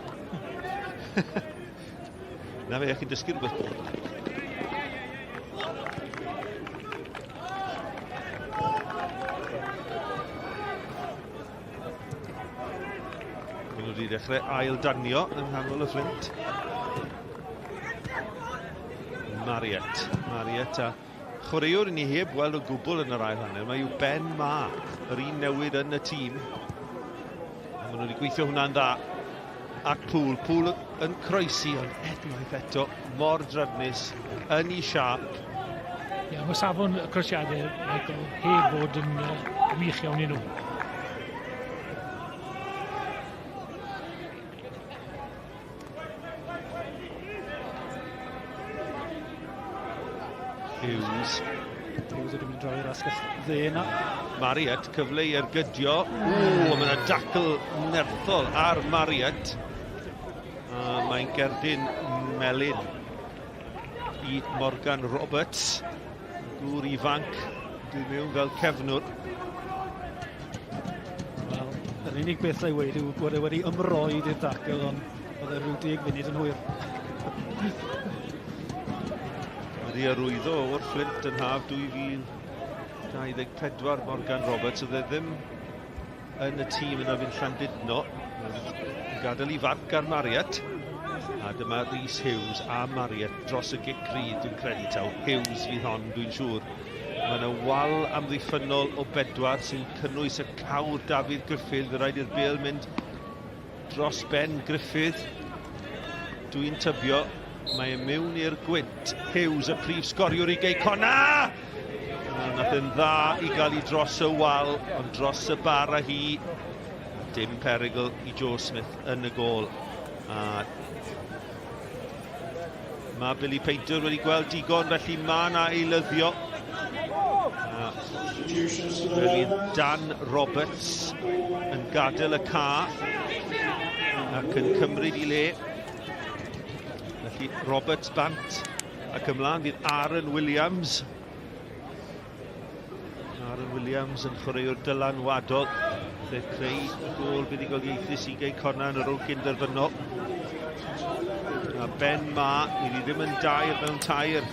Speaker 1: Na fe, chi'n dysgu rhywbeth. Maen nhw wedi dechrau ail danio yng nghanol y Fflint. Mariet. Mariet a chwaraewr ni heb weld o gwbl yn yr ail hanner. Mae yw Ben Ma, yr un newid yn y tîm. Maen nhw wedi gweithio hwnna'n dda. Ac Pŵl. Pŵl yn croesi, ond unwaith eto, mor drefnus, yn ei siâp.
Speaker 4: Ie, mae safon y croesiadau, Michael, heb fod yn uh, wych iawn i nhw.
Speaker 1: Hughes.
Speaker 8: Hughes wedi mynd draw i'r asgell dde yna.
Speaker 1: Marriott, cyfle i ergydio. Ww, mae yna dacl nerthol ar Marriott. A mae'n gerdyn melyn i Morgan Roberts. Gŵr ifanc, dwi mewn fel cefnwr.
Speaker 8: Wel, yr unig beth a'i weud yw bod e wedi ymroi i'r dacl, ond oedd e rhyw 10 munud yn hwyr.
Speaker 1: Wedi arwyddo o'r Fflint yn haf 2024 Morgan Roberts, oedd e ddim yn y tîm yn erbyn Llandudno. Yn gadael i farc ar Marriott. A dyma Rhys Hughes a Marriott dros y gic rhydd, dwi'n credu taw. Hughes fydd hon, dwi'n siŵr. Mae yna wal amddiffynnol o bedwar sy'n cynnwys y cawr Dafydd Gruffydd. Fe rhaid i'r bêl mynd dros ben Gruffydd. Dwi'n tybio. Mae e mewn i'r gwynt. Hughes, y prif sgoriwr i Gei Connah! Nath e'n dda i gael i dros y wal, ond dros y bar a hi. Dim perygl i Joe Smith yn y gôl. A mae Billy Painter wedi gweld digon, felly mae yna eilyddio. A fe fydd Dan Roberts yn gadael y ca ac yn cymryd i le. Felly Roberts bant ac ymlaen fydd Aaron Williams. Aaron Williams yn chwaraewr dylanwadol. Fe creu y gôl buddugoliaethus i Gei Connah yn y rownd gynderfynol. A Ben Ma, ni ddim yn dair mewn tair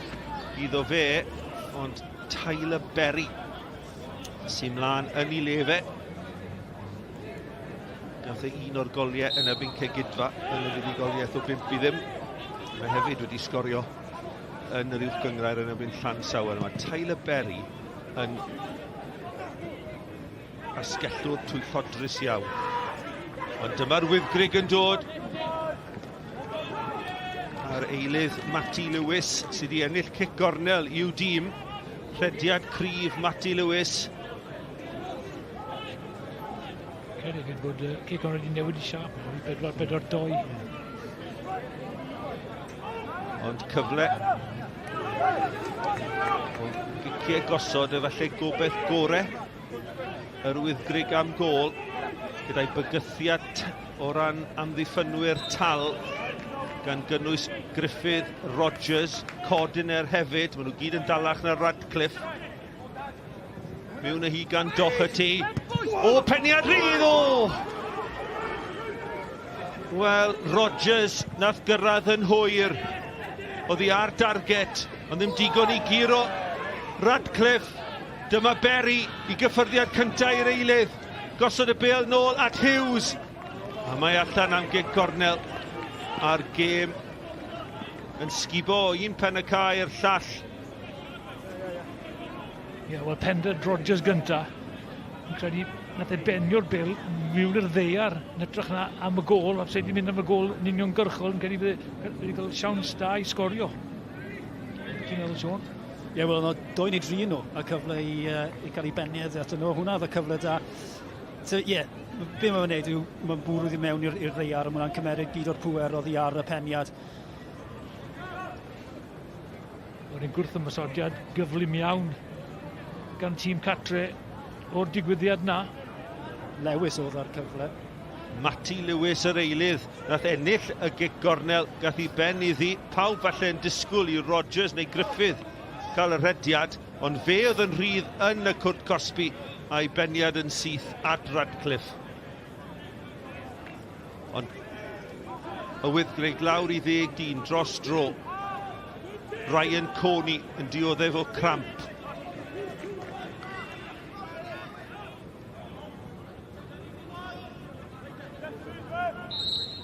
Speaker 1: iddo fe, ond Tyler Berry sy'n mlaen yn ei le fe. Gath e un o'r goliau yn erbyn Cegidfa yn y fuddugoliaeth o 5 i ddim. Mae hefyd wedi sgorio yn yr uwch gynghrair yn erbyn Llansawel. Mae Tyler Berry yn asgellwr twyllodrus iawn. Ond dyma'r Wyddgrug yn dod. A'r eilydd Matty Lewis sydd wedi ennill cic gornel i'w dîm. Rhediad cryf Matty Lewis.
Speaker 4: Credu hefyd bod uh, cic gornel wedi newid i siap. 4-4-2.
Speaker 1: Ond cyfle o giciau gosod efallai gobeith gore yr Wyddgrug am gôl gyda'i bygythiad o ran amddiffynwyr tal gan gynnwys Gruffydd, Rogers, Cordiner hefyd. Maen nhw gyd yn dalach na Radcliffe. Mewn â hi gan Doherty. O, peniad rhydd! O! Wel, Rogers nath gyrraedd yn hwyr. Oddi ar darget, ond ddim digon i guro Radcliffe. Dyma Berry i gyffyrddiad cyntaf i'r eilydd. Gosod y bêl nôl at Hughes. A mae allan am gic gornel. A'r gêm yn sgubo o un pen y cae i'r llall.
Speaker 4: Ie, yeah, wel pendant Rogers gynta. Yn credu nath e benio'r bêl mewn i'r ddaear yn hytrach na am y gôl, a wedi mynd am y gôl yn uniongyrchol, yn credu bydde wedi cael siawns da i sgorio. Ti'n meddwl, Sean?
Speaker 8: Ie, yeah, wel, yno doi neu dri nhw, a cyfle i, uh, i gael ei beniad atyn nhw. Hwna oedd y cyfle da. So, ie, yeah, be mae'n wneud yw mae'n bwrw iddi mewn i'r ddaear, a mae'n cymeryd gyd o'r pŵer oddi ar y peniad.
Speaker 4: Wedyn gwrth ymosodiad gyflym iawn gan tîm Catre o'r digwyddiad na.
Speaker 8: Lewis oedd ar cyfle.
Speaker 1: Matty Lewis yr eilydd nath ennill y gic gornel, gath i ben iddi. Pawb falle yn disgwyl i Rogers neu Gruffydd cael y rhediad, ond fe oedd yn rhydd yn y cwrt cosbi a'i beniad yn syth at Radcliffe. Ond y Wyddgrug lawr i ddeg dyn dros dro. Ryan Coney yn dioddef o cramp.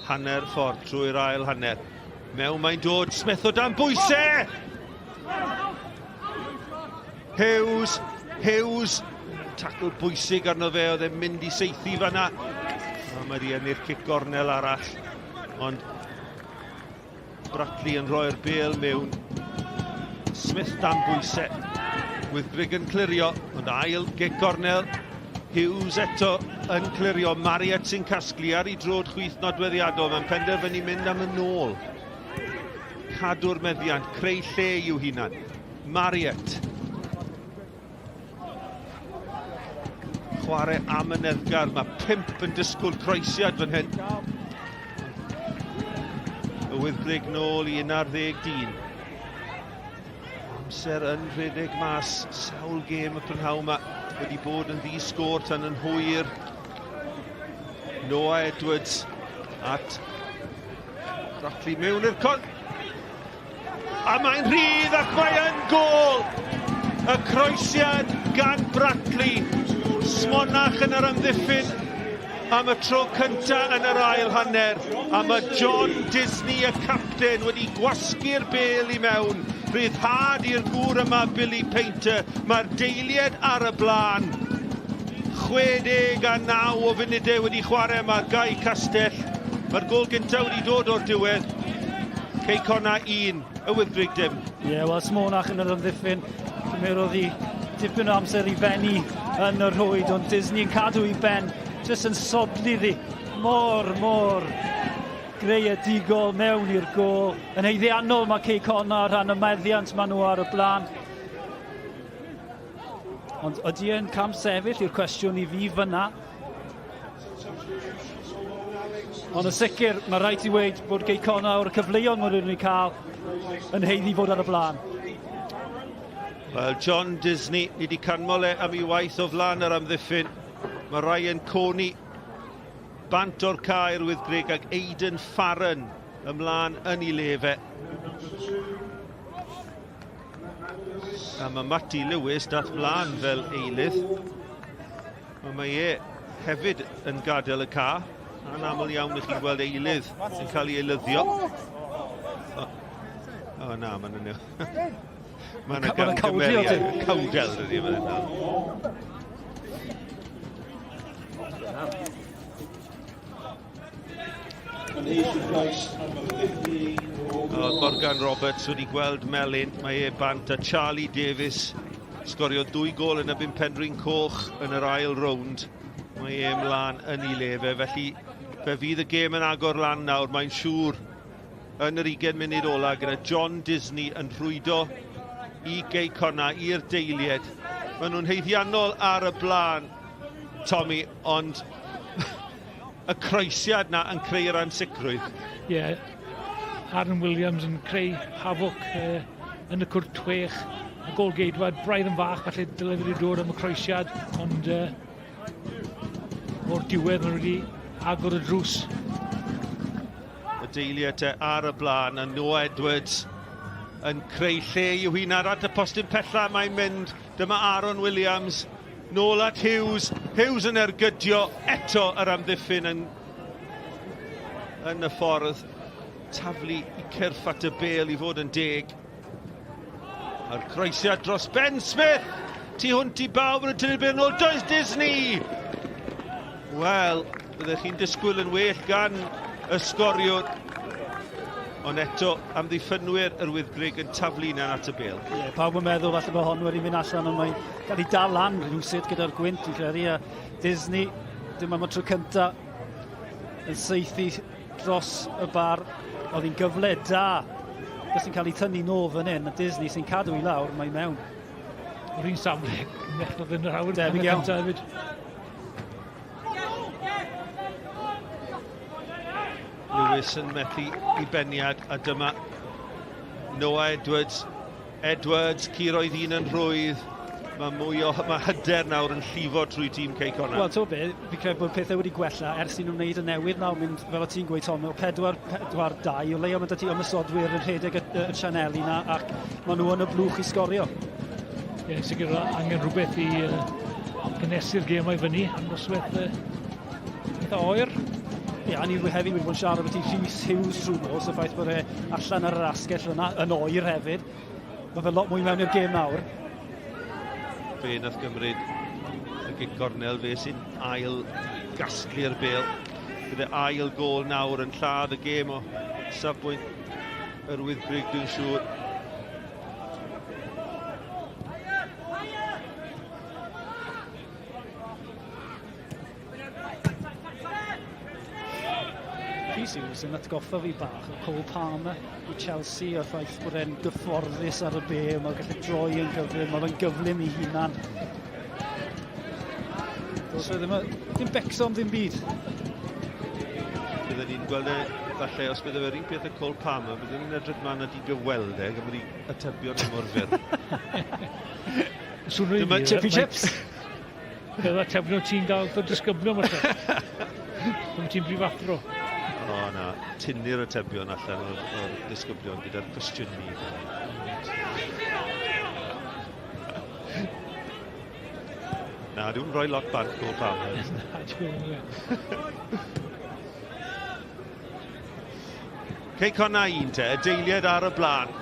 Speaker 1: Hanner ffordd trwy'r ail hanner. Mewn mae'n dod, Smith o dan bwysau! Hughes, Hughes, tacl bwysig arno fe, oedd e'n mynd i seithi fanna. A mae wedi ennill cic gornel arall, ond Bradley yn rhoi'r bêl mewn. Smith dan bwysau. Wyddgrug yn clirio, ond ail gic gornel. Hughes eto yn clirio. Marriott sy'n casglu ar ei drod chwith nodweddiadol. Mae'n penderfynu mynd am y nôl. Cadw'r meddiant, creu lle i'w hunan. Marriott. Chwarae am y neddgar. Mae pimp yn disgwyl croesiad fan hyn. Y Wyddgrug nôl i 11 dyn. Amser yn rhedeg mas. Sawl gêm y prynhawn yma wedi bod yn ddi-sgôr tan yn hwyr. Noah Edwards at Bradley mewn i'r con... A mae'n rhydd ac mae yn gôl! Y croesiad gan Bradley. Smonach yn yr amddiffyn am y tro cynta yn yr ail hanner. A mae John Disney, y capten, wedi gwasgu'r bêl i mewn. Rhyddhad i'r gŵr yma, Billy Painter. Mae'r deiliad ar y blaen. 69 o funudau wedi chwarae yma, Guy Castell. Mae'r gôl gyntaf wedi dod o'r diwedd. Cei Connah 1, y Wyddgrug dim.
Speaker 8: Ie, yeah, wel, Smonach yn yr ymddiffyn. Cymerodd hi dipyn o amser i fenni yn y rhwyd, ond Disney yn cadw i ben, jyst yn sodli ddi. Mor, mor greadigol mewn i'r gôl. Yn haeddiannol mae Cei Connah rhan y meddiant maen nhw ar y blaen. Ond ydy e'n cam sefyll yw'r cwestiwn i fi fyna. Ond yn sicr, mae rhaid i weud bod Gei Connah o'r cyfleoedd maen nhw'n ei cael yn haeddu fod ar y blaen.
Speaker 1: Wel, John Disney, ni wedi canmol e am ei waith o flaen yr amddiffyn. Mae Ryan Coney bant o'r cae i'r Wyddgrug ac Aidan Farron ymlaen yn ei le fe. A mae Matty Lewis dath mlaen fel eilydd. Ond mae e hefyd yn gadael y ca. Anaml iawn i chi'n gweld eilydd yn cael ei eilyddio. O, oh, na, mae'n yna. Mae'n yna gamgymeriad. Cawdel, ydy fan yna. Oedd Morgan Roberts wedi gweld Melin, mae e bant a Charlie Davies sgorio dwy gol yn erbyn Penrhyn Coch yn yr ail rownd. Mae e ymlaen yn ei le fe, felly fe fydd y gêm yn agor lan nawr, mae'n siŵr yn yr 20 munud ola gyda John Disney yn rhwydo i Gei Connah i'r deilied. Maen nhw'n haeddiannol ar y blaen, Tommy, ond y croesiad na yn creu'r ansicrwydd.
Speaker 4: Ie, yeah. Aaron Williams yn creu hafoc yn y cwrt chwech. Y gol geidwad braidd yn fach, falle dyle wedi dod am y croesiad, ond o'r diwedd maen nhw wedi agor y drws.
Speaker 1: Y deiliad te ar y blaen, a Noah Edwards yn creu lle i'w hunan at y postyn pella mae'n mynd. Dyma Aaron Williams Nôl at Hughes. Hughes yn ergydio eto yr amddiffyn yn, yn y ffordd. Taflu i cyrff at y bel i fod yn deg. A'r croesiad dros Ben Smith. Tu hwnt i bawb yn y tynnu'r bel nôl. Does Disney! Wel, byddech chi'n disgwyl yn well gan y sgoriwr. Ond eto, amddiffynwyr yr Wyddgrug yn taflu hunan at y bel.
Speaker 8: Ie, yeah, pawb yn meddwl falle bod hon wedi mynd allan, ond mae'n cael ei dal lan rhywsut gyda'r gwynt, dwi'n credu, a Disney, dim am y tro cynta, yn saethu dros y bar. Oedd hi'n gyfle da. Bys yn cael ei tynnu nôl fan hyn, a Disney sy'n cadw i lawr, mae mewn.
Speaker 4: Yr un safle, methodd yn yr awyr. Debyg iawn. Hefyd.
Speaker 1: Lewis yn methu i beniad a dyma Noah Edwards. Edwards, curoedd un yn rhwydd. Mae mwy o mae hyder nawr yn llifo trwy tîm Cei Connah.
Speaker 8: Wel, ti'n be, fi credu bod pethau wedi gwella ers i nhw wneud y newid nawr, mynd, fel o ti'n gweud, Tom, o 4-4-2, o leia mae 'da ti ymosodwyr yn rhedeg y, y, y sianeli na, ac maen nhw yn y blwch i sgorio.
Speaker 4: Ie, yeah, sicr angen rhywbeth i gynnesu'r gêmau fyny am noswaith eitha oer.
Speaker 8: Ie, a ni hefyd wedi bod yn siarad beth i Rhys Hughes trwy nos, y ffaith bod e allan ar yr asgell yna, yn oer hefyd. Mae fe lot mwy mewn i'r gêm nawr.
Speaker 1: Fe nath gymryd y gic gornel, fe sy'n ail gasglu'r bel. Bydd e ail gol nawr yn lladd y gêm o safbwynt yr Wyddgrug, dwi'n siŵr.
Speaker 8: Rhys Hughes yn atgoffa fi bach o Cole Palmer i Chelsea o'r ffaith bod e'n gyfforddus ar y be, mae'n gallu droi yn gyflym, mae'n gyflym i hunan. Does e ddim, ddim becso am ddim byd.
Speaker 1: Bydden ni'n gweld e, falle, os bydde fe'r un peth â Cole Palmer, bydden ni'n edrych mlaen at i gyfweld e, gan bod i atebion mor fyr.
Speaker 4: Dyma
Speaker 8: Chippy Chips.
Speaker 4: Fel atebion ti'n gael dy disgyblion falle. Pan ti'n brifathro.
Speaker 1: O na, tynnu'r atebion allan o'r, or disgyblion gyda'r cwestiynu. Na, dwi'n rhoi lot bant Cole Palmer.
Speaker 4: Na, dwi'n
Speaker 1: Cei Connah un te, y deiliad ar y blaen.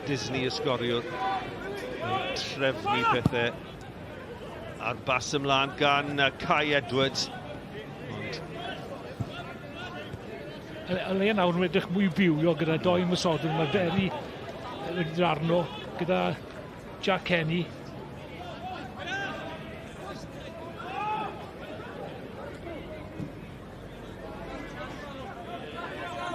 Speaker 1: Disney y sgoriwr yn trefnu pethau a'r bas ymlaen gan Kai Edwards. Ond
Speaker 4: O leia nawr nhw'n edrych mwy bywiog gyda doi ymosodwr. Mae Berry wedi dod arno gyda Jack Kenny.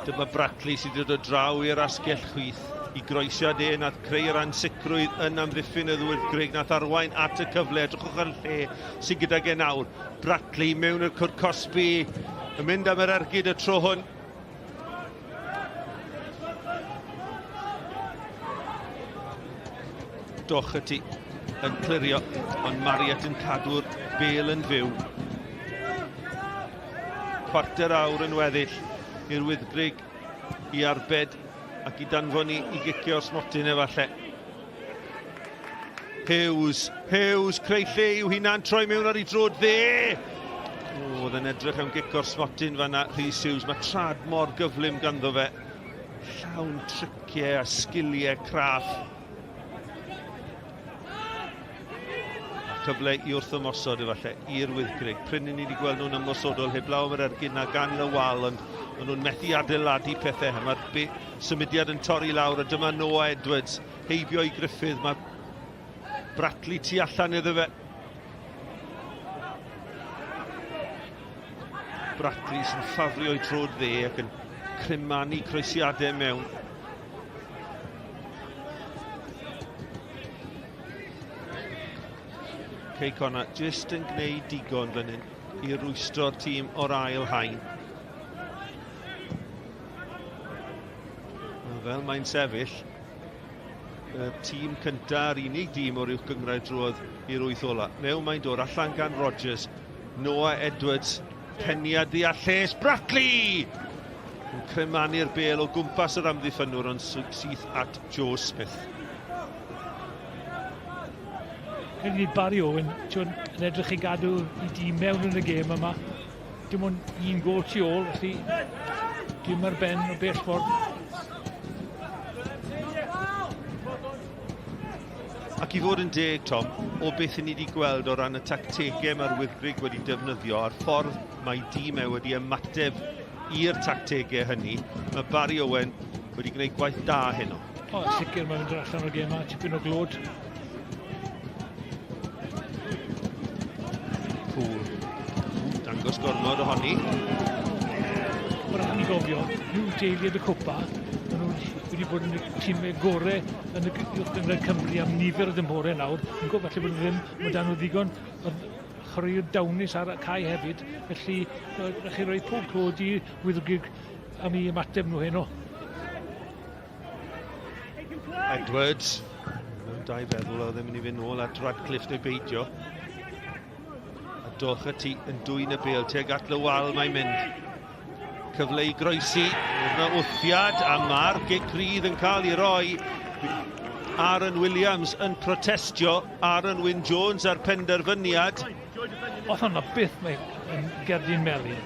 Speaker 1: Dyma Bradley sydd wedi dod o draw i'r asgell chwith i groesiad e nath creu'r ansicrwydd yn amddiffyn y Ddwyddgrig nath arwain at y cyfle. Edrychwch ar y lle sydd gydag e nawr. Bradley mewn i'r cwrt cosbi yn mynd am yr ergyd y tro hwn. Doherty yn clirio, ond Marriott yn cadw'r bel yn fyw. Cwarter awr yn weddill i'r Wyddgrug i arbed ac i danfon ni i gicio'r smotyn efallai. Hughes, Hughes, creu lle i'w hunan, troi mewn ar ei drod dde. O, oedd yn edrych am gic o'r smotyn fanna, Rhys Hughes. Mae trad mor gyflym ganddo fe. Llawn triciau a sgiliau craff. A cyfle i wrth ymosod efallai i'r Wyddgrug. Prin ni wedi gweld nhw'n ymosodol heblaw am yr ergyd na gan Lywal, ond maen nhw'n methu adeiladu pethau. Mae'r symudiad yn torri lawr a dyma Noah Edwards heibio i Griffith. Mae Bradley tu allan iddo fe. Bradley sy'n ffafrio i drod dde ac yn crymanu croesiadau mewn. Cei Connah jyst yn gwneud digon fan hyn i rwystro'r tîm o'r ail haen. Fel mae'n sefyll, y tîm cynta a'r unig dîm o'r uwch gynghrair drwodd i'r wyth ola. Mewn mae'n dod allan gan Rogers. Noah Edwards, peniad ddi a lles Bradley! Yn cremanu'r bel o gwmpas yr amddiffynwr ond syth at Joe Smith.
Speaker 4: Credu ni Barry Owen ti'n yn edrych i gadw i dîm mewn yn y gêm yma. Dim ond un gol tu ôl, felly dim ar ben o bell ffordd.
Speaker 1: Ac i fod yn deg, Tom, o beth ni wedi gweld o ran y tactegau mae'r Wyddgrug wedi defnyddio a'r ffordd mae dîm e wedi ymateb i'r tactegau hynny, mae Barry Owen wedi gwneud gwaith da heno.
Speaker 4: O, sicr mae'n mynd allan o'r gêm a tipyn o glod.
Speaker 1: Poole. Dangos gormod ohoni.
Speaker 4: Mae'n rhaid ni gofio, nhw deiliad y cwpa, maen nhw wedi bod yn y tîmau gorau yn y Gynghrair Cymru am nifer o dymhorau nawr. Yn gwybod falle bod nhw ddim, mae dan nhw ddigon o chwaraewyr dawnus ar y cae hefyd, felly rhaid chi roi pob clod i Wyddgrug am eu ymateb nhw heno.
Speaker 1: Edwards, mewn dau feddwl oedd e'n mynd i fynd nôl at Radcliffe neu beidio. A Doherty yn dwyn y bêl tuag at Lywal mae'n mynd. Cyfle i groesi, yna wthiad a mae'r gic rydd yn cael ei roi. Aaron Williams yn protestio, Aaron Wyn Jones a'r penderfyniad.
Speaker 4: Oedd hwnna byth mae yn gerdyn melyn.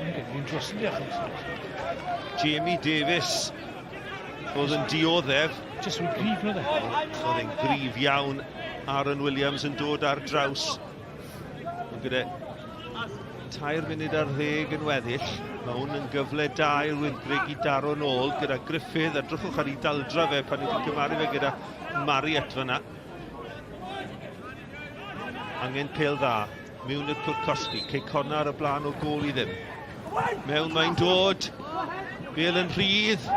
Speaker 4: Fi'n drosi achos.
Speaker 1: Jamie Davies oedd yn dioddef.
Speaker 4: Jyst rwy'n gryf na dde.
Speaker 1: Oedd e'n gryf iawn. Aaron Williams yn dod ar draws. Ond gyda 3 munud ar ddeg yn weddill, mae hwn yn gyfle da i'r Wyddgrug i daro nôl gyda Griffith, a drychwch ar ei daldra fe pan yw'n cymharu fe gyda Marriott fyna. Angen pêl dda. Mewn i'r cwrt cosbi. Cei Connah ar y blaen o gôl i ddim. Mewn mae'n dod. Bêl yn rhydd.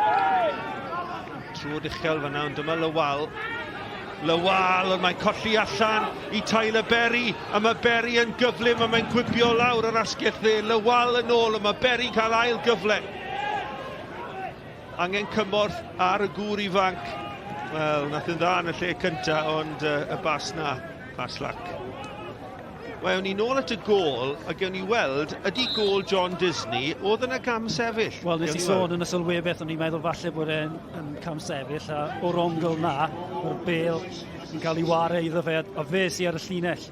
Speaker 1: Trwyd uchel fanna, ond dyma Lywal. Lywal, ond mae'n colli allan i Tyler Berry. A mae Berry yn gyflym a mae'n gwibio lawr yr asgell dde. Lywal yn ôl, a mae Berry'n cael ail gyfle. Angen cymorth ar y gŵr ifanc. Wel, nath yn dda yn y lle cynta, ond uh, y bas na, pas lac. Wel, ewn ni nôl at y gôl, a gewn ni weld, ydy gôl John Disney, oedd yna gam sefyll?
Speaker 8: Wel, nes i sôn yn y sylwebaeth, o'n i'n meddwl falle bod e'n yn cam sefyll, a o'r ongl na, mae'r bel yn cael ei ware iddo fe, a fe sy ar y llinell.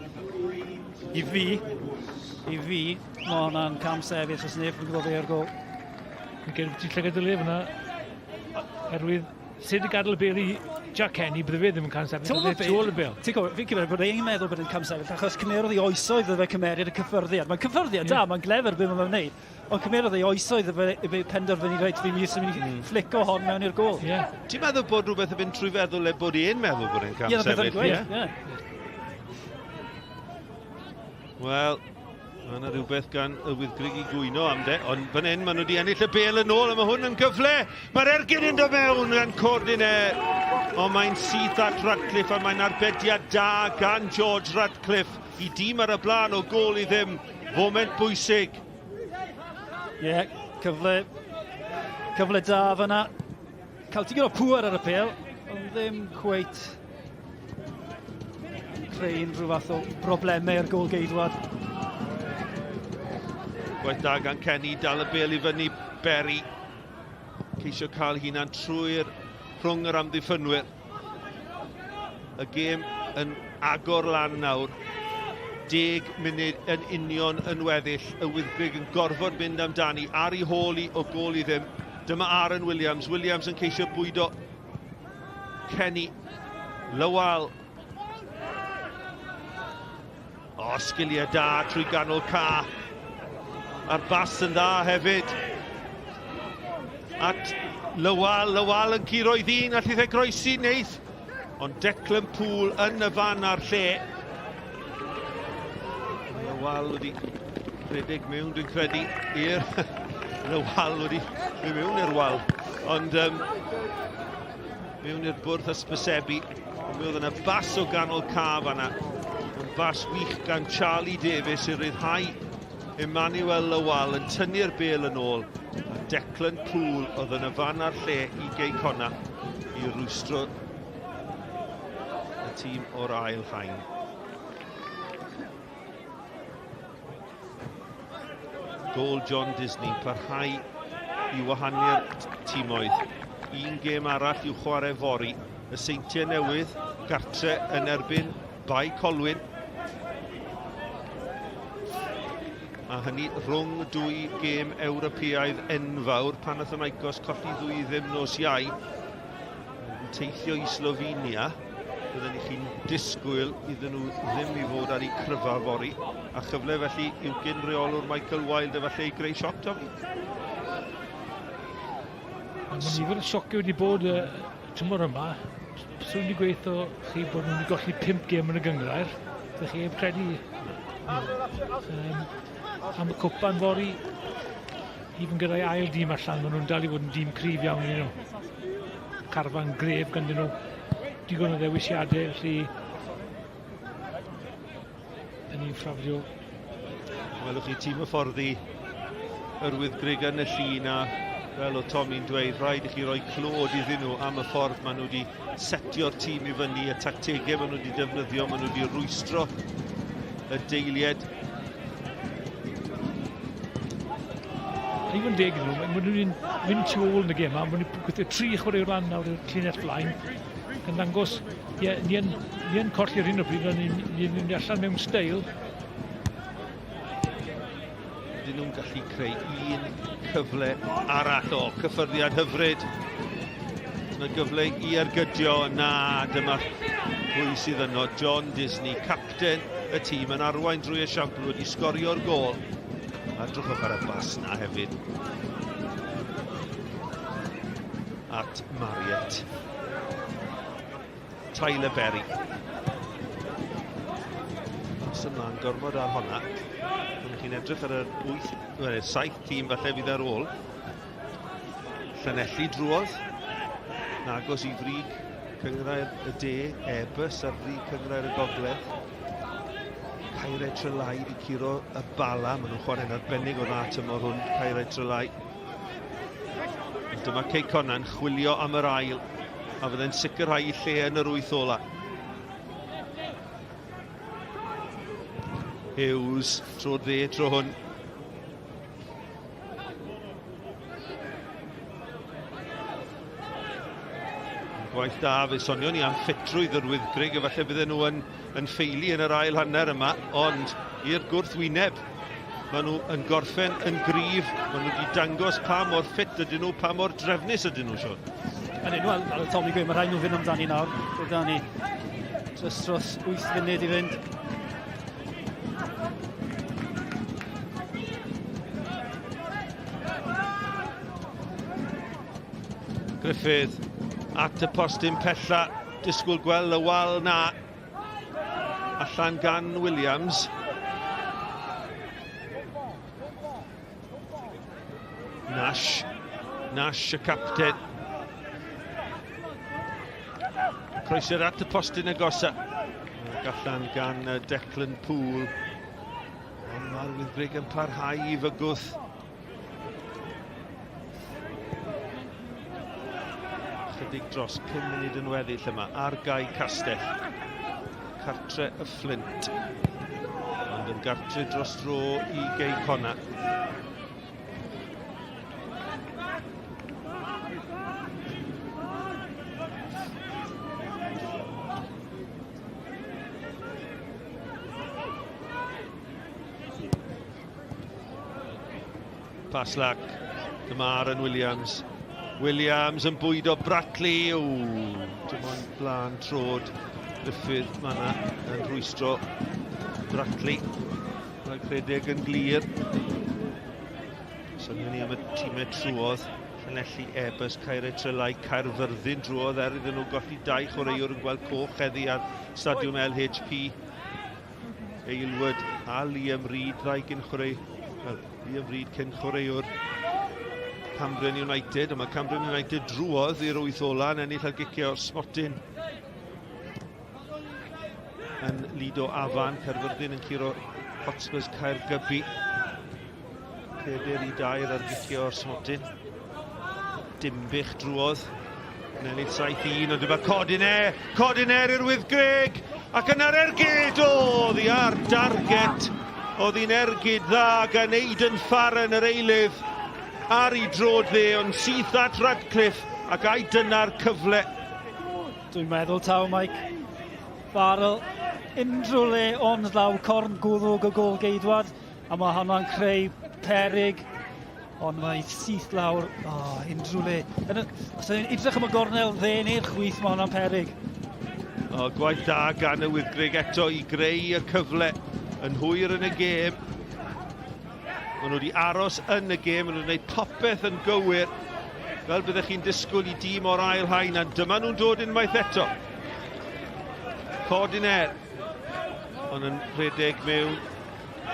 Speaker 8: I fi, i fi, mae hwnna'n cam sefyll, os neb yn gwybod fe ar gôl.
Speaker 4: Yn gen ti llygad y le fyna, oherwydd Sut y gadael y bel i Jack Kenny, bydde fe ddim yn camsefyll, bydde tu ôl y bel.
Speaker 8: Ti'n gwybod, fi'n cymryd bod e'n meddwl bod e'n camsefyll, achos cymerodd ei oesoedd iddo fe cymeryd y cyffyrddiad. Mae'n cyffyrddiad yeah. da, mae'n glefer beth mae'n wneud, ond cymerodd ei oesoedd iddo fe, fe penderfynu, reit, fi'n mynd i mm. fflico hon mewn i'r gol.
Speaker 4: Yeah.
Speaker 1: Ti'n meddwl bod rhywbeth yn mynd trwy feddwl le bod e'n meddwl bod e'n camsefyll?
Speaker 8: Ie, yeah, yeah.
Speaker 1: Wel, Mae yna rhywbeth gan y Wyddgrug i gwyno am de, ond fan hyn maen nhw wedi ennill y bel yn ôl a mae hwn yn gyfle. Mae'r ergyd yn dod mewn gan Cordine, ond mae'n syth at Radcliffe a mae'n arbediad da gan George Radcliffe i dîm ar y blaen o gôl i ddim. Foment bwysig.
Speaker 8: Ie, yeah, cyfle, cyfle da fyna. Cael digon o pŵer ar y pêl, ond ddim cweit creu unrhyw fath o broblemau i'r gôl-geidwad.
Speaker 1: Gwaith da gan Kenny, dal y bel i fyny, Berry. Ceisio cael hunan trwy'r rhwng yr amddiffynwyr. Y gêm yn agor lan nawr. 10 munud yn union yn weddill. Y Wyddgrug yn gorfod mynd amdani ar ei hôl i o gôl i ddim. Dyma Aaron Williams. Williams yn ceisio bwydo Kenny Lowell. O, sgiliau da trwy ganol ca. A'r bas yn dda hefyd. At Lowell, Lowell yn curo i ddyn, allith e groesi, neith. Ond Declan Poole yn y fan a'r lle. Lowell wedi rhedeg mewn, dwi'n credu, i'r... Lowell wedi mynd mewn i'r wal. Ond um, mewn i'r bwrdd hysbysebu. Ond mi oedd yna bas o ganol ca fanna. Yn bas wych gan Charlie Davies i ryddhau Emmanuel Lawal yn tynnu'r bel yn ôl. A Declan Poole oedd yn y fan a'r lle i Gei Connah i rwystro y tîm o'r ail haen. Gôl John Disney parhau i wahanu'r timoedd. Un gêm arall i'w chwarae fory. Y Seintiau Newydd gartre yn erbyn Bae Colwyn. A hynny rhwng dwy gêm Ewropeaidd enfawr. Panathinaikos colli ddwy ddim nos Iau. Yn teithio i Slovenia, bydden i chi'n disgwyl iddyn nhw ddim i fod ar eu cryfa fory. A chyfle felly i'w gyn reolwr Michael Wilde efallai i greu sioc, Tommy.
Speaker 4: Mae nifer o siociau wedi bod y tymor yma. Swn wedi gweithio chi bod nhw wedi golli 5 gêm yn y gyngrair. Ydych chi heb credu um, am y cwpan fory, even gyda'i ail dîm allan, maen nhw'n dal i fod yn dîm cryf iawn i nhw. Carfan gref ganddyn nhw, digon o ddewisiadau, felly yn ni'n ffrafrio.
Speaker 1: Welwch chi tîm y fforddi yr Wyddgrug yn y llun a fel o Tommy'n dweud, rhaid i chi roi clod iddyn nhw am y ffordd maen nhw wedi setio'r tîm i fyny, y tactegau maen nhw wedi defnyddio, maen nhw wedi rwystro y deiliad.
Speaker 4: I fod yn deg iddyn nhw, maen nhw'n mynd tu ôl yn y gêm, maen nhw'n gweithio tri chwaraewr lan nawr i'r llinell flaen, gan ddangos, ie, ni yn, ni yn colli ar hyn o bryd, ond ni'n ni mynd allan mewn steil.
Speaker 1: Ydyn nhw'n gallu creu un cyfle arall o cyffyrddiad hyfryd. Yna gyfle i ergydio, na, dyma pwy sydd yno, John Disney, capten y tîm yn arwain drwy esiampl wedi sgorio'r gôl. A drychwch ar y bas na hefyd. At Marriott. Tyler Berry. Pas ymlaen gormod ar honna. Pan chi'n edrych ar yr 8, well, 7 tîm falle fydd ar ôl. Llanelli drwodd. Yn agos i frig Cynghrair y De, Airbus ar frig Cynghrair y Gogledd. Caerau Trelai wedi curo y Bala. Maen nhw'n chwarae'n arbennig o dda tymor hwn, Caerau Trelai. Dyma Cei Connah'n chwilio am yr ail a fydde'n sicrhau ei lle yn yr wyth ola. Hughes, tro dde, tro hwn. Gwaith da, fe sonion ni am ffitrwydd yr Wyddgrug, efallai bydden nhw yn, yn ffeili yn yr ail hanner yma, ond i'r gwrthwyneb, maen nhw yn gorffen yn gryf, maen nhw wedi dangos pa mor ffit ydyn nhw, pa mor drefnus ydyn nhw, Sean.
Speaker 8: Ydyn, wel, fel Tommy gweud, mae rhaid nhw fynd amdani nawr. Gyda ni dros dros 8 funud i fynd.
Speaker 1: Griffith at y postyn pella, disgwyl gweld y wal na. Allan gan Williams. Nash. Nash y capten. Croesiad at y postyn agosa. Gallan gan Declan Poole. Ond mae'r Wyddgrug yn parhau i fygwth. Chydig dros 5 munud yn weddill yma ar Gai Castell. Cartre y Fflint. Ond yn gartre dros dro i Gei Conna. Paslak, dyma Aaron Williams. Williams yn bwydo Bratley. Ww, dim ond blaen trod Griffith fanna yn rhwystro Bratley. Rhaid rhedeg yn glir. Sonion ni am y tîmau trwodd. Llanelli, Airbus, Caerau Trelai, Caerfyrddin drwodd er iddyn nhw golli dau chwaraewr yn gweld coch heddi ar stadiwm LHP. Aylward a Liam Reid, ddau gyn chwarae, well, Liam Reid cyn chwaraewr Cambrian United, ond mae Cambrian United drwodd i'r wyth ola yn ennill ar gicio o'r smotyn yn Lido Afan, Caerfyrddin yn curo Hotspurs Caergybi. Pedair i dair ar gicio o'r smotyn. Dimbych drwodd. Yn ennill 7-1, ond dyma Codiner! Codiner i'r Wyddgrug! Ac yna'r ergyd! O, ddi ar darget! Oedd hi'n ergyd dda gan Aidan Farren yr eilydd ar ei drod dde, ond syth at Radcliffe, ac ai dyna'r cyfle.
Speaker 8: Dwi'n meddwl taw Mike Farrell unrhyw le ond law corn gwddwg y gôl geidwad a mae hwnna'n creu perig ond mae syth lawr oh, unrhyw le. Yn, os ydyn edrych am y gornel dde neu'r chwith mae hwnna'n perig.
Speaker 1: O, gwaith da gan y Wyddgrug eto i greu y cyfle yn hwyr yn y gêm. Maen nhw wedi aros yn y gêm, maen nhw wedi gwneud popeth yn gywir, fel byddech chi'n disgwyl i dîm o'r ail haen, a dyma nhw'n dod unwaith eto. Codiner, ond yn rhedeg mewn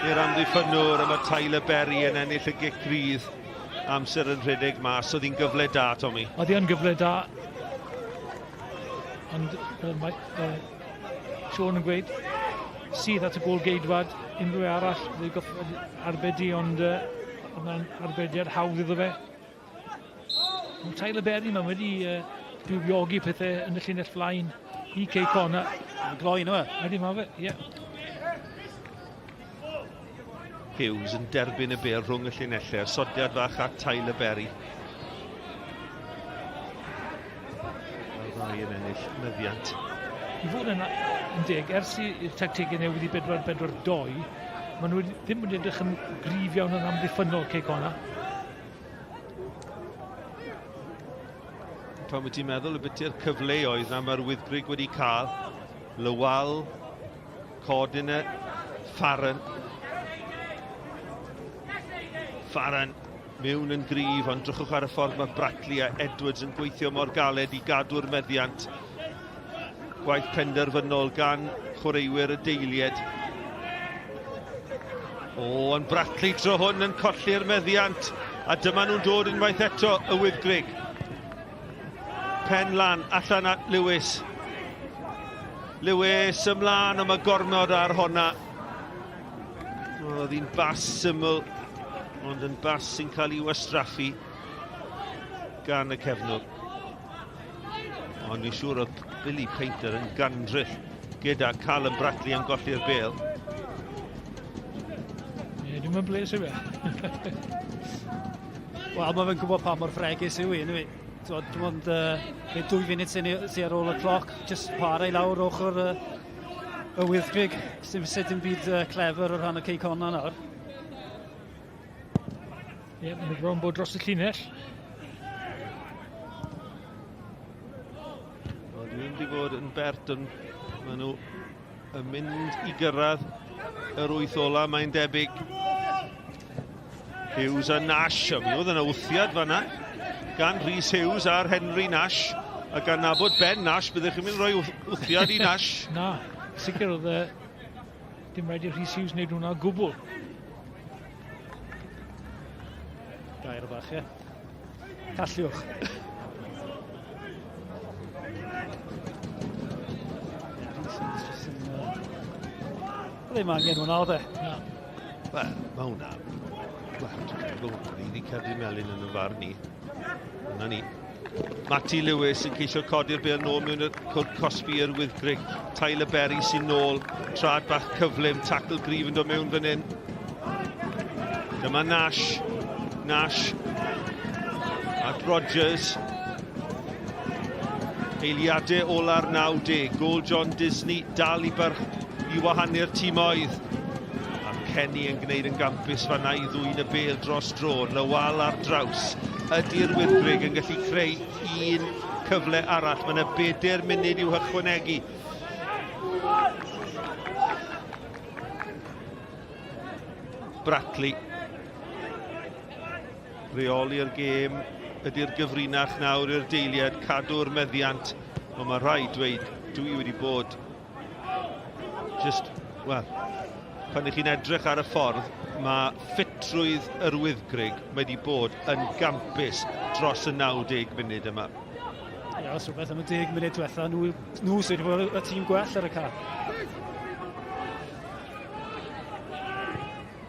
Speaker 1: i'r amddiffynnwr, a mae Tyler Berry yn ennill y gic rydd. Amser yn rhedeg mas, oedd hi'n gyfle da, Tommy.
Speaker 4: Oedd hi'n gyfle da, ond fel mae Sean yn gweud, sydd at y gôl geidwad, unrhyw arall wedi goffod arbedi, ond uh, oedd arbediad hawdd iddo fe. Mae Tyler Berry yma wedi uh, bywiogi pethau yn y llinell flaen i Cei Connor.
Speaker 8: Mae'n gloi nhw e?
Speaker 4: Ydy, mae fe, ie. Yeah.
Speaker 1: Hughes yn derbyn y bêl rhwng y llinellau, sodiad fach at Tyler Berry. Mae'r ddau yn ennill meddiant.
Speaker 4: I fod yn, yn deg, ers i'r tactegau newydd i 4-4-2, maen nhw ddim wedi edrych yn gryf iawn yn amddiffynnol Cei Connah.
Speaker 1: Pan wyt ti'n meddwl y biti'r cyfleoedd na mae'r Wyddgrug wedi cael, Lywal, Codine, Farren. Farren mewn yn gryf, ond drychwch ar y ffordd mae Brackley a Edwards yn gweithio mor galed i gadw'r meddiant. Gwaith penderfynol gan chwaraewyr y deilied. O, ond Brackley tro hwn yn colli'r meddiant, a dyma nhw'n dod unwaith eto y Wyddgrug. Pen lan, allan at Lewis. Lewis ymlaen, ond mae gormod ar honna. Oedd hi'n bas syml, ond yn bas sy'n cael ei wastraffu gan y cefnwr. Ond fi'n siŵr oedd Billy Painter yn gandryll gyda Callum Bratley yn golli'r bel.
Speaker 4: Ie, dwi'n mynd bles i fe.
Speaker 8: Wel, mae fe'n gwybod pa mor fregus yw hi, yndyw Dim ond uh, dwy funud sy'n sy ar ôl y cloc, jyst chwarae lawr ochr uh, y Wyddgrug. Sy'n sut dim byd uh, clefer o rhan y Cei Connah nawr.
Speaker 4: Ie, yeah, mae'n bron bod dros y llinell.
Speaker 1: mynd i fod yn bert, ond maen nhw yn mynd i gyrraedd yr wyth ola, mae'n debyg. Hughes a Nash, a mi oedd yna wthiad fanna gan Rhys Hughes a'r Henry Nash, a gan nabod Ben Nash, byddech chi'n mynd rhoi wthiad i Nash?
Speaker 4: Na, sicr oedd e, dim rhaid i Rhys Hughes wneud hwnna o gwbl.
Speaker 8: Gair bach, ie. Calliwch. Ddim angen hwnna, oedd e?
Speaker 4: Na.
Speaker 1: Wel, mae hwnna... Wel, dwi'n meddwl bod hwnna'n iddi cerdyn melyn yn y farn i. Yna ni. Matty Lewis yn ceisio codi'r bêl nôl mewn y cwrt cosbi i'r Wyddgrug. Tyler Berry sy'n nôl. Trad bach cyflym, tackle gryf yn dod mewn fan hyn. Dyma Nash. Nash. At Rogers. Eiliadau ola'r 90. Gôl John Disney dal i bar i wahanu'r timoedd. A Kenny yn gwneud yn gampus fanna i ddwyn y bêl dros dro. Lawal ar draws. Ydy'r Wyddgrug yn gallu creu un cyfle arall? Mae yna bedair munud i'w hychwanegu. Brackley. Rheoli'r gêm ydy'r gyfrinach nawr i'r deiliad, cadw'r meddiant. Ond mae rhaid dweud, dwi wedi bod just, wel, pan ych chi'n edrych ar y ffordd, mae ffitrwydd yr Wyddgrug wedi bod yn gampus dros y 90 munud yma.
Speaker 8: Ie, os rhywbeth am y 10 munud diwetha, nhw, nhw sydd wedi bod y tîm gwell ar y car.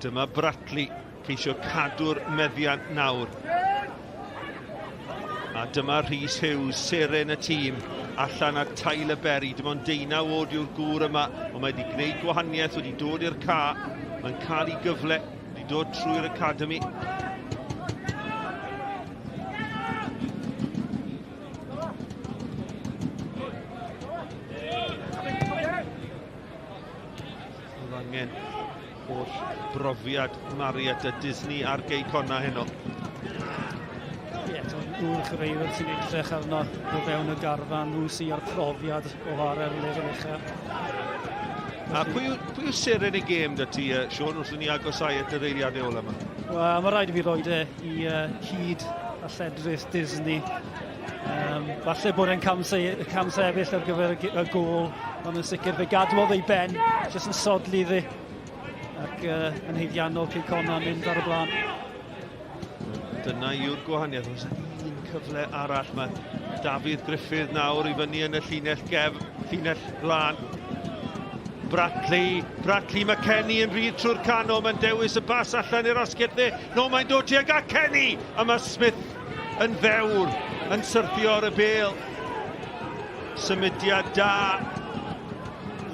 Speaker 1: Dyma Bratley ceisio cadw'r meddiant nawr. A dyma Rhys Hughes, seren y tîm, allan ar Tyler Berry. Dim ond deunaw oed yw'r gŵr yma, ond mae wedi gwneud gwahaniaeth, wedi dod i'r ca. Mae'n cael ei gyfle, wedi dod trwy'r academi. Oedd angen holl brofiad Marriott a Disney ar gei Conna heno.
Speaker 8: Ie, yeah, nhw'r chwaraewyr sy'n edrych arno o fewn y garfan, nhw sy'n ar profiad o chwarae'r lefel uchaf.
Speaker 1: A pwy yw, pwy yw seren y gêm da ti, uh, Sean, wrth i ni agosau at yr eiliadau ola yma?
Speaker 8: Wel, mae rhaid i fi roed e i uh, hyd a lledrith Disney. Um, falle bod e'n camsefyll ar gyfer y, y gôl, ond yn sicr fe gadwodd ei ben, jyst yn sodli iddi, ac uh, yn heiddiannol Cei Connah mynd ar y blaen.
Speaker 1: Dyna yw'r gwahaniaeth. Oes un cyfle arall. Mae Dafydd Gruffydd nawr i fyny yn y llinell gef, llinell lan. Bradley, Bradley McKennie yn rhydd trwy'r canol, mae'n dewis y bas allan i'r asgell dde. No, mae'n dod tuag at Kenny, a mae Smith yn ddewr, yn syrthio ar y bêl. Symudiad da.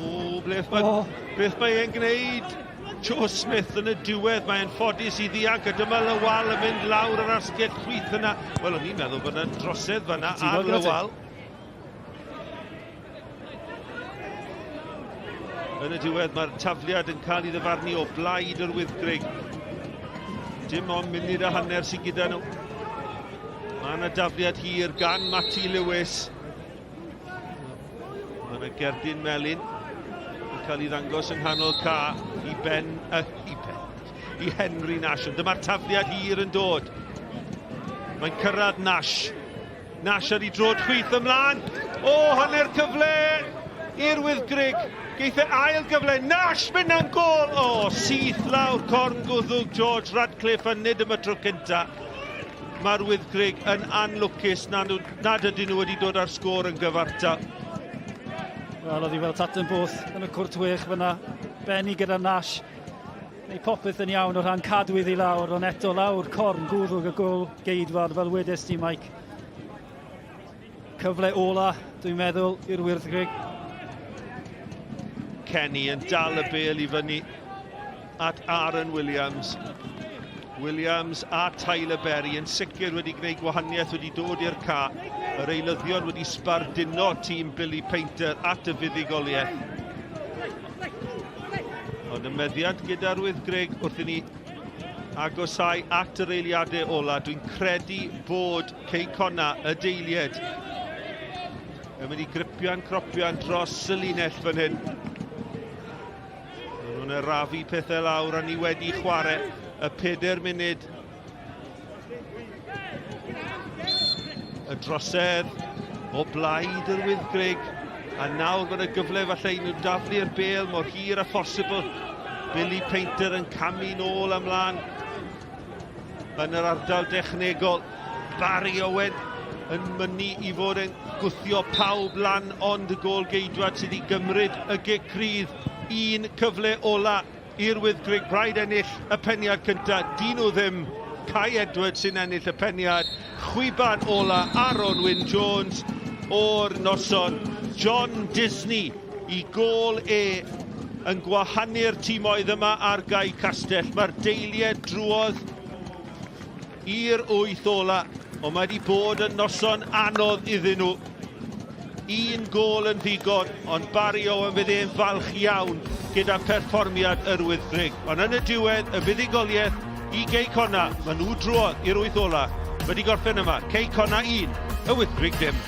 Speaker 1: O, beth mae, oh. beth mae e'n gwneud? Joe Smith yn y diwedd, mae'n ffodus i ddianc, a dyma Lawal yn mynd lawr yr asgell chwith yna. Wel, o'n i'n meddwl bod yna drosedd fanna ar Lawal. Yn y diwedd mae'r tafliad yn cael ei ddyfarnu o blaid yr Wyddgrug. Dim ond munud a hanner sydd gyda nhw. Mae yna dafliad hir gan Matty Lewis. Mae yna gerdyn melyn yn cael ei ddangos yng nghanol ca i Ben, uh, i Ben, i Henry Nash. Ond dyma'r tafliad hir yn dod. Mae'n cyrraedd Nash. Nash ar ei droed chwith ymlaen. O, hanner cyfle i'r Wyddgrug. Geith e ail gyfle. Nash mynd am gôl. O, syth lawr corn gwddwg George Radcliffe a nid am y tro cynta. Mae'r Wyddgrug yn anlwcus nad, nad ydyn nhw wedi dod ar sgôr yn gyfartal.
Speaker 8: Wel, oedd hi fel Tatton Booth yn y cwrt chwech fyna. Benni gyda Nash. Neu popeth yn iawn o rhan cadw iddi lawr, ond eto lawr corn gwddwg y gol geidwad, fel wedes ti, Mike. Cyfle ola, dwi'n meddwl, i'r Wyddgrug.
Speaker 1: Kenny yn dal y bêl i fyny at Aaron Williams. Williams a Tyler Berry yn sicr wedi gwneud gwahaniaeth wedi dod i'r ca. Yr eilyddion wedi sbarduno tîm Billy Painter at y fuddugoliaeth. Ond y meddiant gyda'r Wyddgrug wrth i ni agosau at yr eiliadau ola. Dwi'n credu bod Cei Connah, y deiliad, yn mynd i gripian cropian dros y linell fan hyn. Maen nhw'n arafu pethau lawr a ni wedi chwarae y 4 munud. Y drosedd o blaid yr Wyddgrug. A nawr mae'n y gyfle falle i nhw daflu'r bel mor hir a phosibl. Billy Painter yn camu nôl ymlaen yn yr ardal dechnegol. Barry Owen yn mynnu i fod yn gwthio pawb lan ond y gôl geidwad sydd i gymryd y gic rydd. Un cyfle ola i'r Wyddgrug, rhaid ennill y peniad cyntaf, dyn nhw ddim. Kai Edwards sy'n ennill y peniad. Chwiban ola Aaron Wyn Jones o'r noson. John Disney i gôl e yn gwahanu'r timoedd yma ar Gae Castell. Mae'r deiliad drwodd i'r wyth ola, ond mae wedi bod yn noson anodd iddyn nhw. Un gôl yn ddigon, ond Barry Owen fydd e'n falch iawn gyda pherfformiad yr Wyddgrug. Ond yn y diwedd, y fuddugoliaeth i Gei Connah, maen nhw drwodd i'r wyth ola. Wedi gorffen yma, Cei Connah 1, y Wyddgrug dim.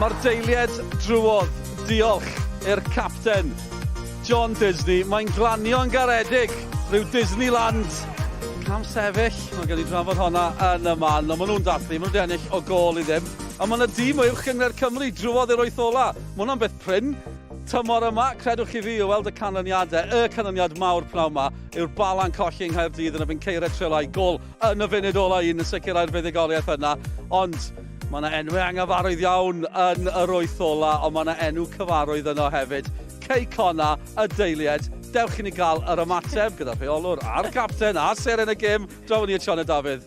Speaker 2: Mae'r deiliad drwodd. Diolch i'r capten, John Disney. Mae'n glanio'n garedig rhyw Disneyland Cam sefyll, mae gen i drafod honna yn y man, ond maen nhw'n dathlu, maen nhw wedi ennill o gol i ddim. A mae yna dîm o Uwch Gynghrair Cymru drwodd i'r wyth ola. Mae hwnna'n beth prin. Tymor yma, credwch chi fi, o weld y canlyniadau, y canlyniad mawr pnawn yma, yw'r Bala'n colli yng Nghaerdydd yn erbyn Ceirau Trelai, gol yn y funud ola un yn sicrhau'r fuddugoliaeth yna. Ond mae yna enwau anghyfarwydd iawn yn yr wyth ola, ond mae yna enw cyfarwydd yno hefyd. Cei Conna, y deiliad. Dewch i ni gael yr ymateb gyda'r rheolwr a'r capten a seren y gêm. Draw ni at Sioned Dafydd.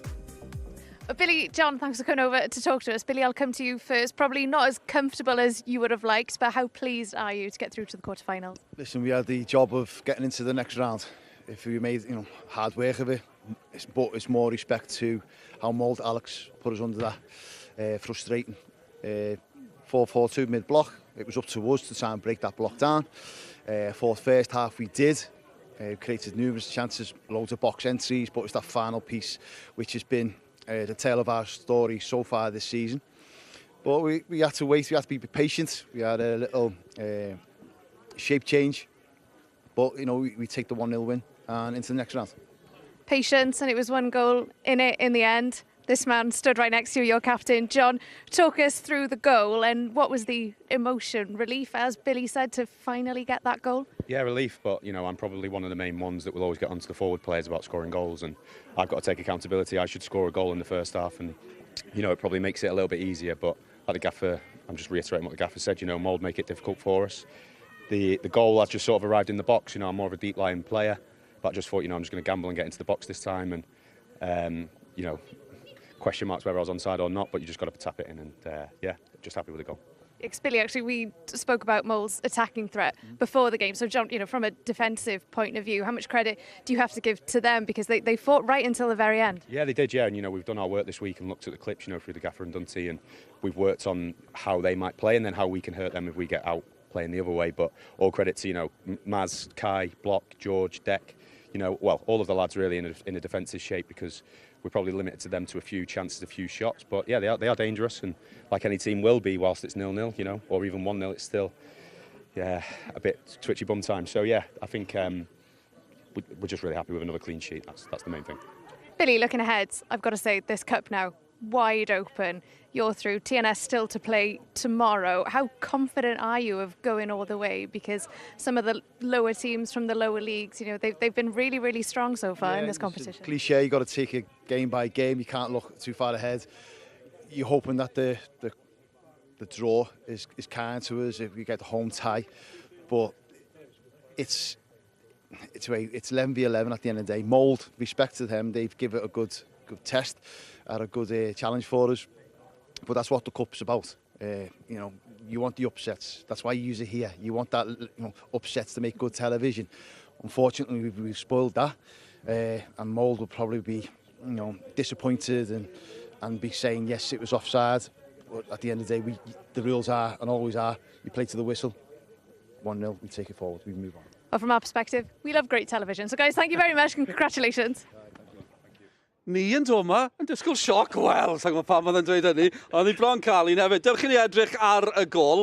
Speaker 5: Billy, John, thanks for coming over to talk to us. Billy, I'll come to you first. Probably not as comfortable as you would have liked, but how pleased are you to get through to the quarterfinals?
Speaker 7: Listen, we had the job of getting into the next round. If we made, hard work of it, but it's more respect to how Mold Alex put us under that frustrating 4-4-2 mid-block. It was up to us to try and break that block down. For the first half we did. Created numerous chances, loads of box entries, but it's that final piece which has been the tale of our story so far this season. But we had to wait, we had to be patient. We had a little shape change, but we take the 1-0 win and into the next round.
Speaker 5: Patience, and it was one goal in it in the end. This man stood right next to you, your captain. John, talk us through the goal and what was the emotion? Relief, as Billy said, to finally get that goal?
Speaker 10: Yeah, relief, but I'm probably one of the main ones that will always get onto the forward players about scoring goals, and I've got to take accountability. I should score a goal in the first half, and it probably makes it a little bit easier, but like the gaffer, I'm just reiterating what the gaffer said, Mold make it difficult for us. The goal, I've just sort of arrived in the box, I'm more of a deep lying player, but I just thought, I'm just going to gamble and get into the box this time, and question marks whether I was onside or not, but you just got to tap it in, and just happy with the goal.
Speaker 5: Billy, actually, we spoke about Mold's attacking threat before the game. So, John, from a defensive point of view, how much credit do you have to give to them? Because they fought right until the very end.
Speaker 10: Yeah, they did, yeah. And, we've done our work this week and looked at the clips, through the gaffer and Dunty, and we've worked on how they might play and then how we can hurt them if we get out playing the other way. But all credit to, Maz, Kai, Block, George, Deck, all of the lads really in a defensive shape, because we're probably limited to them to a few chances, a few shots. But yeah, they are dangerous, and like any team will be, whilst it's 0-0, or even 1-0, it's still, a bit twitchy bum time. So yeah, I think we're just really happy with another clean sheet. That's the main thing.
Speaker 5: Billy, looking ahead, I've got to say this cup now wide open. You're through. TNS still to play tomorrow. How confident are you of going all the way? Because some of the lower teams from the lower leagues, they've been really, really strong so far in this competition.
Speaker 7: Cliche, you got to take it game by game. You can't look too far ahead. You're hoping that the draw is kind to us if we get the home tie, but it's 11 v 11 at the end of the day. Mold, respect to them, they've given it a good test and a good challenge for us. But that's what the cup's about. You want the upsets. That's why you use it here. You want that, upsets to make good television. Unfortunately, we've spoiled that, and Mold will probably be, disappointed and be saying yes, it was offside. But at the end of the day, the rules are and always are. You play to the whistle. 1-0, we take it forward, we move on.
Speaker 5: Well, from our perspective, we love great television. So, guys, thank you very much and congratulations.
Speaker 2: Ni yn dod yma yn disgwyl sioc, wel, sa'n gwybod pam oedd yn dweud hynny, ond ni bron cael un hefyd. Dewch i ni edrych ar y gol.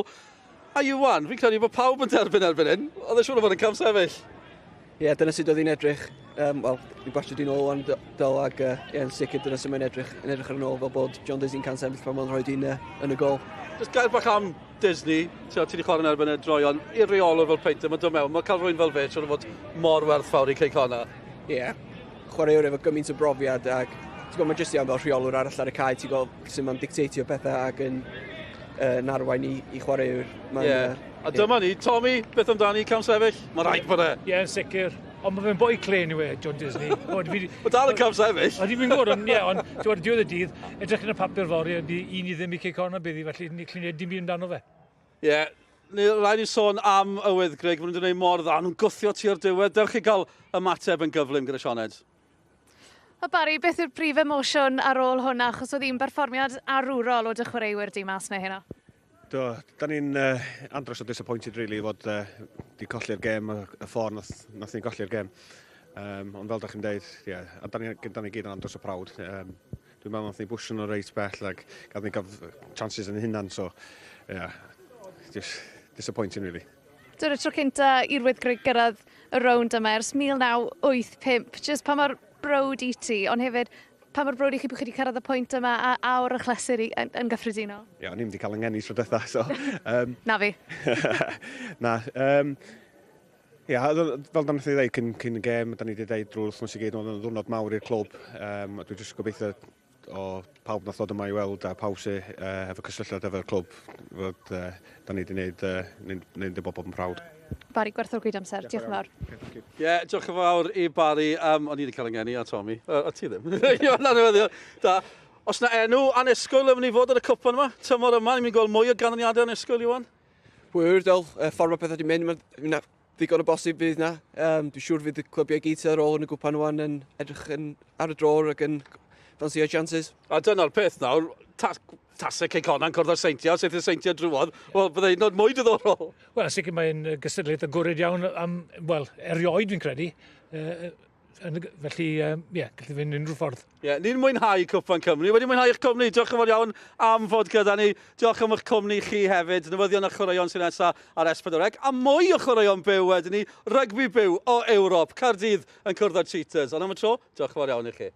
Speaker 2: A Iwan, fi'n credu bod pawb yn derbyn erbyn hyn. Oedd e siŵr o fod yn cam sefyll.
Speaker 3: Ie, yeah, dyna sut oedd hi'n edrych. Wel, ni'n gwasio di'n ôl yn dol ac yn sicr dyna sut mae'n edrych, yn edrych ar yn ôl fel bod John Disney'n cam sefyll pan mae'n rhoi di'n yn y gol.
Speaker 2: Just gair bach am Disney, ti wedi chwarae yn erbyn y droion, i'r reolwr fel Paynter, mae'n dod mewn, mae'n cael rhywun fel fe, siŵr o fod mor werthfawr i Cei Connah.
Speaker 3: Ie, yeah. Chwaraewr efo gymaint o brofiad ac ti'n gwybod, mae'n jyst iawn fel rheolwr arall ar y cae, ti'n gwybod sut mae'n dictatio pethau ac yn arwain i chwaraewr.
Speaker 2: Yeah. A dyma ni, Tommy, beth amdani, cam sefyll? Mae'n rhaid bod e.
Speaker 4: Ie, yn sicr. Ond mae fe'n boi clen yw e, John Disney.
Speaker 2: Mae dal yn cam sefyll.
Speaker 4: Ond fi'n gwybod, ond ie, ond ti'n gwybod, diwedd y dydd, edrych yn y papur fory, 1-0 i Cei Connah bydd hi, felly ni'n gallu dim byd amdano fe.
Speaker 2: Ie, yeah. Rhaid ni sôn am y Wyddgrug, maen nhw'n gwneud mor dda, nhw'n gwthio tua'r diwedd. Dewch chi gael ymateb yn gyflym gyda Sioned.
Speaker 5: O Barry, beth yw'r prif emosiwn ar ôl hwnna, achos oedd hi'n berfformiad arwrol o dy chwaraewyr di mas na hynna?
Speaker 6: Do, da ni'n andros o disappointed really fod di colli'r gêm, y ffordd nath ni'n colli'r gêm. Ond fel da chi'n deud, yeah, a da ni gyd yn andros o proud. Dwi'n meddwl nath ni bwysio nhw reit bell ac gath ni gael chances yn hunan, so yeah, just disappointing really.
Speaker 5: Dyna'r tro cynta i'r Wyddgrug gyrraedd y rownd yma ers 1985. Just pa mor browd i ti, ond hefyd pa mor browd i chi bod chi wedi cyrraedd y pwynt yma a awr achlysur i, yn, yn gyffredinol?
Speaker 6: Ie, o'n i'm wedi cael yng ngeni tro diwetha, so...
Speaker 5: Na fi.
Speaker 6: Na. Ia, fel dan ni dweud cyn, cyn y gêm, da ni wedi dweud drwy'r wythnos i gyd, oedd yn ddiwrnod mawr i'r clwb. A dwi jyst gobeithio o pawb nath ddod yma i weld a pawb sydd efo cysylltiad efo'r clwb, fod da ni wedi gwneud, wneud y bobl yn proud.
Speaker 5: Barry, gwerthfawrogi amser. Diolch yn fawr.
Speaker 2: Ie, yeah, diolch yn fawr i Barry. O'n i wedi cael yng ngeni a Tommy. A ti ddim. Na, newyddion. Da. Os na enw annisgwyl yn mynd i fod ar y cwpan yma, tymor yma, ni'n mynd i gweld mwy o ganlyniadau annisgwyl, Iwan?
Speaker 3: Wyr, dol, y ffordd mae pethau wedi mynd, mae'n ddigon o bosib fydd na. Dwi'n siŵr fydd y clybiau gyd sydd ar ôl yn y gwpan wan yn edrych yn, ar y dror ac yn ffansio chances.
Speaker 2: A dyna'r peth nawr, ta, tasau Cei Connah'n cwrdd â'r Seintiau, os eith y Seintiau drwodd, wel, byddai hyd yn oed mwy diddorol.
Speaker 4: Wel, sicr mae'n gystadleuaeth agored iawn am, wel, erioed fi'n credu. Yn, felly, ie, yeah, gallu fynd unrhyw ffordd.
Speaker 2: Ie, yeah, ni'n mwynhau Cwpan Cymru. Wedi mwynhau eich cwmni. Diolch yn fawr iawn am fod gyda ni. Diolch am eich cwmni chi hefyd. Newyddion a chwaraeon sy'n nesaf ar S4C. A mwy o chwaraeon byw wedyn ni. Rygbi byw o Ewrop. Caerdydd yn cwrdd â'r Cheetahs. Ond am y tro, diolch yn fawr iawn i chi.